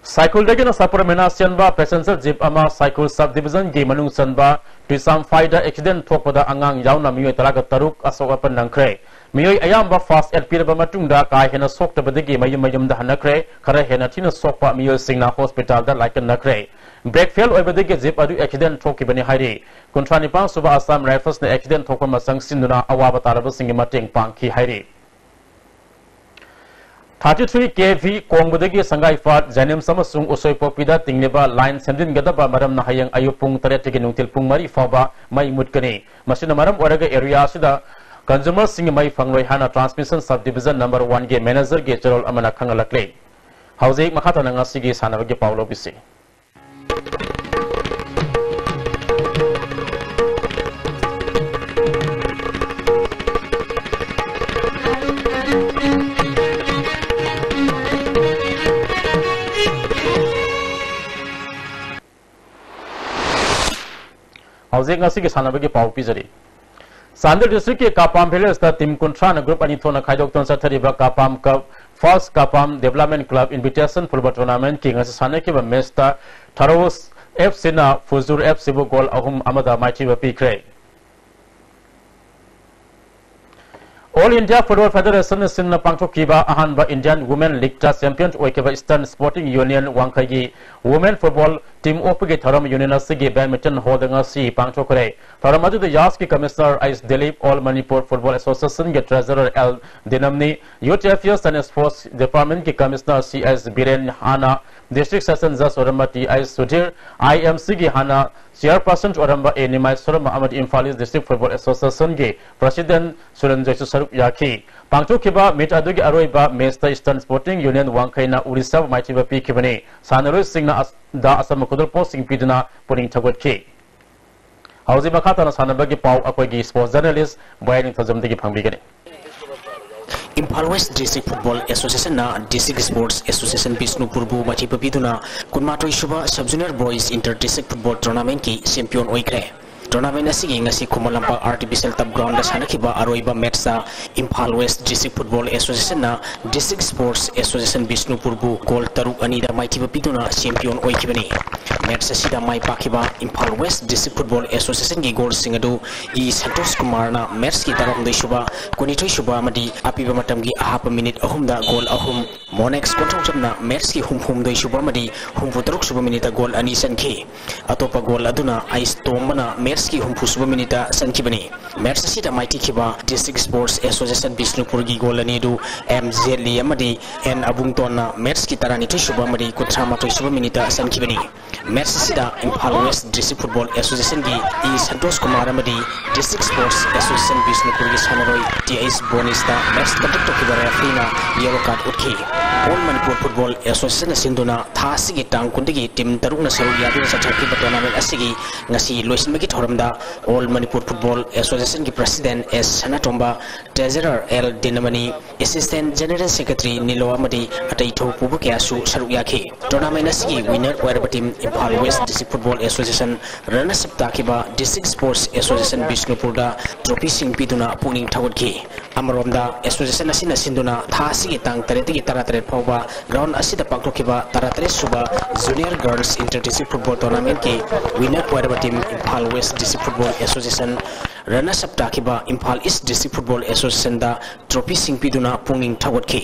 ꯁꯥꯏꯈꯨꯜꯗꯒꯤꯅ ꯁꯄꯨꯔ ꯃꯦꯅꯥ ꯆꯦꯟꯕ passenger jeep ꯑꯃ ꯁꯥꯏꯈꯨꯜ sub division ꯒꯤ ꯃꯅꯨꯡ ꯆꯟꯕ ꯇꯨꯏꯁꯥꯝꯐꯥꯏꯗ accident ꯊꯣꯛꯄꯗ ꯑꯉꯥꯡ ꯌꯥꯎꯅ ꯃꯤꯑꯣꯏ ꯇꯔꯥꯒ ꯇꯔꯨꯛ ꯑꯁꯣꯛ ꯑꯄꯟ ꯅꯪꯈ꯭ꯔꯦ꯫ ꯃꯤꯑꯣꯏ ꯑꯌꯥꯝꯕ first aid ꯄꯤꯔꯕ ꯃꯇꯨꯡꯗ ꯀꯥ ꯍꯦꯟꯅ ꯁꯣꯛꯇꯕꯗꯒꯤ ꯃꯌꯨꯝ ꯃꯌꯨꯝꯗ ꯍꯟꯅꯈ꯭ꯔꯦ꯫ ꯈꯔ ꯍꯦꯟꯅ ꯊꯤꯅ ꯁꯣꯛꯄ ꯃꯤꯑꯣꯏꯁꯤꯡꯅ hospital ꯗ ꯂꯥꯏꯀꯠꯅꯈ꯭ꯔꯦ꯫ Brake fail ꯑꯣꯏꯕꯗꯒꯤ jeep ꯑꯗꯨ accident ꯊꯣꯛꯈꯤꯕꯅꯤ ꯍꯥꯏꯔꯤ꯫ ꯀꯨꯟꯊ꯭ꯔꯥ ꯅꯤꯄꯥꯟ ꯁꯨꯕ Assam Rifles ꯅ accident ꯊꯣꯛꯄ ꯃꯁꯪ ꯁꯤꯟꯗꯨꯅ ꯑꯋꯥꯕ ꯇꯥꯔꯕꯁꯤꯡꯒꯤ ꯃꯇꯦꯡ ꯄꯥꯡꯈꯤ ꯍꯥꯏꯔꯤ꯫ Thirty three K V ꯀꯣꯡꯕꯗꯒꯤ ꯁꯪꯒꯥꯏꯄꯥꯠ, ꯖꯦꯅꯤꯝꯁ ꯑꯃꯁꯨꯡ ꯎꯁꯣꯏꯄꯣꯛꯄꯤꯗ ꯇꯤꯡꯂꯤꯕ line ꯁꯦꯝꯖꯤꯟꯒꯗꯕ ꯃꯔꯝꯅ ꯍꯌꯦꯡ ꯑꯌꯨꯛ ꯄꯨꯡ ꯇꯔꯦꯠꯇꯒꯤ ꯅꯨꯡꯊꯤꯜ ꯄꯨꯡ ꯃꯔꯤ ꯐꯥꯎꯕ ꯃꯩ ꯃꯨꯠꯀꯅꯤ꯫ ꯃꯁꯤꯅ ꯃꯔꯝ ꯑꯣꯏꯔꯒ area ꯑꯁꯤꯗ consumer ꯁꯤꯡꯒꯤ ꯃꯩ ꯐꯪꯂꯣꯏ ꯍꯥꯏꯅ Transmission Sub Division number one ꯒꯤ manager ꯒꯤ ꯆꯦꯔꯣꯜ ꯑꯃꯅ ꯈꯪꯍꯜꯂꯛꯂꯤ꯫ ꯍꯧꯖꯤꯛ ꯃꯈꯥ ꯇꯥꯅ ꯉꯁꯤꯒꯤ ꯁꯥꯟꯅꯕꯒꯤ ꯄꯥꯎ ꯂꯧꯕꯤꯁꯤ꯫ ꯍꯧꯖꯤꯛ ꯉꯁꯤꯒꯤ ꯁꯥꯟꯅꯕꯒꯤ ꯄꯥꯎ ꯄꯤꯖꯔꯤ꯫ ꯆꯥꯟꯗꯦꯜ district ꯀꯤ ꯀꯥꯄꯥꯝ village ꯇ team ꯀꯨꯟꯊ꯭ꯔꯥꯅ group ꯑꯅꯤ ꯊꯣꯛꯅ ꯈꯥꯏꯗꯣꯛꯇꯨꯅ ꯆꯠꯊꯔꯤꯕ ꯀꯥꯄꯥꯝ Cup First Kapam Development Club Invitation Football Tournament ꯀꯤ ꯉꯁꯤ ꯁꯥꯟꯅꯈꯤꯕ match ꯇ ꯊꯥꯔꯣ F C ꯅ ꯐꯨꯖꯨꯔ F C ꯕꯨ goal ꯑꯍꯨꯝ ꯑꯃꯗ ꯃꯥꯏꯊꯤꯕ ꯄꯤꯈ꯭ꯔꯦ꯫ All India Football Federation ꯁꯤꯡꯅ ꯄꯥꯡꯊꯣꯛꯈꯤꯕ ꯑꯍꯥꯟꯕ Indian Women League ꯇ champion ꯑꯣꯏꯈꯤꯕ Eastern Sporting Union ꯋꯥꯡꯈꯩꯒꯤ women football team ꯑꯣꯛꯄꯒꯤ ꯊꯧꯔꯝ union ꯑꯁꯤꯒꯤ badminton hall ꯗ ꯉꯁꯤ ꯄꯥꯡꯊꯣꯛꯈ꯭ꯔꯦ꯫ ꯊꯧꯔꯝ ꯑꯗꯨꯗ ꯌꯥꯁꯀꯤ commissioner H Dilip, All Manipur Football Association ꯒꯤ treasurer L Dinamani, Youth Affairs and Sports Department ꯀꯤ commissioner ꯁꯤ ꯑꯦꯁ ꯕꯤꯔꯦꯟ, ꯍꯥꯟꯅ district session judge ꯑꯣꯏꯔꯝꯕ ꯇꯤ ꯑꯩꯆ ꯁꯨꯙꯤꯔ, ꯑꯥꯏ ꯑꯦꯝ ꯁꯤ ꯒꯤ ꯍꯥꯟꯅ chairperson ꯑꯣꯏꯔꯝꯕ ꯑꯦ ꯅꯤꯃꯥꯏ ꯁꯣꯔꯝꯕ ꯑꯃꯗꯤ Imphal East District Football Association ꯒꯤ president ꯁꯨꯔꯟꯖꯣꯏꯁꯨ ꯁꯔꯨꯛ ꯌꯥꯈꯤ꯫ ꯄꯥꯡꯊꯣꯛꯈꯤꯕ meet ꯑꯗꯨꯒꯤ ꯑꯔꯣꯏꯕ match ꯇ Eastern Sporting Union ꯋꯥꯡꯈꯩꯅ ꯑꯣꯔꯤꯁꯥꯕꯨ ꯃꯥꯏꯊꯤꯕ ꯄꯤꯈꯤꯕꯅꯤ꯫ ꯁꯥꯟꯅꯔꯣꯏꯁꯤꯡꯅ ꯑꯁ-, ꯗ ꯑꯆꯝꯕ ꯈꯨꯗꯣꯜꯄꯣꯠꯁꯤꯡ ꯄꯤꯗꯨꯅ ꯄꯨꯛꯅꯤꯡ ꯊꯧꯒꯠꯈꯤ꯫ ꯍꯧꯖꯤꯛ ꯃꯈꯥ ꯇꯥꯅ ꯁꯥꯟꯅꯕꯒꯤ ꯄꯥꯎ ꯑꯩꯈꯣꯏꯒꯤ sports journalist ꯕꯣꯌꯥꯏ ꯅꯤꯡꯊꯧꯖꯝꯗꯒꯤ ꯐꯪꯕꯤꯒꯅꯤ꯫ Imphal West District Football Association ꯅ District Sports Association ꯕꯤꯁꯅꯨꯄꯨꯔꯕꯨ ꯃꯥꯏꯊꯤꯕ ꯄꯤꯗꯨꯅ ꯀꯨꯟꯃꯥꯊꯣꯏ ꯁꯨꯕ Sub Junior Boys Inter District Football Tournament ꯀꯤ champion ꯑꯣꯏꯈ꯭ꯔꯦ꯫ Tournament ꯑꯁꯤꯒꯤ ꯉꯁꯤ Khuman Lampak Artificial Turf Ground ꯗ ꯁꯥꯟꯅꯈꯤꯕ ꯑꯔꯣꯏꯕ match ꯇ Imphal West District Football Association ꯅ District Sports Association ꯕꯤꯁꯅꯨꯄꯨꯔꯕꯨ goal ꯇꯔꯨꯛ ꯑꯅꯤꯗ ꯃꯥꯏꯊꯤꯕ ꯄꯤꯗꯨꯅ champion ꯑꯣꯏꯈꯤꯕꯅꯤ꯫ Match ꯑꯁꯤꯗ ꯃꯥꯏ ꯄꯥꯛꯈꯤꯕ Imphal West District Football Association ꯒꯤ goal ꯁꯤꯡ ꯑꯗꯨ ꯏ ꯁꯟꯇꯣꯁ ꯀꯨꯃꯥꯔꯅ match ꯀꯤ ꯇꯔꯥꯍꯨꯝꯗꯣꯏ ꯁꯨꯕ, ꯀꯨꯟꯅꯤꯊꯣꯏ ꯁꯨꯕ ꯑꯃꯗꯤ ꯑꯄꯤꯕ ꯃꯇꯝꯒꯤ ꯑꯍꯥꯞꯄ minute ꯑꯍꯨꯝꯗ goal ꯑꯍꯨꯝ, ꯃꯣꯅꯦꯛꯁ ꯀꯣꯟꯊꯧꯖꯝꯅ match ꯀꯤ ꯍꯨꯝꯐꯨꯍꯨꯝꯗꯣꯏ ꯁꯨꯕ ꯑꯃꯗꯤ ꯍꯨꯝꯐꯨꯇꯔꯨꯛ ꯁꯨꯕ minute ꯇ goal ꯑꯅꯤ ꯆꯟꯈꯤ꯫ ꯑꯇꯣꯞꯄ goal ꯑꯗꯨꯅ ꯑꯩꯁ ꯇꯣꯝꯕꯅ match ꯀꯤ ꯍꯨꯝꯐꯨ ꯁꯨꯕ minute ꯇ ꯆꯟꯈꯤꯕꯅꯤ꯫ Match ꯑꯁꯤꯗ ꯃꯥꯏꯊꯤꯈꯤꯕ District Sports Association ꯕꯤꯁꯅꯨꯄꯨꯔꯒꯤ goal ꯑꯅꯤ ꯑꯗꯨ ꯑꯦꯝ ꯖꯦꯠꯂꯤ ꯑꯃꯗꯤ ꯑꯦꯟ ꯑꯕꯨꯡꯇꯣꯟꯅ match ꯀꯤ ꯇꯔꯥꯅꯤꯊꯣꯏ ꯁꯨꯕ ꯑꯃꯗꯤ ꯀꯨꯟꯊ꯭ꯔꯥ ꯃꯥꯊꯣꯏ ꯁꯨꯕ minute ꯇ ꯆꯟꯈꯤꯕꯅꯤ꯫ Match ꯑꯁꯤꯗ Imphal West District Football Association ꯒꯤ ꯏ ꯁꯟꯇꯣꯁ ꯀꯨꯃꯥꯔ ꯑꯃꯗꯤ District Sports Association ꯕꯤꯁꯅꯨꯄꯨꯔꯒꯤ ꯁꯥꯟꯅꯔꯣꯏ ꯇꯤ ꯑꯩꯆ ꯕꯣꯅꯤꯁꯇ match conduct ꯇꯧꯈꯤꯕ referee ꯅ yellow card ꯎꯠꯈꯤ꯫ All Manipur Football Association ꯅ ꯁꯤꯟꯗꯨꯅ ꯊꯥ ꯑꯁꯤꯒꯤ ꯇꯥꯡ ꯀꯨꯟꯗꯒꯤ team ꯇꯔꯨꯛꯅ ꯁꯔꯨꯛ ꯌꯥꯗꯨꯅ ꯆꯠꯊꯈꯤꯕ tournament ꯑꯁꯤꯒꯤ ꯉꯁꯤ ꯂꯣꯏꯁꯤꯟꯕꯒꯤ ꯊꯧꯔꯝꯗ All Manipur Football Association ꯒꯤ president S Sanatomba, treasurer L Dinamani, assistant general secretary Nilo ꯑꯃꯗꯤ ꯑꯇꯩ ꯊꯧ ꯄꯨꯕ ꯀꯌꯥꯁꯨ ꯁꯔꯨꯛ ꯌꯥꯈꯤ꯫ Tournament ꯑꯁꯤꯒꯤ winner ꯑꯣꯏꯔꯕ team Imphal West District Football Association, runner up ꯇꯥꯈꯤꯕ District Sports Association ꯕꯤꯁꯅꯨꯄꯨꯔꯗ trophy ꯁꯤꯡ ꯄꯤꯗꯨꯅ ꯄꯨꯛꯅꯤꯡ ꯊꯧꯒꯠꯈꯤ꯫ ꯑꯃꯔꯣꯝꯗ, association ꯑꯁꯤꯅ ꯁꯤꯟꯗꯨꯅ ꯊꯥ ꯑꯁꯤꯒꯤ ꯇꯥꯡ ꯇꯔꯦꯠꯇꯒꯤ ꯇꯔꯥꯇꯔꯦꯠ ꯐꯥꯎꯕ ground ꯑꯁꯤꯗ ꯄꯥꯡꯊꯣꯛꯈꯤꯕ ꯇꯔꯥꯇꯔꯦꯠ ꯁꯨꯕ Junior Girls Inter District Football Tournament ꯀꯤ winner ꯑꯣꯏꯔꯕ team Imphal West District Football Association Runners up ꯇꯥꯈꯤꯕ ꯏꯝꯐꯥꯜ ꯏꯁ ꯗꯤꯁꯇ꯭ꯔꯤꯛ ꯐꯨꯠꯕꯣꯜ ꯑꯦꯁꯣꯁꯤꯌꯦꯁꯟꯗ ꯇ꯭ꯔꯣꯐꯤꯁꯤꯡ ꯄꯤꯗꯨꯅ ꯄꯨꯛꯅꯤꯡ ꯊꯧꯒꯠꯈꯤ꯫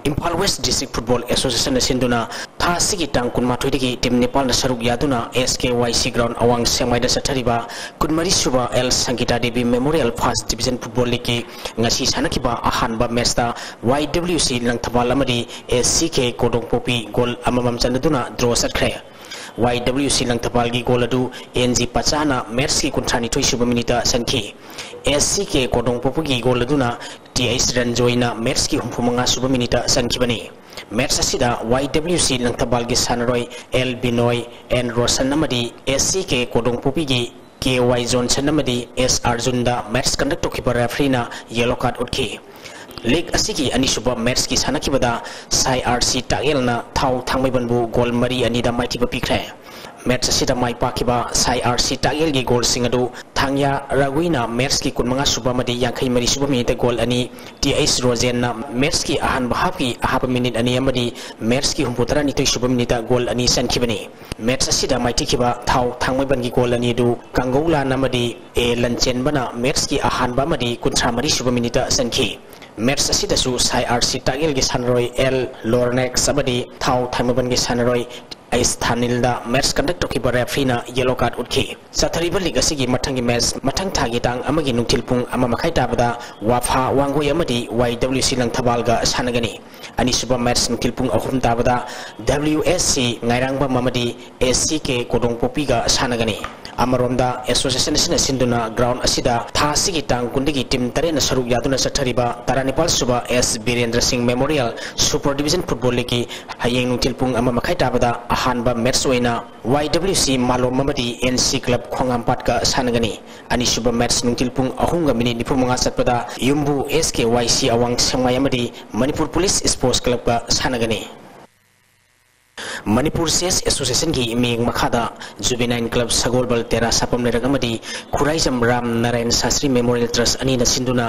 ꯏꯝꯐꯥꯜ ꯋꯦꯁ ꯗꯤꯁꯇ꯭ꯔꯤꯛ ꯐꯨꯠꯕꯣꯜ ꯑꯦꯁꯣꯁꯤꯌꯦꯁꯟꯅ ꯁꯤꯟꯗꯨꯅ ꯊꯥ ꯑꯁꯤꯒꯤ ꯇꯥꯡ ꯀꯨꯟꯃꯥꯊꯣꯏꯗꯒꯤ ꯇꯤꯝ ꯅꯤꯄꯥꯜꯅ ꯁꯔꯨꯛ ꯌꯥꯗꯨꯅ ꯑꯦꯁ ꯀꯦ ꯋꯥꯏ ꯁꯤ ꯒ꯭ꯔꯥꯎꯟ ꯑꯋꯥꯡ ꯁꯦꯛꯃꯥꯏꯗ ꯆꯠꯊꯔꯤꯕ ꯀꯨꯟꯃꯔꯤ ꯁꯨꯕ L Sangita Devi memorial first division football ꯂꯤꯒꯀꯤ ꯉꯁꯤ ꯁꯥꯟꯅꯈꯤꯕ ꯑꯍꯥꯟꯕ ꯃꯦꯆꯇ ꯋꯥꯏ ꯗꯕ꯭ꯂꯤꯎ ꯁꯤ ꯂꯪꯊꯕꯥꯜ ꯑꯃꯗꯤ ꯑꯦꯁ ꯁꯤ ꯀꯦ ꯀꯣꯗꯣꯡꯄꯣꯛꯄꯤ ꯒꯣꯜ ꯑꯃꯃꯝ ꯆꯟꯅꯗꯨꯅ ꯗ꯭ꯔꯣ ꯆꯠꯈ꯭ꯔꯦ꯫ ꯋꯥꯏ ꯗꯕ꯭ꯂꯤꯎ ꯁꯤ ꯂꯪꯊꯕꯥꯜꯒꯤ ꯒꯣꯜ ꯑꯗꯨ ꯑꯦꯟ ꯖꯤ ꯄꯆꯥꯅ ꯃꯦꯆꯀꯤ ꯀꯨꯟꯊ꯭ꯔꯥꯅꯤꯊꯣꯏ ꯁꯨꯕ ꯃꯤꯅꯤꯠꯇ ꯆꯟꯈꯤ꯫ ꯑꯦꯁ ꯁꯤ ꯀꯦ ꯀꯣꯗꯣꯡꯄꯣꯛꯄꯤꯒꯤ ꯒꯣꯜ ꯑꯗꯨꯅ ꯇꯤ ꯑꯩꯆ ꯔꯟꯖꯣꯏꯅ ꯃꯦꯆꯀꯤ ꯍꯨꯝꯐꯨ ꯃꯉꯥ ꯁꯨꯕ ꯃꯤꯅꯤꯠꯇ ꯆꯟꯈꯤꯕꯅꯤ꯫ ꯃꯦꯆ ꯑꯁꯤꯗ ꯋꯥꯏ ꯗꯕ꯭ꯂꯤꯎ ꯁꯤ ꯂꯪꯊꯕꯥꯜꯒꯤ ꯁꯥꯟꯅꯔꯣꯏ ꯑꯦꯜ ꯕꯤꯅꯣꯏ, ꯑꯦꯟ ꯔꯣꯁꯟ ꯑꯃꯗꯤ ꯑꯦꯁ ꯁꯤ ꯀꯦ ꯀꯣꯗꯣꯡꯄꯣꯛꯄꯤꯒꯤ ꯀꯦ ꯋꯥꯏ ꯖꯣꯟꯁꯟ ꯑꯃꯗꯤ ꯑꯦꯁ ꯑꯥꯔꯖꯨꯟꯗ ꯃꯦꯆ ꯀꯟꯗꯛ ꯇꯧꯈꯤꯕ ꯔꯦꯐ꯭ꯔꯤꯅ ꯌꯦꯂꯣ ꯀꯥꯔꯗ ꯎꯠꯈꯤ꯫ ꯂꯤꯒ ꯑꯁꯤꯒꯤ ꯑꯅꯤꯁꯨꯕ ꯃꯦꯆꯀꯤ ꯁꯥꯟꯅꯈꯤꯕꯗ ꯁꯥꯏ ꯑꯥꯔ ꯁꯤ ꯇꯥꯛꯌꯦꯜꯅ ꯊꯥꯎ ꯊꯥꯡꯃꯩꯕꯟꯕꯨ ꯒꯣꯜ ꯃꯔꯤ ꯑꯅꯤꯗ ꯃꯥꯏꯊꯤꯕ ꯄꯤꯈ꯭ꯔꯦ꯫ ꯃꯦꯆ ꯑꯁꯤꯗ ꯃꯥꯏ ꯄꯥꯛꯈꯤꯕ ꯁꯥꯏ ꯑꯥꯔ ꯁꯤ ꯇꯥꯛꯌꯦꯜꯒꯤ ꯒꯣꯜꯁꯤꯡ ꯑꯗꯨ ꯊꯥꯡꯌꯥ ꯔꯥꯒꯨꯏꯅ ꯃꯦꯆꯀꯤ ꯀꯨꯟꯃꯉꯥ ꯁꯨꯕ ꯑꯃꯗꯤ ꯌꯥꯡꯈꯩ ꯃꯔꯤ ꯁꯨꯕ ꯃꯤꯅꯤꯠꯇ ꯒꯣꯜ ꯑꯅꯤ, ꯇꯤ ꯑꯩꯆ ꯔꯣꯖꯦꯟꯅ ꯃꯦꯆꯀꯤ ꯑꯍꯥꯟꯕ ꯍꯥꯞꯀꯤ ꯑꯍꯥꯞꯄ ꯃꯤꯅꯤꯠ ꯑꯅꯤ ꯑꯃꯗꯤ ꯃꯦꯆꯀꯤ ꯍꯨꯝꯐꯨ ꯇꯔꯥꯅꯤꯊꯣꯏ ꯁꯨꯕ ꯃꯤꯅꯤꯠꯇ ꯒꯣꯜ ꯑꯅꯤ ꯆꯟꯈꯤꯕꯅꯤ꯫ ꯃꯦꯆ ꯑꯁꯤꯗ ꯃꯥꯏꯊꯤꯈꯤꯕ ꯊꯥꯎ ꯊꯥꯡꯃꯩꯕꯟꯒꯤ ꯒꯣꯜ ꯑꯅꯤ ꯑꯗꯨ ꯀꯥꯡꯒꯧꯂꯥꯟ ꯑꯃꯗꯤ ꯑꯦ ꯂꯟꯆꯦꯟꯕꯅ ꯃꯦꯆꯀꯤ ꯑꯍꯥꯟꯕ ꯑꯃꯗꯤ ꯀꯨꯟꯊ꯭ꯔꯥ ꯃꯔꯤ ꯁꯨꯕ ꯃꯤꯅꯤꯠꯇ ꯆꯟꯈꯤ꯫ ꯃꯦꯆ ꯑꯁꯤꯗꯁꯨ ꯁꯥꯏ ꯑꯥꯔ ꯁꯤ ꯇꯥꯛꯌꯦꯜꯒꯤ ꯁꯥꯟꯅꯔꯣꯏ ꯑꯦꯜ ꯂꯣꯔꯅꯦꯛꯁ ꯑꯃꯗꯤ ꯊꯥꯎ ꯊꯥꯡꯃꯩꯕꯟꯒꯤ ꯁꯥꯟꯅꯔꯣꯏ ꯑꯩꯁ ꯊꯥꯅꯤꯜꯗ ꯃꯦꯆ ꯀꯟꯗꯛ ꯇꯧꯈꯤꯕ ꯔꯦꯐ꯭ꯔꯤꯅ ꯌꯦꯂꯣ ꯀꯥꯔꯗ ꯎꯠꯈꯤ꯫ ꯆꯠꯊꯔꯤꯕ ꯂꯤꯒ ꯑꯁꯤꯒꯤ ꯃꯊꯪꯒꯤ ꯃꯦꯆ ꯃꯊꯪ ꯊꯥꯒꯤ ꯇꯥꯡ ꯑꯃꯒꯤ ꯅꯨꯡꯊꯤꯜ ꯄꯨꯡ ꯑꯃ ꯃꯈꯥꯏ ꯇꯥꯕꯗ ꯋꯥꯐꯥ ꯋꯥꯡꯒꯣꯏ ꯑꯃꯗꯤ ꯋꯥꯏ ꯗꯕ꯭ꯂꯤꯎ ꯁꯤ ꯂꯪꯊꯕꯥꯜꯒ ꯁꯥꯟꯅꯒꯅꯤ꯫ ꯑꯅꯤꯁꯨꯕ ꯃꯦꯆ ꯅꯨꯡꯊꯤꯜ ꯄꯨꯡ ꯑꯍꯨꯝ ꯇꯥꯕꯗ ꯗꯕ꯭ꯂꯤꯎ ꯑꯦꯁ ꯁꯤ ꯉꯥꯏꯔꯥꯡꯕꯝ ꯑꯃꯗꯤ ꯑꯦꯁ ꯁꯤ ꯀꯦ ꯀꯣꯗꯣꯡꯄꯣꯛꯄꯤꯒ ꯁꯥꯟꯅꯒꯅꯤ꯫ ꯑꯃꯔꯣꯝꯗ ꯑꯦꯁꯣꯁꯤꯌꯦꯁꯟ ꯑꯁꯤꯅ ꯁꯤꯟꯗꯨꯅ ꯒ꯭ꯔꯥꯎꯟ ꯑꯁꯤꯗ ꯊꯥ ꯑꯁꯤꯒꯤ ꯇꯥꯡ ꯀꯨꯟꯗꯒꯤ ꯇꯤꯝ ꯇꯔꯦꯠꯅ ꯁꯔꯨꯛ ꯌꯥꯗꯨꯅ ꯆꯠꯊꯔꯤꯕ ꯇꯔꯥꯅꯤꯄꯥꯜ ꯁꯨꯕ ꯑꯦꯁ ꯕꯤꯔꯦꯟꯗ꯭ꯔ ꯁꯤꯡ ꯃꯦꯃꯣꯔꯤꯌꯦꯜ ꯁꯨꯄꯔ ꯗꯤꯕꯤꯖꯟ ꯐꯨꯠꯕꯣꯜ ꯂꯤꯒꯀꯤ ꯍꯌꯦꯡ ꯅꯨꯡꯊꯤꯜ ꯄꯨꯡ ꯑꯃ ꯃꯈꯥꯏ ꯇꯥꯕꯗ ꯑꯍꯥꯟꯕ ꯃꯦꯆ ꯑꯣꯏꯅ ꯋꯥꯏ ꯗꯕ꯭ꯂꯤꯎ ꯁꯤ ꯃꯥꯂꯣꯝ ꯑꯃꯗꯤ ꯑꯦꯟ ꯁꯤ ꯀ꯭ꯂꯕ ꯈꯣꯡꯉꯥꯝꯄꯥꯠꯀ ꯁꯥꯟꯅꯒꯅꯤ꯫ ꯑꯅꯤꯁꯨꯕ ꯃꯦꯆ ꯅꯨꯡꯊꯤꯜ ꯄꯨꯡ ꯑꯍꯨꯝꯒ ꯃꯤꯅꯤꯠ ꯅꯤꯐꯨ ꯃꯉꯥ ꯆꯠꯄꯗ ꯌꯨꯝꯕꯨ ꯑꯦꯁ ꯀꯦ ꯋꯥꯏ ꯁꯤ ꯑꯋꯥꯡ ꯁꯦꯛꯃꯥꯏ ꯑꯃꯗꯤ ꯃꯅꯤꯄꯨꯔ ꯄꯨꯂꯤꯁ ꯁ꯭ꯄꯣꯔꯠꯁ ꯀ꯭ꯂꯕꯀ ꯁꯥꯟꯅꯒꯅꯤ꯫ ꯃꯅꯤꯄꯨꯔ ꯆꯦꯁ ꯑꯦꯁꯣꯁꯤꯌꯦꯁꯟꯒꯤ ꯃꯤꯠꯌꯦꯡ ꯃꯈꯥꯗ ꯖꯨꯕꯦꯅꯥꯏꯟ ꯀ꯭ꯂꯕ ꯁꯒꯣꯜꯕꯜ ꯇꯦꯔꯥ ꯁꯥꯄꯝ ꯂꯩꯔꯛ ꯑꯃꯗꯤ ꯈꯨꯔꯥꯏꯖꯝ ꯔꯥꯝ ꯅꯥꯔꯥꯌꯟ ꯁꯥꯁ꯭ꯔꯤ ꯃꯦꯃꯣꯔꯤꯌꯦꯜ ꯇ꯭ꯔꯁ ꯑꯅꯤꯅ ꯁꯤꯟꯗꯨꯅ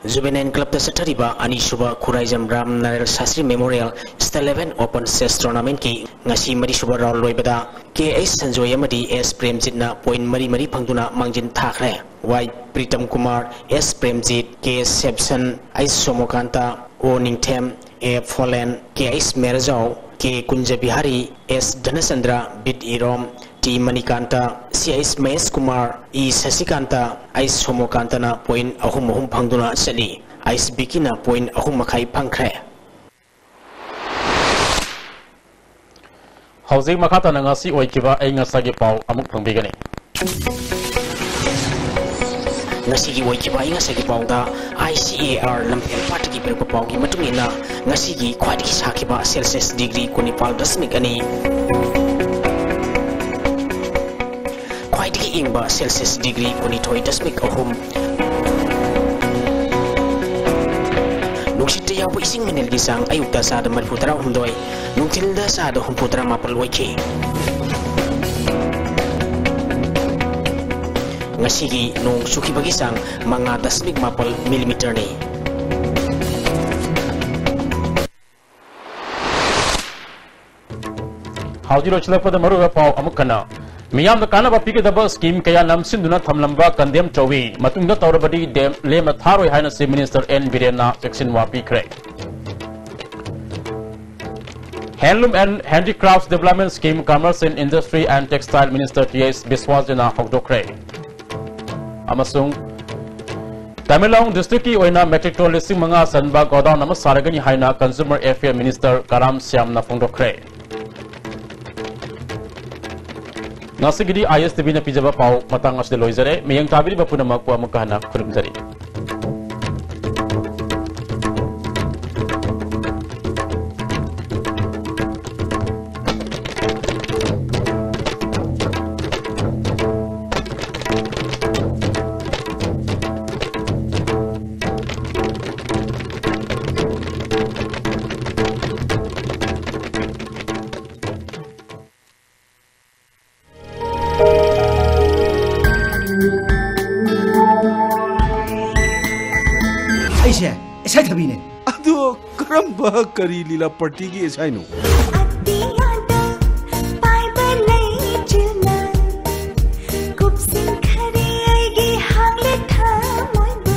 Juvenile Clubꯇ ꯆꯠꯊꯔꯤꯕ ꯑꯅꯤꯁꯨꯕ Khuraijam Ram ꯅꯔꯦꯜ Shastri Memorial State Level Open Chess Tournamentꯀꯤ ꯉꯁꯤ ꯃꯔꯤꯁꯨꯕ round ꯂꯣꯏꯕꯗ ꯀꯦ ꯑꯩꯆ ꯁꯟꯖꯣꯏ ꯑꯃꯗꯤ ꯑꯦꯁ ꯄ꯭ꯔꯦꯝꯖꯤꯠꯅ point ꯃꯔꯤ ꯃꯔꯤ ꯐꯪꯗꯨꯅ ꯃꯥꯡꯖꯤꯟ ꯊꯥꯈ꯭ꯔꯦ꯫ ꯋꯥꯏ ꯄ꯭ꯔꯤꯇꯝ ꯀꯨꯃꯥꯔ, ꯑꯦꯁ ꯄ꯭ꯔꯦꯝꯖꯤꯠ, ꯀꯦ ꯁꯦꯞꯁꯟ, ꯑꯩꯆ ꯁꯣꯃꯣꯀꯥꯟꯇ, ꯑꯣ ꯅꯤꯡꯊꯦꯝ, ꯑꯦ ꯐꯣꯂꯦꯟ, ꯀꯦ ꯑꯩꯆ ꯃꯦꯔꯖꯥꯎ, ꯀꯦ ꯀꯨꯟꯖꯕꯤꯍꯥꯔꯤ, ꯑꯦꯁ ꯙꯅꯆꯟꯗ꯭ꯔ, ꯕꯤꯠ ꯏꯔꯣꯝ, ꯇꯤ ꯃꯅꯤꯀꯥꯟꯇ, ꯁꯤ H Mahesh Kumar, E ꯁꯁꯤꯀꯥꯟꯇ, H ꯁꯣꯃꯣꯀꯥꯟꯇꯅ point ꯑꯍꯨꯝ ꯑꯍꯨꯝ ꯐꯪꯗꯨꯅ ꯆꯠꯂꯤ꯫ ꯑꯩꯆ ꯕꯤꯀꯤꯅ point ꯑꯍꯨꯝ ꯃꯈꯥꯏ ꯐꯪꯈ꯭ꯔꯦ꯫ ꯍꯧꯖꯤꯛ ꯃꯈꯥ ꯇꯥꯅ ꯉꯁꯤ ꯑꯣꯏꯈꯤꯕ ꯑꯏꯪ ꯑꯁꯥꯒꯤ ꯄꯥꯎ ꯑꯃꯨꯛ ꯐꯪꯕꯤꯒꯅꯤ꯫ ꯉꯁꯤꯒꯤ ꯑꯣꯏꯈꯤꯕ ꯑꯏꯪ ꯑꯁꯥꯒꯤ ꯄꯥꯎꯗ I C A R ꯂꯝꯐꯦꯜ ꯄꯥꯠꯇꯒꯤ ꯄꯤꯔꯛꯄ ꯄꯥꯎꯒꯤ ꯃꯇꯨꯡ ꯏꯟꯅ, ꯉꯁꯤꯒꯤ ꯈ꯭ꯋꯥꯏꯗꯒꯤ ꯁꯥꯈꯤꯕ celsius degree ꯀꯨꯟꯅꯤꯄꯥꯜ ꯗꯁꯃꯤꯛ ꯑꯅꯤ, ꯈ꯭ꯋꯥꯏꯗꯒꯤ ꯏꯪꯕ celsius degree ꯀꯨꯟꯅꯤꯊꯣꯏ ꯗꯁꯃꯤꯛ ꯑꯍꯨꯝ, ꯅꯨꯡꯁꯤꯠꯇ ꯌꯥꯎꯕ ꯏꯁꯤꯡ ꯃꯅꯤꯜꯒꯤ ꯆꯥꯡ ꯑꯌꯨꯛꯇ ꯆꯥꯗ ꯃꯔꯤꯐꯨ ꯇꯔꯥꯍꯨꯝꯗꯣꯏ, ꯅꯨꯡꯊꯤꯜꯗ ꯆꯥꯗ ꯍꯨꯝꯐꯨ ꯇꯔꯥꯃꯥꯄꯜ ꯑꯣꯏꯈꯤ꯫ ꯉꯁꯤꯒꯤ ꯅꯣꯡ ꯆꯨꯈꯤꯕꯒꯤ ꯆꯥꯡ ꯃꯉꯥ ꯗꯁꯃꯤꯛ ꯃꯥꯄꯜ ꯃꯤꯂꯤꯃꯤꯇꯔꯅꯤ꯫ ꯍꯧꯖꯤꯛ ꯂꯣꯏꯁꯤꯜꯂꯛꯄꯗ ꯃꯔꯨꯑꯣꯏꯕ ꯄꯥꯎ ꯑꯃꯨꯛ ꯍꯟꯅ꯫ ꯃꯤꯌꯥꯝꯗ ꯀꯥꯟꯅꯕ ꯄꯤꯒꯗꯕ scheme ꯀꯌꯥ ꯅꯝꯁꯤꯟꯗꯨꯅ ꯊꯝꯂꯝꯕ condemn ꯇꯧꯏ꯫ ꯃꯇꯨꯡꯗ ꯇꯧꯔꯕꯗꯤ ꯗꯦꯝ ꯂꯦꯝꯅ ꯊꯥꯔꯣꯏ ꯍꯥꯏꯅ Chief Minister N ꯕꯤꯔꯦꯟꯅ ꯆꯦꯛꯁꯤꯟꯋꯥ ꯄꯤꯈ꯭ꯔꯦ꯫ Handloom and Handicrafts Development Scheme, Commerce and Industry and Textile Minister T H ꯕꯤꯁ꯭ꯋꯥꯁꯖꯤꯅ ꯍꯧꯗꯣꯛꯈ꯭ꯔꯦ꯫ ꯑꯃꯁꯨꯡ ꯇꯃꯦꯡꯂꯣꯡ districtꯀꯤ ꯑꯣꯏꯅ metric ton ꯂꯤꯁꯤꯡ ꯃꯉꯥ ꯆꯟꯕ godown ꯑꯃ ꯁꯥꯔꯒꯅꯤ ꯍꯥꯏꯅ Consumer Affairs Minister ꯀꯔꯥꯝ ꯁ꯭ꯌꯥꯝꯅ ꯐꯣꯡꯗꯣꯛꯈ꯭ꯔꯦ꯫ ꯉꯁꯤꯒꯤꯗꯤ I S T Vꯅ ꯄꯤꯖꯕ ꯄꯥꯎ ꯃꯇꯥꯡ ꯑꯁꯤꯗ ꯂꯣꯏꯖꯔꯦ꯫ ꯃꯤꯠꯌꯦꯡ ꯇꯥꯕꯤꯔꯤꯕ ꯄꯨꯝꯅꯃꯛꯄꯨ ꯑꯃꯨꯛꯀ ꯍꯟꯅ ꯈꯨꯔꯨꯝꯖꯔꯤ꯫ ꯁꯦ, ꯑꯦꯁꯥꯏ ꯊꯕꯤꯅꯦ꯫ ꯑꯗꯨ ꯀꯔꯝꯕ ꯀꯔꯤ ꯂꯤꯂꯥ ꯄꯥꯔꯇꯤꯒꯤ ꯑꯦꯁꯥꯏꯅꯣ? ꯑꯇꯤꯌꯥꯗ ꯄꯥꯏꯕ ꯂꯩꯆꯤꯜꯅ ꯀꯨꯞꯁꯤꯟꯈꯔꯦ ꯑꯩꯒꯤ ꯍꯥꯡꯂꯦ ꯊꯃꯣꯏꯕꯨ꯫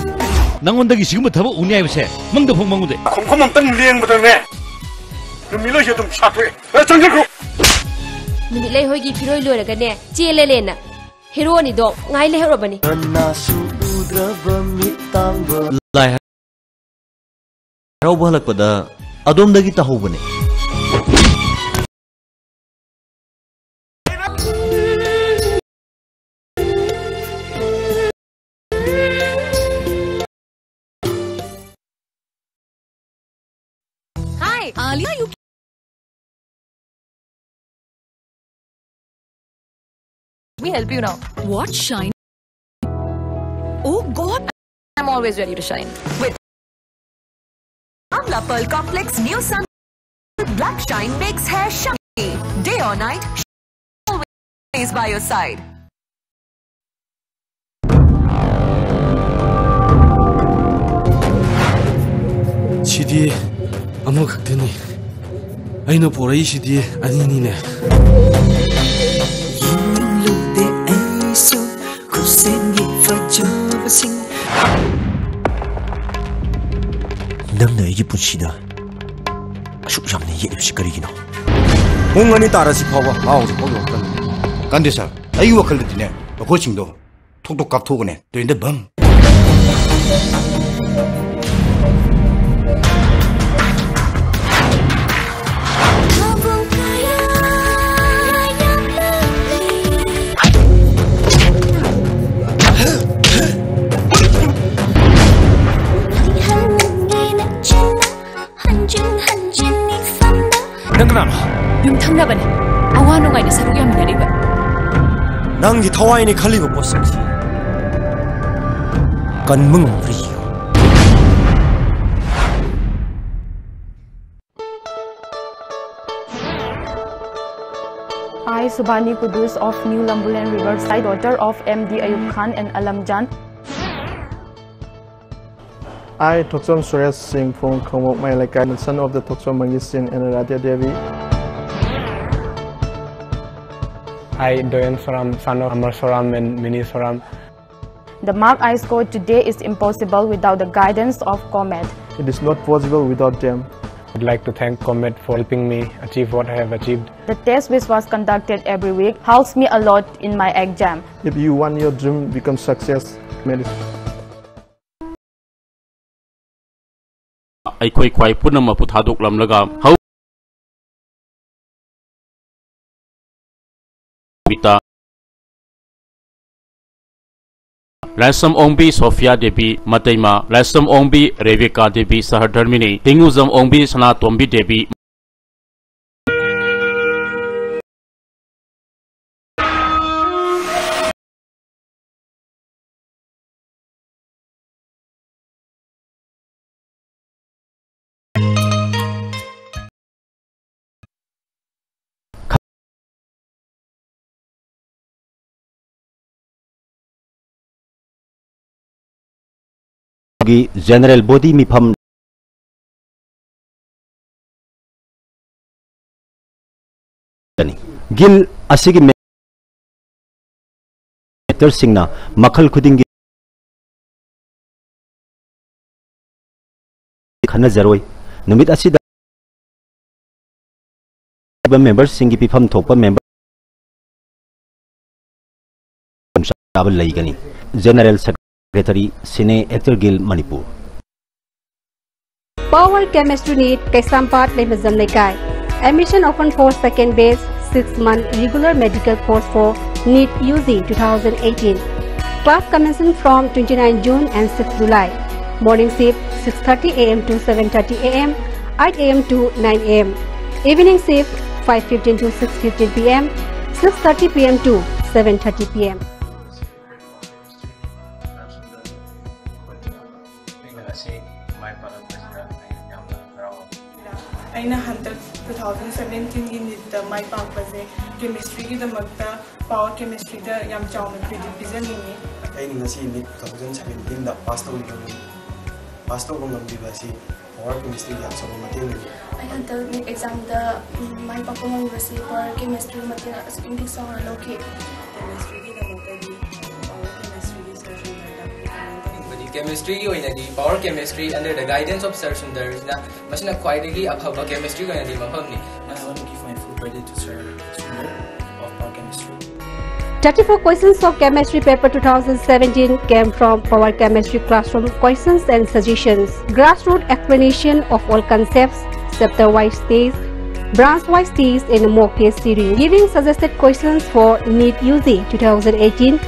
ꯅꯪꯉꯣꯟꯗꯒꯤ ꯁꯤꯒꯨꯝꯕ ꯊꯕꯛ ꯎꯅꯤ ꯍꯥꯏꯕꯁꯦ ꯃꯪꯗ ꯐꯥꯎ ꯃꯪꯉꯨꯗꯦ꯫ ꯈꯣꯡꯈꯣꯝ ꯑꯝꯇꯪ ꯂꯦꯡꯕꯗꯅꯦ ꯅꯨꯃꯤꯠꯂꯩꯁꯦ ꯑꯗꯨꯝ ꯁꯥꯊꯣꯛꯑꯦ꯫ ꯑꯦ, ꯆꯪꯁꯤꯟꯈ꯭ꯔꯣ꯫ ꯅꯨꯃꯤꯠꯂꯩ ꯍꯣꯏꯒꯤ ꯐꯤꯔꯣꯏ ꯂꯣꯏꯔꯒꯅꯦ ꯆꯦꯜꯂꯦꯅꯦꯅ ꯍꯦꯔꯣꯅꯤꯗꯣ ꯉꯥꯏ ꯂꯩꯍꯧꯔꯕꯅꯤ꯫ ꯀꯅꯥꯁꯨ ꯎꯗ꯭ꯔꯕ ꯃꯤꯠ ꯇꯥꯡꯕ꯫ ꯂꯥꯏ ꯍꯔꯥꯎꯕ ꯍꯜꯂꯛꯄꯗ ꯑꯗꯣꯝꯗꯒꯤ ꯇꯥꯍꯧꯕꯅꯦ꯫ Hi, Alia, you. Let me help you now. What shine? Oh God! I'm always ready to shine. With Amla Pearl Complex New Sun Black Shine makes hair shiny. Day or night, always by your side. ꯁꯤꯗꯤ ꯑꯃꯈꯛꯇꯅꯤ꯫ ꯑꯩꯅ ꯄꯣꯔꯛꯏꯁꯤꯗꯤ ꯑꯅꯤꯅꯤꯅꯦ꯫ ꯌꯦꯡꯅꯤꯡꯂꯨꯗꯦ ꯑꯩꯁꯨ ꯈꯨꯠꯁꯦꯝꯒꯤ ꯐꯖꯕꯁꯤꯡ꯫ ꯅꯪꯅ ꯑꯩꯒꯤ ꯄꯨꯟꯁꯤꯗ ꯑꯁꯨꯛ ꯌꯥꯝꯅ ꯌꯦꯠꯂꯤꯕꯁꯤ ꯀꯔꯤꯒꯤꯅꯣ? ꯄꯨꯡ ꯑꯅꯤ ꯇꯥꯔꯁꯤ ꯐꯥꯎꯕ ꯃꯥ ꯍꯧꯖꯤꯛ ꯐꯥꯎ ꯌꯧꯔꯛꯇ꯭ꯔꯤ꯫ ꯀꯥꯟꯗꯦ ꯁꯥꯔ, ꯑꯩꯒꯤ ꯋꯥꯈꯜꯗꯗꯤꯅꯦ, ꯃꯈꯣꯏꯁꯤꯡꯗꯣ ꯊꯣꯛ ꯊꯣꯛ ꯀꯥꯞꯊꯣꯛꯑꯒꯅꯦ ꯇ꯭ꯔꯦꯟꯗ ꯕꯝ꯫ ꯍꯟꯖꯤꯟ ꯍꯟꯖꯤꯟ ꯃꯤꯐꯝꯗ꯫ ꯅꯪ ꯀꯅꯥꯅꯣ? ꯌꯨꯝꯊꯪꯅꯕꯅꯦ꯫ ꯑꯋꯥ ꯅꯨꯡꯉꯥꯏꯗ ꯁꯔꯨꯛ ꯌꯥꯃꯤꯟꯅꯔꯤꯕ꯫ ꯅꯪꯒꯤ ꯊꯋꯥꯏꯅꯤ ꯈꯜꯂꯤꯕ ꯄꯣꯠꯁꯛꯁꯤ ꯀꯟꯕ ꯉꯝꯕ꯭ꯔꯥ ꯌꯦꯡꯉꯨ꯫ I, Subhani Kudus of New Lambulan Riverside, daughter of M D Ayub Khan and Alam Jan. I, Thokchom Suresh Singh from Khongmok Mayalaikai, the son of the Thokchom Mangi Singh and Radhya Devi. I, Doyen Soram, son of Amar Soram and Mini Soram. The mark I scored today is impossible without the guidance of Comet. It is not possible without them. I'd like to thank Comet for helping me achieve what I have achieved. The test which was conducted every week helps me a lot in my exam. If you want your dream become success, meditation. ꯑꯩꯈꯣꯏ ꯈ꯭ꯋꯥꯏ ꯄꯨꯝꯅꯃꯛꯄꯨ ꯊꯥꯗꯣꯛꯂꯝꯂꯒ ꯍꯧ-, ꯕꯤꯇꯥ꯫ ꯂꯥꯏꯁ꯭ꯔꯝ ꯑꯣꯡꯕꯤ ꯁꯣꯐꯤꯌꯥ ꯗꯦꯕꯤ ꯃꯇꯩꯃ, ꯂꯥꯏꯁ꯭ꯔꯝ ꯑꯣꯡꯕꯤ ꯔꯦꯕꯤꯀꯥ ꯗꯦꯕꯤ ꯁꯍꯙꯔꯃꯤꯅꯤ, ꯊꯤꯡꯉꯨꯖꯝ ꯑꯣꯡꯕꯤ ꯁꯅꯥꯇꯣꯝꯕꯤ ꯗꯦꯕꯤ꯫ ꯒꯤ general body ꯃꯤꯐꯝ ꯒꯤꯜ ꯑꯁꯤꯒꯤ ꯃꯦꯝꯕꯔꯁꯤꯡꯅ ꯃꯈꯜ ꯈꯨꯗꯤꯡꯒꯤ ꯈꯟꯅꯖꯔꯣꯏ꯫ ꯅꯨꯃꯤꯠ ꯑꯁꯤꯗ ꯃꯦꯝꯕꯔꯁꯤꯡꯒꯤ ꯄꯤꯐꯝ ꯊꯣꯛꯄ ꯃꯦꯝꯕꯔ ꯆꯥꯕ ꯂꯩꯒꯅꯤ꯫ General Secretary, Cine Actor Guild, Manipur. Power Chemistry NEET, Kaisampat, Leimajam Leikai. Admission open for second batch, six month regular medical course for NEET U G two thousand eighteen. Class commencing from twenty-nine June and six July. Morning shift six thirty A M to seven thirty A M, eight A M to nine A M. Evening shift five fifteen to six fifteen P M, six thirty P M to seven thirty P M. ꯑꯩꯅ ꯉꯁꯤ ꯃꯥꯏ ꯄꯥꯛꯂꯛꯄꯁꯤꯗ ꯑꯩ ꯌꯥꯝꯅ ꯍꯔꯥꯎꯏ꯫ ꯑꯩꯅ ꯍꯟꯗꯛ two thousand seventeenꯒꯤ NEETꯇ ꯃꯥꯏ ꯄꯥꯛꯄꯁꯦ chemistryꯒꯤꯗꯃꯛꯇ Power Chemistryꯗ ꯌꯥꯝ ꯆꯥꯎꯅ credit ꯄꯤꯖꯅꯤꯡꯉꯤ꯫ ꯑꯩꯅ ꯉꯁꯤ NEET two thousand seventeenꯗ pass ꯇꯧꯔꯤꯕꯅꯤ꯫ ꯄꯥꯁ ꯇꯧꯕ ꯉꯝꯈꯤꯕ ꯑꯁꯤ ꯄꯋꯥꯔ ꯀꯦꯃꯤꯁꯇ꯭ꯔꯤꯒꯤ ꯑꯆꯧꯕ ꯃꯇꯦꯡꯅꯤ꯫ ꯑꯩ ꯍꯟꯗꯛ ꯅꯤꯠ ꯑꯦꯛꯖꯥꯝꯗ, ꯎꯝ, ꯃꯥꯏ ꯄꯥꯛꯄ ꯉꯝꯕꯁꯤ ꯄꯋꯥꯔ ꯀꯦꯃꯤꯁꯇ꯭ꯔꯤꯒꯤ ꯃꯇꯦꯡ ꯑꯁꯨꯛꯀꯤ ꯃꯇꯤꯛ ꯆꯥꯎꯅ ꯂꯧꯈꯤ꯫ ꯀꯦꯃꯤꯁꯇ꯭ꯔꯤꯒꯤꯗꯃꯛꯇꯗꯤ ꯄꯋꯥꯔ ꯀꯦꯃꯤꯁꯇ꯭ꯔꯤꯒꯤ ꯁꯔ ꯁꯨꯟꯗꯔꯗ ꯔꯤꯀꯃꯦꯟ ꯇꯧꯏ꯫ ꯀꯦꯃꯤꯁꯇ꯭ꯔꯤꯒꯤ ꯑꯣꯏꯅꯗꯤ power chemistry under the guidance of Sir ꯁꯨꯟꯗꯔꯁꯤꯅ ꯃꯁꯤꯅ ꯈ꯭ꯋꯥꯏꯗꯒꯤ ꯑꯐꯕ ꯀꯦꯃꯤꯁꯇ꯭ꯔꯤꯒꯤ ꯑꯣꯏꯅꯗꯤ ꯃꯐꯝꯅꯤ꯫ I want to give my full credit to Sir Sundar of Power Chemistry. Thirty-four questions of Chemistry Paper two thousand seventeen came from Power Chemistry classroom. Questions and suggestions. Grassroots explanation of all concepts, chapter-wise test, branch-wise test in mock test series. Giving suggested questions for NEET U G two thousand eighteen.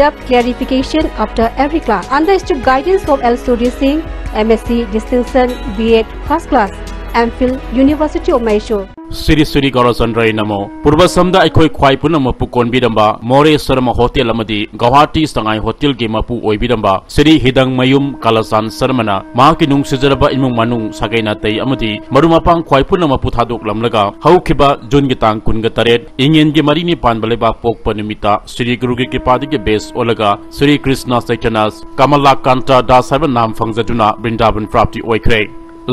Depth clarification after every class. Under strict guidance of L Surjit Singh, M Sc distinction, B Ed first class, M Phil, University of Mysore. ꯁꯤꯔꯤ ꯁꯤꯔꯤ ꯒꯧꯔꯆꯟꯗ꯭ꯔꯩ ꯅꯃꯣ꯫ ꯄꯨꯔꯕꯁꯝꯗ ꯑꯩꯈꯣꯏ ꯈ꯭ꯋꯥꯏ ꯄꯨꯝꯅꯃꯛꯄꯨ ꯀꯣꯟꯕꯤꯔꯝꯕ ꯃꯣꯔꯦ ꯁꯔꯃ ꯍꯣꯇꯦꯜ ꯑꯃꯗꯤ ꯒꯧꯍꯥꯇꯤ ꯁꯉꯥꯏ ꯍꯣꯇꯦꯜꯒꯤ ꯃꯄꯨ ꯑꯣꯏꯕꯤꯔꯝꯕ ꯁꯤꯔꯤ ꯍꯤꯗꯥꯡꯃꯌꯨꯝ ꯀꯂꯆꯥꯟ ꯁꯔꯃꯅ ꯃꯍꯥꯛꯀꯤ ꯅꯨꯡꯁꯤꯖꯔꯕ ꯏꯃꯨꯡ ꯃꯅꯨꯡ, ꯁꯥꯒꯩ ꯅꯥꯇꯩ ꯑꯃꯗꯤ ꯃꯔꯨꯞ ꯃꯄꯥꯡ ꯈ꯭ꯋꯥꯏ ꯄꯨꯝꯅꯃꯛꯄꯨ ꯊꯥꯗꯣꯛꯂꯝꯂꯒ ꯍꯧꯈꯤꯕ ꯖꯨꯟꯒꯤ ꯇꯥꯡ ꯀꯨꯟꯒ ꯇꯔꯦꯠ, ꯏꯉꯦꯟꯒꯤ ꯃꯔꯤꯅꯤ ꯄꯥꯟꯕ ꯂꯩꯕꯥꯛ ꯄꯣꯛꯄ ꯅꯨꯃꯤꯠꯇ ꯁꯤꯔꯤ ꯒꯨꯔꯨꯒꯤ ꯀ꯭ꯔꯤꯄꯥꯗꯒꯤ ꯕꯦꯁ ꯑꯣꯜꯂꯒ ꯁꯤꯔꯤ ꯀ꯭ꯔꯤꯁꯅ ꯆꯩꯇꯟꯌ ꯀꯃꯂꯥꯀꯥꯟꯇ ꯗꯥꯁ ꯍꯥꯏꯕ ꯅꯥꯝ ꯐꯪꯖꯗꯨꯅ ꯕ꯭ꯔꯤꯟꯗꯥꯕꯟ ꯄ꯭ꯔꯥꯞꯇꯤ ꯑꯣꯏꯈ꯭ꯔꯦ꯫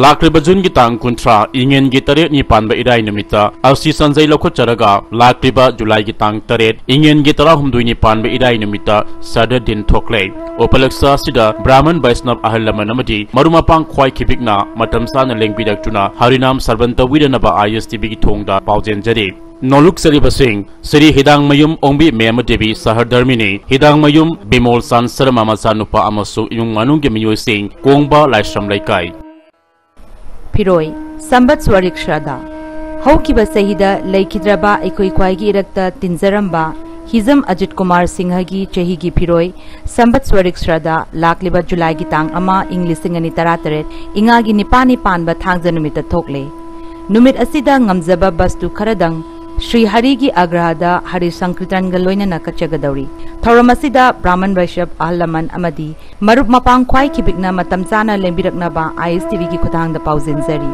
ꯂꯥꯛꯂꯤꯕ ꯖꯨꯟꯒꯤ ꯇꯥꯡ ꯀꯨꯟꯊ꯭ꯔꯥ, ꯏꯉꯦꯟꯒꯤ ꯇꯔꯦꯠꯅꯤ ꯄꯥꯟꯕ ꯏꯔꯥꯏ ꯅꯨꯃꯤꯠꯇ ꯑꯁꯤ ꯁꯟꯖꯩ ꯂꯧꯈꯠꯆꯔꯒ, ꯂꯥꯛꯂꯤꯕ ꯖꯨꯂꯥꯏꯒꯤ ꯇꯥꯡ ꯇꯔꯦꯠ, ꯏꯉꯦꯟꯒꯤ ꯇꯔꯥꯍꯨꯝꯗꯣꯏꯅꯤ ꯄꯥꯟꯕ ꯏꯔꯥꯏ ꯅꯨꯃꯤꯠꯇ ꯁꯔꯗ ꯗꯤꯟ ꯊꯣꯛꯂꯦ꯫ ꯎꯄꯂꯛꯁ ꯑꯁꯤꯗ ꯕ꯭ꯔꯥꯍꯃꯟ ꯕꯩꯁꯅꯕ ꯑꯍꯜ ꯂꯃꯟ ꯑꯃꯗꯤ ꯃꯔꯨꯞ ꯃꯄꯥꯡ ꯈ꯭ꯋꯥꯏ ꯈꯤꯕꯤꯛꯅ ꯃꯇꯝ ꯆꯥꯅ ꯂꯦꯡꯕꯤꯔꯛꯇꯨꯅ ꯍꯔꯤꯅꯥꯝ ꯁꯔꯕꯟ ꯇꯧꯕꯤꯔꯅꯕ ISTVꯒꯤ ꯊꯣꯡꯗ ꯄꯥꯎꯖꯦꯟꯖꯔꯤ꯫ ꯅꯣꯂꯨꯛꯆꯔꯤꯕꯁꯤꯡ, ꯁꯤꯔꯤ ꯍꯤꯗꯥꯡꯃꯌꯨꯝ ꯑꯣꯡꯕꯤ ꯃꯦꯝꯃ ꯗꯦꯕꯤ ꯁꯍꯔ ꯙꯔꯃꯤꯅꯤ, ꯍꯤꯗꯥꯡꯃꯌꯨꯝ ꯕꯤꯃꯣꯜ ꯆꯥꯟ ꯁꯔꯃ ꯃꯆꯥꯅꯨꯄꯥ ꯑꯃꯁꯨꯡ ꯏꯃꯨꯡ ꯃꯅꯨꯡꯒꯤ ꯃꯤꯑꯣꯏꯁꯤꯡ, ꯀꯣꯡꯕ ꯂꯥꯏꯁ꯭ꯔꯝ ꯂꯩꯀꯥꯏ꯫ ꯐꯤꯔꯣꯏ, ꯁꯝꯕꯠ ꯁ꯭ꯋꯔꯤꯛ ꯁ꯭ꯔꯗꯥ꯫ ꯍꯧꯈꯤꯕ ꯆꯍꯤꯗ ꯂꯩꯈꯤꯗ꯭ꯔꯕ ꯑꯩꯈꯣꯏ ꯈ꯭ꯋꯥꯏꯒꯤ ꯏꯔꯛꯇ ꯇꯤꯟꯖꯔꯝꯕ ꯍꯤꯖꯝ ꯑꯖꯤꯠ ꯀꯨꯃꯥꯔ ꯁꯤꯡꯍꯒꯤ ꯆꯍꯤꯒꯤ ꯐꯤꯔꯣꯏ, ꯁꯝꯕꯠ ꯁ꯭ꯋꯔꯤꯛ ꯁ꯭ꯔꯗꯥ, ꯂꯥꯛꯂꯤꯕ ꯖꯨꯂꯥꯏꯒꯤ ꯇꯥꯡ ꯑꯃ, ꯏꯪ ꯂꯤꯁꯤꯡ ꯑꯅꯤ ꯇꯔꯥꯇꯔꯦꯠ, ꯏꯉꯥꯒꯤ ꯅꯤꯄꯥꯟꯅꯤ ꯄꯥꯟꯕ ꯊꯥꯡꯖ ꯅꯨꯃꯤꯠꯇ ꯊꯣꯛꯂꯦ꯫ ꯅꯨꯃꯤꯠ ꯑꯁꯤꯗ ꯉꯝꯖꯕ ꯕꯁꯇꯨ ꯈꯔꯗꯪ ꯁ꯭ꯔꯤ ꯍꯔꯤꯒꯤ ꯑꯒ꯭ꯔꯍꯗ ꯍꯔꯤ ꯁꯪꯀꯤꯔꯇꯟꯒ ꯂꯣꯏꯅꯅ ꯀꯠꯆꯒꯗꯧꯔꯤ꯫ ꯊꯧꯔꯝ ꯑꯁꯤꯗ ꯕ꯭ꯔꯥꯍꯃꯟ ꯕꯩꯁ꯭ꯌꯞ ꯑꯍꯜ ꯂꯃꯟ ꯑꯃꯗꯤ ꯃꯔꯨꯞ ꯃꯄꯥꯡ ꯈ꯭ꯋꯥꯏ ꯈꯤꯕꯤꯛꯅ ꯃꯇꯝ ꯆꯥꯅ ꯂꯦꯡꯕꯤꯔꯛꯅꯕ ISTVꯒꯤ ꯈꯨꯠꯊꯥꯡꯗ ꯄꯥꯎꯖꯦꯟꯖꯔꯤ꯫